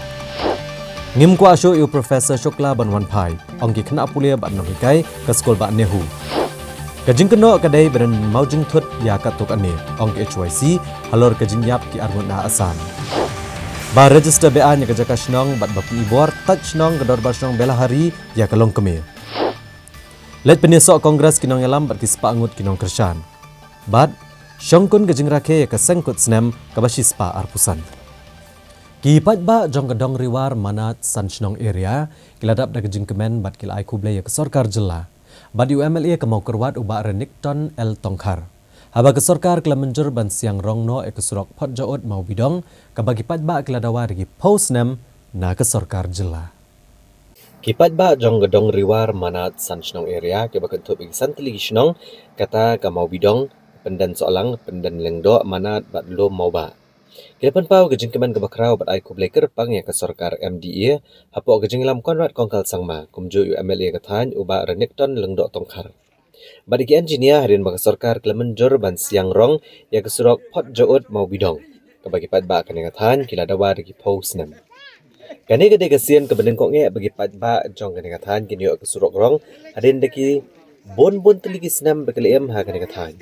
Ngim kwah shuh ïa u Professor Shukla ban wan phai, ong ki khynnah pule bad nonghikai ka skul bah NEHU. Ka jingkynnoh ka dei ba don mawjingthut ïa katto katne, ong ka H Y C, halor ka jingïap ki arngut na Assam. Ba register beaiñ ïa ka jaka shnong bad ba pyni bor, tat shnong ka dorbar shnong Belahari ïa ka longkmie. Leit pynïasoh Congress ki nongïalam bad ki spah ngut ki nongkyrshan. Bad shongkun ka jingrakhe ïa ka seng kut snem kaba shispah arphew san. Ki paidbah jong ka Dong Riwar Manad San Shnong area ki la dap da ka jingkmen bad ki la ai khublei ïa ka sorkar jylla bad ïa u M L A ka Mawkyrwat u Bah Renikton L Tongkhar, haba ka sorkar ka la mynjur ban siang rong noh ïa ka surok Photjaud Mawbidong, kaba ki paidbah ki la dawa da ki phew snem na ka sorkar jylla. Ki paidbah jong ka Dong Riwar Manad San Shnong area, kiba kynthup ïa ki san tylli ki shnong, kata ka Mawbidong, Pyndensohlang, Pyndenlyngdoh, Manad bad Lum Mawbah, ki la pynpaw ka jingkmen kaba khraw bad ai khublei kyrpang ïa ka sorkar M D A hapoh ka jingïalam Conrad Kongkal Sangma, kumjuh ïa u M L A ka thaiñ u Bah Renikton Lyngdoh Tongkhar bad ïa ki engineer, hadien ba ka sorkar ka la mynjur ban siang rong ïa ka surok Photjaud Mawbidong, kaba ki paidbah kane ka thaiñ ki la dawa da ki phew snem. Kane ka dei ka sien kaba nyngkong eh ba ki paidbah jong kane ka thaiñ kin ïoh ka surok rong hadien da ki bun bun tylli ki snem ba ki la im ha kane ka thaiñ.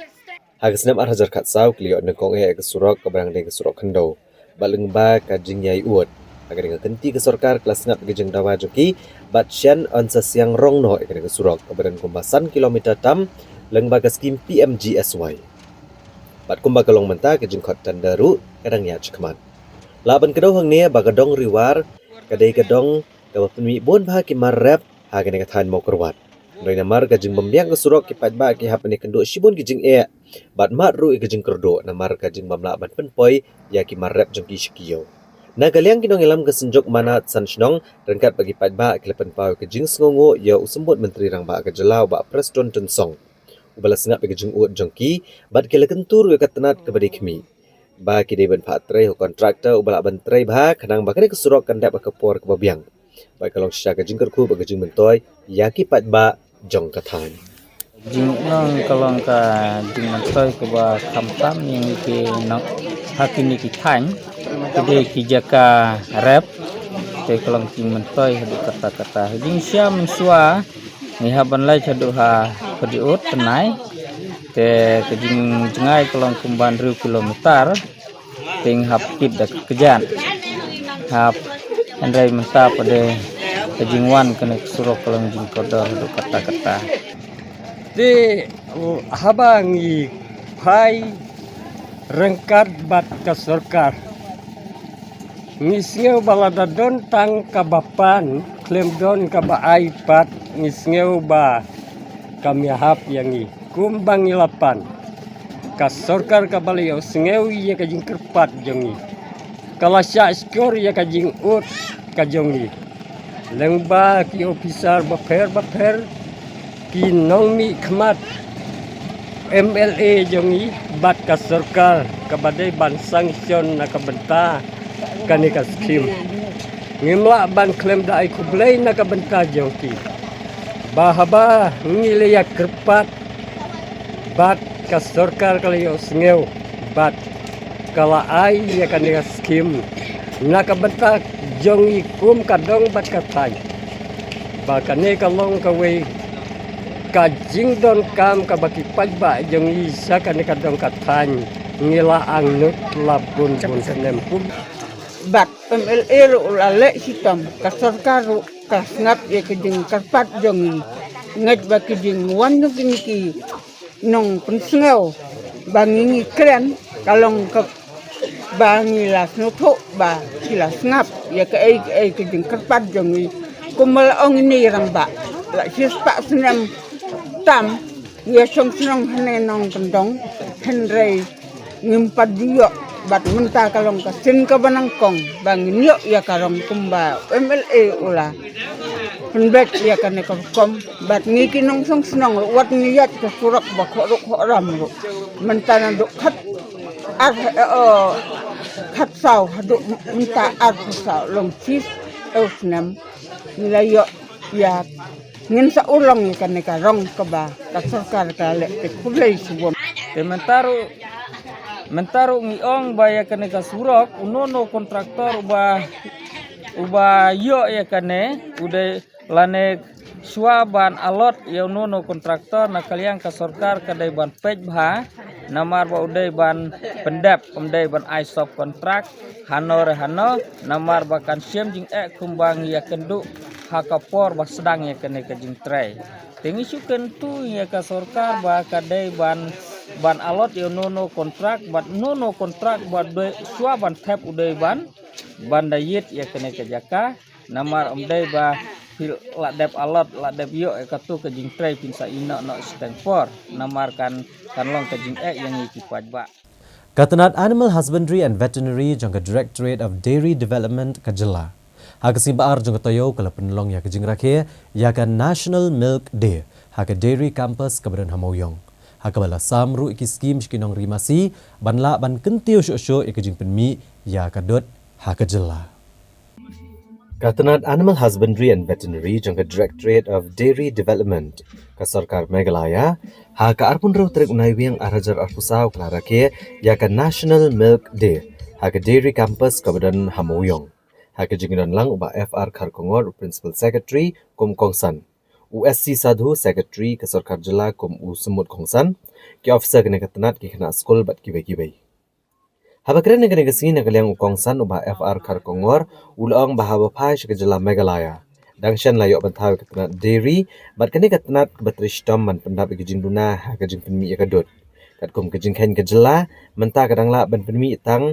Ha ka snem ar hajar khatsaw ki la ïoh nyngkong eh ka surok kaba dang dei ka surok khyndew bad lyngba ka jingïai ud. Ha kane ka kynti ka sorkar ka la sngap ïa ka jingdawa jong ki bad shen yn sa siang rong noh ïa kane ka surok kaba don kumba san kilometer tam lyngba ka skim P M G S Y. Bad kumba ka long mynta, ka jingkhot tender ruh ka dang ïaid shakhmat. Lah ban kdew hangne ba ka dong Riwar ka dei ka dong kaba pynmih bun bha ki mar rep ha kane ka thaiñ Mawkyrwat. Hynrei namar ka jingbymbiang ka surok, ki paidbah ki hap ban ïakynduh shibun ki jingeh bad mad ruh ïa ka jingkyrduh namar ka jingbym lah ban pynpoi ïa ki mar rep jong ki sha ki ïew. Na ka liang ki nongïalam ka Synjuk Manad San Shnong ryngkat bad ki paidbah ki la pynpaw ïa ka jingsngewnguh ïa u Symbud Myntri Rangbah ka jylla, u Bah Prestone Tynsong, uba la sngap ïa ka jingud jong ki bad ki la kyntu ruh ïa ka tnat kaba dei khmih ba ki dei ban phah trei ha u kontraktor uba lah ban trei bha khnang ba kane ka surok kan dep ha ka por kaba biang. Bad ka long shisha ka jingkyrkhu bad ka jingmyntoi ïa ki paidbah jong ka thaiñ. Jingnong ka long ka jingmyntoi kaba kham tam ïa ngi ki nong ha kine ki thaiñ, ki dei ki jaka rep. Te ka long jingmyntoi haduh katta katta. Jingshisha mynshuwa ngi hap ban leit haduh ha Khadiud Tnai. Te ka jingjngai ka long kumban hynriew kilometer. Te ngi hap kit da ka kjat. Hap, hynrei mynta pat de ka jingwan kane ka surok ka long jingkordor haduh katta katta. Te haba ngi phai ryngkat bad ka sorkar, ngi sngew ba lada don tang kaba pan khlem don kaba ai pat, ngi sngew ba kam ïahap ïa ngi. Kumba ngi la pan, ka sorkar kaba la ïohsngew ïa ka jingkyrpad jong ngi, ka la shah shkor ïa ka jingud ka jong ngi. Lyngba ki ophisar bapher bapher, ki nongmihkhmat, M L A jong ngi bad ka sorkar kaba dei ban sanction na ka bynta kane ka skim. Ngim lah ban khlem da ai khublei na ka bynta jong ki ba haba ngi la ïakyrpad bad ka sorkar ka la ïohsngew bad ka la ai ïa kane ka skim na ka bynta jong ngi kum ka dong bad ka thaiñ. Ba kane ka long kawei ka jingdonkam kaba ki paidbah jong ngi sha kane ka dong ka thaiñ ngi la angnud la bun bun snem kum. Bad M L A ruh u la leh shitom, ka sorkar ruh ka sngap ïa ka jingkyrpad jong ngi. Ngeit ba ki jingwan jong kine ki nongpynsngew ba ngi ngi kren ka long kaba ngi la sngewthuh ba ki la sngap ïa kaei kaei ka jingkyrpad jong ngi. Kumba la ong ine i rangbah, la shispah snem tam ngi ïa shong shnong hangne nongkyndong, hynrei ngim pat ju ïoh. Bad mynta ka long ka sien kaba nyngkong ba ngin ïoh ïa ka rong kumba M L A u la pynbeit ïa kane ka rukom. Bad ngi ki nongshong shnong ruh wat ngi ïaid ka surok ba khohruh khohram ruh mynta naduh khat ar, eh, khatsaw haduh mynta arphew saw, long shiphew snem ngi la ïoh ïa Ngin sa urlong ïa kane ka rong kaba ka sorkar ka leh, te khublei shibun. Te mynta ruh, mynta ruh ngi ong ba ïa kane ka surok, uno uno kontraktor uba, uba ïoh ïa kane, u dei lane shuwa ban allot ïa uno uno kontraktor, na ka liang ka sorkar ka dei ban peit bha, namar ba u dei ban pyndep, um dei ban ai sub kontrak hano re hano, namar ba kan shem jingeh kumba ngi ïakynduh ha ka por ba sdang ïa kane ka jingtrei. Te ngi shu kyntu ïa ka sorkar ba ka dei ban, ban allot ïa uno uno kontrak, bad uno uno kontrak ba dei shuwa ban thep u dei ban, ban da ïit ïa kane ka jaka. Namar ym dei ba phi la dep allot, la dep ïoh ïa katu ka jingtrei phin sa ïehnoh noh shiteng por. Namar kan, kan long ka jingeh ïa ngi ki paidbah. Ka tnat Animal Husbandry and Veterinary jong ka Directorate of Dairy Development ka jylla, ha ka sngi ba ar jong ka taïew ka la pynlong ïa ka jingrakhe ïa ka National Milk Day ha ka Dairy Campus kaba don ha Mawïong, ha kaba la sam ruh ïa ki skhim sha ki nongri masi ban lah ban kyntiew shuh shuh ïa ka jingpynmih ïa ka dud ha ka jylla. Ka tnat Animal Husbandry and Veterinary jong ka Directorate of Dairy Development ka sorkar Meghalaya, ha ka arphew hynriew tarik u Naiwieng ar hajar arphew saw ka la rakhe ïa ka National Milk Day ha ka Dairy Campus kaba don ha Mawïong. Ha ka jingdon lang u Bah F R Kharkongor, u Principal Secretary kum u kongsan, u S C Sadhu, Secretary ka sorkar jylla kum u samut kongsan, ki officer kane ka tnat, ki khynnah skul bad kiwei kiwei. Haba kren ha kane ka sngi na ka liang u kongsan u Bah F R Kharkongor u la ong ba haba phai sha ka jylla Meghalaya dang shen la ïoh ban thaw ïa ka tnat dairy bad kane ka tnat kaba trei shitom ban pyndap ïa ka jingduna ha ka jingpynmih ïa ka dud. Katkum ka jingkheiñ ka jylla mynta ka dang lah ban pynmih tang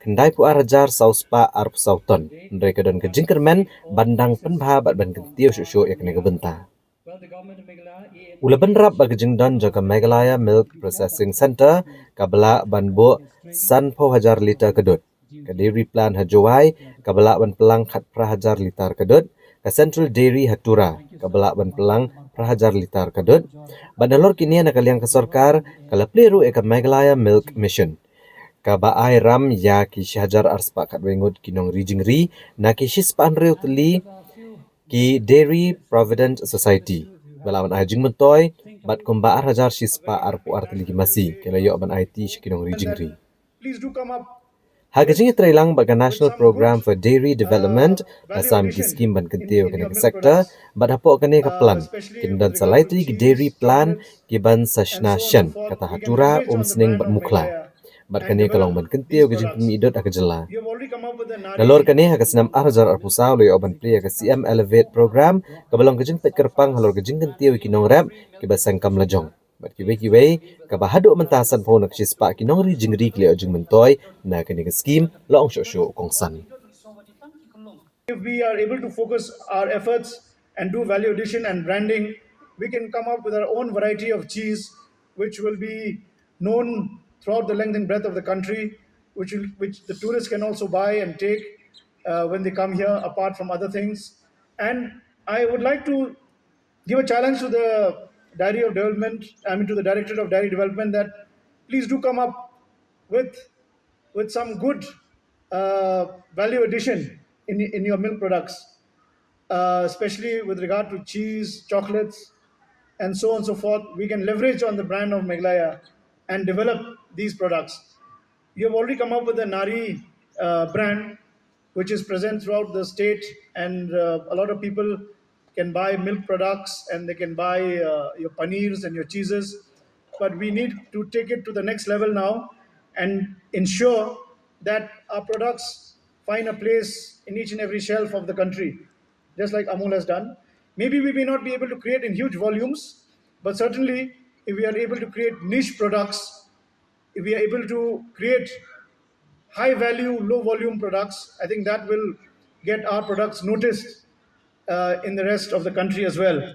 khyndai phew ar hajar saw spah arphew saw ton. Hynrei ka don ka jingkyrmen ban dang pynbha bad ban kyntiew shuh shuh ïa kane ka bynta. U la bynrap ba ka jingdon jong ka Meghalaya Milk Processing Centre kaba lah ban buh sanphew hajar litar ka dud. Ka dairy plant ha Jowai kaba lah ban pynlang khatphra hajar litar ka dud. Ka Central Dairy ha Tura kaba lah ban pynlang phra hajar litar ka dud. Bad nalor kine na ka liang ka sorkar ka la plie ruh ïa ka Meghalaya Milk Mission kaba ai ram ïa ki shi hajar arspah khatwei ngut ki nongri jingri na ki shispah hynriew tylli ki Dairy Provident Society ba lah ban ai jingmyntoi bad kumba ar hajar shispah arphew ar tylli ki masi ki la ïoh ban aiti sha ki nongri jingri. Please do come up. Ha ka jingïatreilang bad ka National Program for Dairy Development, la sam ki skim ban kyntiew ïa kane ka sector bad hapoh kane ka plan kin don sa lai tylli ki dairy plant ki ban sa shna shen, kata ha Tura, Umsning bad Mukhla. Bad kane ka long ban kyntiew ka jingpynmih dud ha ka jylla. Nalor kane ha ka snem ar hajar arphew saw la ïoh ban plie ïa ka C M Elevate Program kaba long ka jingpeit kyrpang halor ka jingkyntiew ïa ki nongrep kiba seng kam lajong bad kiwei kiwei, kaba haduh mynta sanphew na ka shispah ki nongri jingri ki la ïoh jingmyntoi na kane ka skim, la ong shuh shuh u kongsan. If we are able to focus our efforts and do value addition and branding, we can come up with our own variety of cheese, which will be known throughout the length and breadth of the country, which will, which the tourists can also buy and take uh, when they come here, apart from other things. And I would like to give a challenge to the Diary of Development, I mean to the Directorate of Dairy Development, that please do come up with with some good uh, value addition in, in your milk products, uh, especially with regard to cheese, chocolates, and so on and so forth. We can leverage on the brand of Meghalaya and develop these products. You have already come up with a Nari uh, brand, which is present throughout the state, and uh, a lot of people can buy milk products and they can buy uh, your paneers and your cheeses. But we need to take it to the next level now and ensure that our products find a place in each and every shelf of the country, just like Amul has done. Maybe we may not be able to create in huge volumes, but certainly if we are able to create niche products, if we are able to create high value, low volume products, I think that will get our products noticed uh, in the rest of the country as well.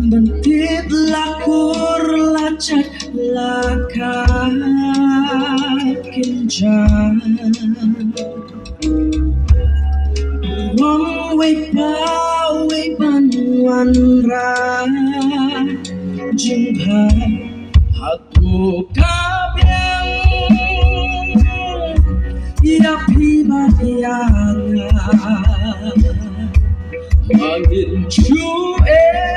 Ban tip la kur la chak la ka kynja. Wang wei pa wei ban wan ra jingpha. Haduh ka biang ïa phi bad ïa nga. Mangin shu em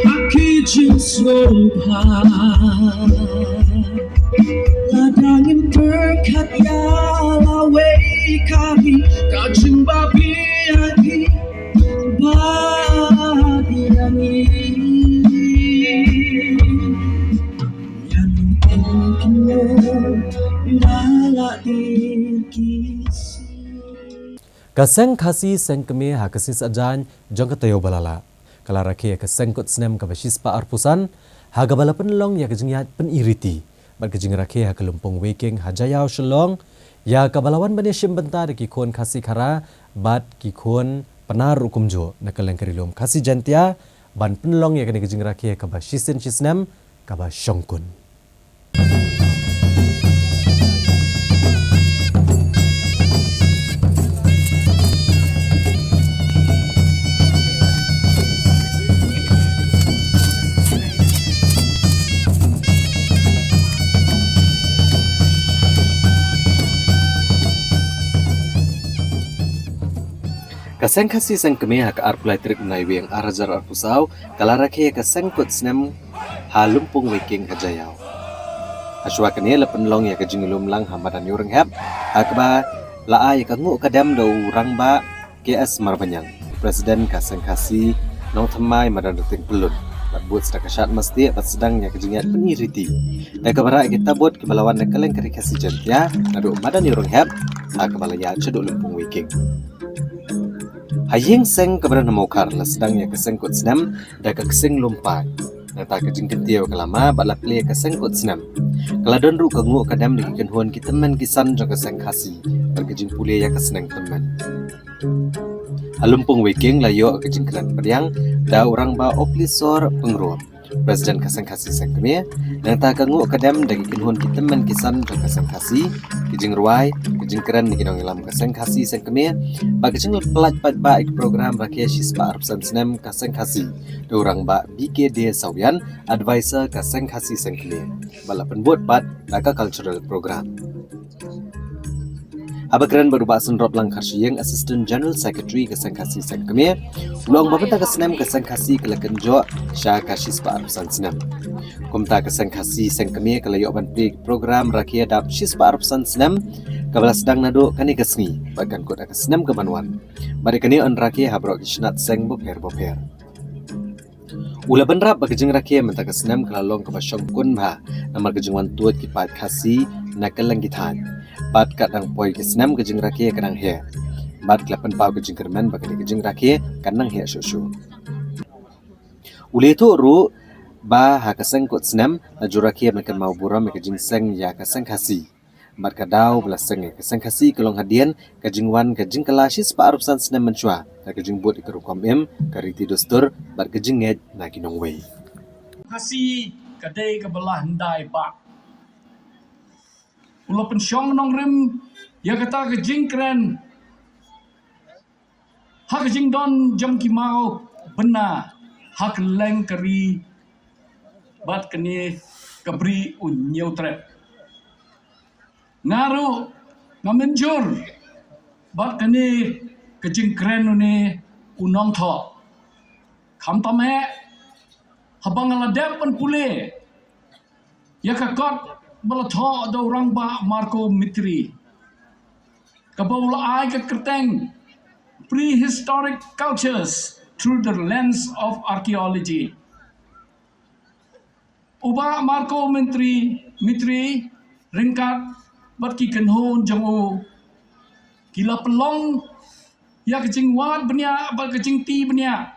ha ki jingsngewbha. Lada ngim pyrkhat ïa lawei ka hi ka jingbabi ha ki bad ïa ngi. Ïa ngi kum kum na la dir ki si. Ka seng Khasi seng kmie ha ka sngi Saitjaiñ jong ka taïew ba la lah ka la rakhe ïa ka seng kut snem kaba shispah arphew san ha kaba la pynlong ïa ka jingïaid pyni riti bad ka jingrakhe ha ka Lympung Weiking ha Jaiaw Shillong, ïa kaba la wan ban ïashim bynta da ki khun Khasi Khara bad ki khun Pnar ruh kumjuh na ka lyngkari lum Khasi Jaiñtia ban pynlong ïa kane ka jingrakhe kaba shisien shisnem kaba shongkun. Ka seng Khasi seng kmie ha ka arphew lai tarik u Naiwieng ar hajar arphew saw ka la rakhe ka seng kut snem ha Lympung Weiking ha Jaiaw. Hashwa kane la pynlong ïa ka jinglum lang ha madan Ïewrynghep, ha kaba la ai ïa ka nguh ka dem da u Rangbah K S Marbaniang, President ka Seng Khasi Nongthymmai Madan Rting Pyllun, bad bud sdang ka shad mastieh bad sdang ïa ka jingïaid pyni riti da kaba rah ïa ki tabut kiba la wan na ka lyngkha ri Khasi Jaiñtia naduh madan Ïewrynghep, ha kaba la ïaid shaduh Lympung Weiking. Ha ïing seng kaba don ha Mawkhar la sdang ïa ka seng kut snem da ka ksing lum paid. Nangta ka jingkyntiew ka la mad bad la plie ka seng kut snem. Ka la don ruh ka nguh ka dem da ki kynhun ki tymmen ki san jong ka Seng Khasi bad ka jingpule ïa ka sneng tymmen. Ha Lympung Weiking la ïoh ka jingkren pdiang da u Rangbah Oklisor Pyngrope, President ka Seng Khasi Seng Kmie. Nangta ka nguh ka dem da ki kynhun ki tymmen ki san jong ka Seng Khasi, ki jingrwai, ki jingkren na ki nongïalam ka Seng Khasi Seng Kmie, bad ka jingpyllait paidbah ïa ki program rakhe shispah arphew san snem ka Seng Khasi da u Rangbah B K D Sawian, Advisor ka Seng Khasi Seng Kmie, bad la pynbud pat da ka cultural program. Haba kren bad u Bah Synroplang Kharshiing, Assistant General Secretary ka Seng Khasi Seng Kmie, u la ong ba mynta ka snem ka Seng Khasi ka la kynjoh sha ka shispah arphew san snem. Kumta ka Seng Khasi Seng Kmie ka la ïoh ban plie program rakhe dap shispah arphew san snem, kaba la sdang naduh kane ka sngi bad kan kut ha ka snem ka ban wan. Bad ïa kane yn rakhe ha baroh ki shnat seng bapher bapher. U la bynrap ba ka jingrakhe mynta ka snem ka la long kaba shongkun bha namar ka jingwan tuid ki paid Khasi na kylleng ki thaiñ. Bad katba dang poi ki snem ka jingrakhe ka dang heh. Bad ka la pynpaw ka jingkyrmen ba kane ka jingrakhe kan nang heh shuh shuh. U la ïathuh ruh ba ha ka seng kut snem la ju rakhe ban kynmaw burom ïa ka jingseng ïa ka Seng Khasi. Bad ka daw ba la seng ïa ka Seng Khasi ka long hadien ka jingwan ka jingkylla shispah arphew san snem mynshuwa, da ka jingbud ïa ka rukom im, ka riti dustur bad ka jingngeit na ki nongwei. Khasi ka dei kaba la hyndai bah. U la pynshong nongrim ïa kata ka jingkren ha ka jingdon jong ki mawbynna ha kylleng ka ri bad kane ka bri u Hynñiewtrep. Nga ruh nga mynjur bad kane ka jingkren une u nongthoh. Khamtam eh haba nga la dep ban pule ïa ka kot ba la thoh da u Rangbah Marco Mitri, kaba u la ai ka kyrteng Prehistoric Cultures Through the Lens of Archaeology. U Bah Marco Mitri, Mitri ryngkat bad ki kynhun jong u ki la pynlong ïa ka jingwad bniah bad ka jingti bniah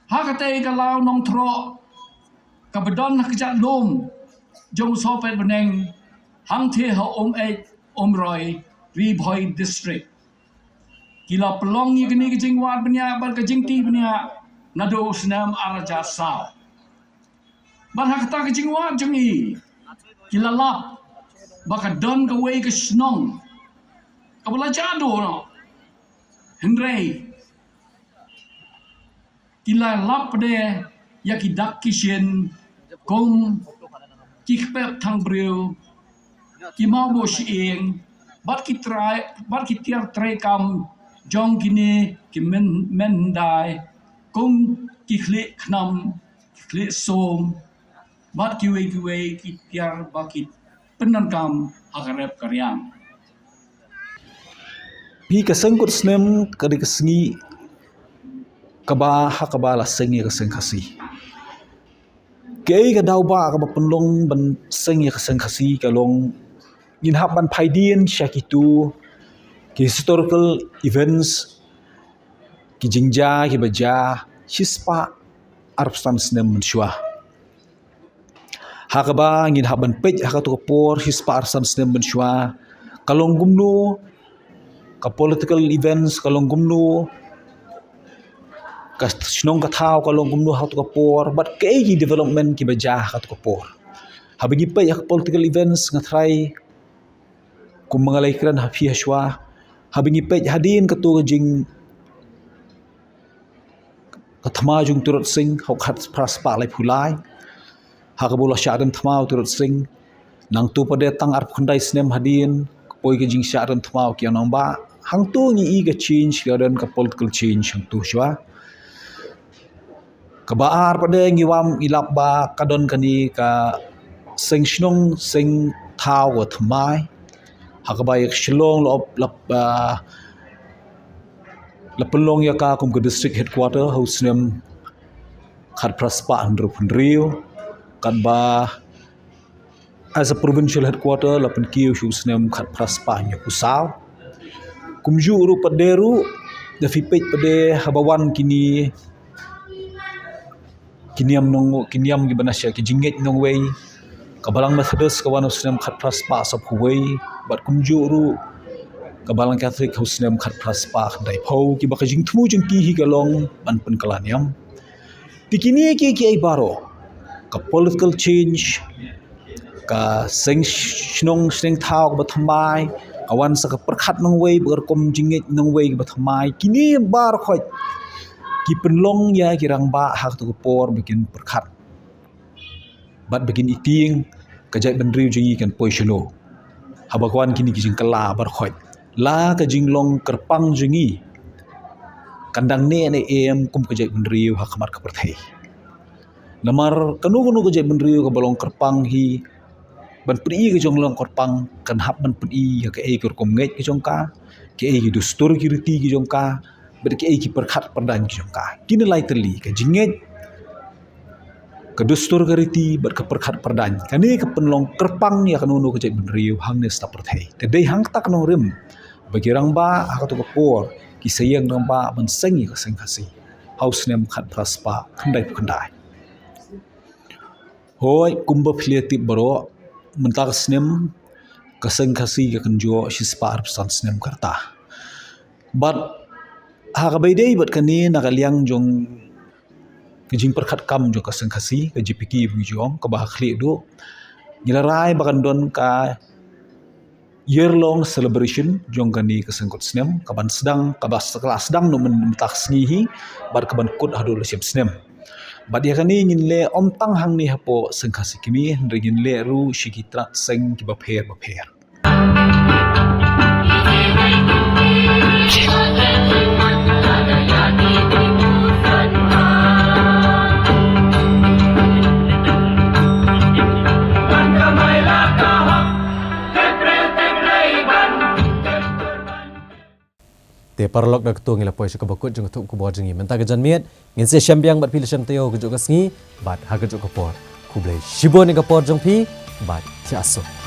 ha katei ka law Nongtroh kaba don ha ka jaka lum jong u Sohpet Bneng, hangtei ha Umeit Umroi, Ri Bhoi District. Ki la pynlong ïa kane ka jingwad bniah bad ka jingti bniah naduh u snem ar hajar saw. Bad ha kata ka jingwad jong i ki la lap ba ka don kawei ka shnong kaba la jah duh noh. Hynrei ki la lap pat de ïa ki dak ki shin kum ki kpep thang briew, ki mawbuh shyieng bad ki trai, bad ki tiar treikam jong kine ki men, men hyndai kum ki khlieh khnam, ki khlieh sum bad kiwei kiwei ki tiar ba ki pyndonkam ha ka rep ka riang. Hi ka seng kut snem ka dei ka sngi kaba ha kaba la seng ïa ka Seng Khasi. Kaei ka daw ba kaba pynlong ban seng ïa ka Seng Khasi ka long ngin hap ban peit dien sha kitu ki historical events, ki jingjia kiba jia shispah arphew san snem mynshuwa. Ha kaba ngin hap ban peit ha katu ka por shispah arphew san snem mynshuwa ka long kumno, ka political events ka long kumno, ka shnong ka thaw ka long kumno ha katu ka por, bad kaei ki development kiba jia ha katu ka por. Haba ngi peit ha ka political events nga tharai kumba nga la ïakren ha phi hashwa, haba ngi peit hadien katu ka jing, ka thma jong u Tirot Sing ha u khatphra spah laiphew lai, ha kaba u la shah rem thma u Tirot Sing. Nangtu pat de tang arphew khyndai snem hadien ka poi ka jingshah rem thma u Kiang Nangbah. Hangtu ngi i ka change, ka don ka political change hangtu shuwa. Kaba ar pat de ngi wan ngi lap ba ka don kane ka Seng shnong seng thaw ka thymmai ha kaba ïa ka Shillong la, la, ah, la pynlong ïa ka kum ka district headquarter ha u snem khatphra spah hynriew phew hynriew, katba as a provincial headquarter la pynkiew sha u snem khatphra spah hynñiewphew saw. Kumjuh ruh pat de ruh, da phi peit pat de haba wan kine ki niam nong, ki niam kiba na sha ki jingngeit nongwei, ka Balang Methodist ka wan ha u snem khatphra spah sawphew wei, bad kumjuh ruh ka Balang Catholic ha u snem khatphra spah khyndaiphew, kiba ka jingthmu jong ki hi ka long ban pynkylla niam. Te kine ki, ki ei baroh, ka political change, ka seng shnong seng thaw kaba thymmai, ka wan sa ka pyrkhat nongwei, ba ka rukom jingngeit nongwei kaba thymmai, kine baroh khoit ki pynlong ïa ki rangbah ha kato ka por ba kin pyrkhat bad ba kin ïohi ka jaitbynriew jong ngi kan poi shano. Haba ka wan kine ki jingkylla baroh khoit, la ka jinglong kyrpang jong ngi kan dang neh ne em kum ka jaitbynriew ha khmat ka pyrthei. Namar kano kano ka jaitbynriew kaba long kyrpang hi, ban pyni ka jinglong kyrpang kan hap ban pyni ïa kaei ka rukom ngeit ka jong ka, kaei ki dustur ki riti ki jong ka, bad kaei ki pyrkhat pyrdaiñ ki jong ka. Kine lai tylli, ka jingngeit, ka dustur ka riti bad ka pyrkhat pyrdaiñ, kane ka pynlong kyrpang ïa kano kano ka jaitbynriew hangne sha pyrthei. Te dei hangta ka nongrim ba ki rangbah ha kato ka por ki sa ïeng rangbah ban seng ïa ka seng Khasi ha u snem khatphra spah khyndaiphew khyndai. Hooid, kumba phi la tip baroh, mynta ka snem ka seng Khasi ka kynjoh shispah arphew san snem ka rta. Bad ha kaba ïadei bad kane, na ka liang jong ka jingpyrkhat kam jong ka seng Khasi, ka J P K ba ngi ju ong, kaba ha khlieh duh ngi la rai ba kan don ka year long celebration jong kane ka seng kut snem, kaban sdang, kaba s-, ka la sdang noh myn-, mynta ka sngi hi, bad kaban kut haduh la shem snem. Bad ïa kane ngin leh ym tang hangne hapoh seng Khasi Kmie, hynrei ngin leh ruh sha ki tnat seng kiba pher ba pher. Te paralok, da kato ngi la poi sha kaba kut jong ka thup khubor jong ngi mynta ka janmiet. Ngin sa ïashem biang bad phi la shang taïew ha kajuh ka sngi bad ha kajuh ka por. Khublei shibun ïa ka por jong phi bad thiah suk.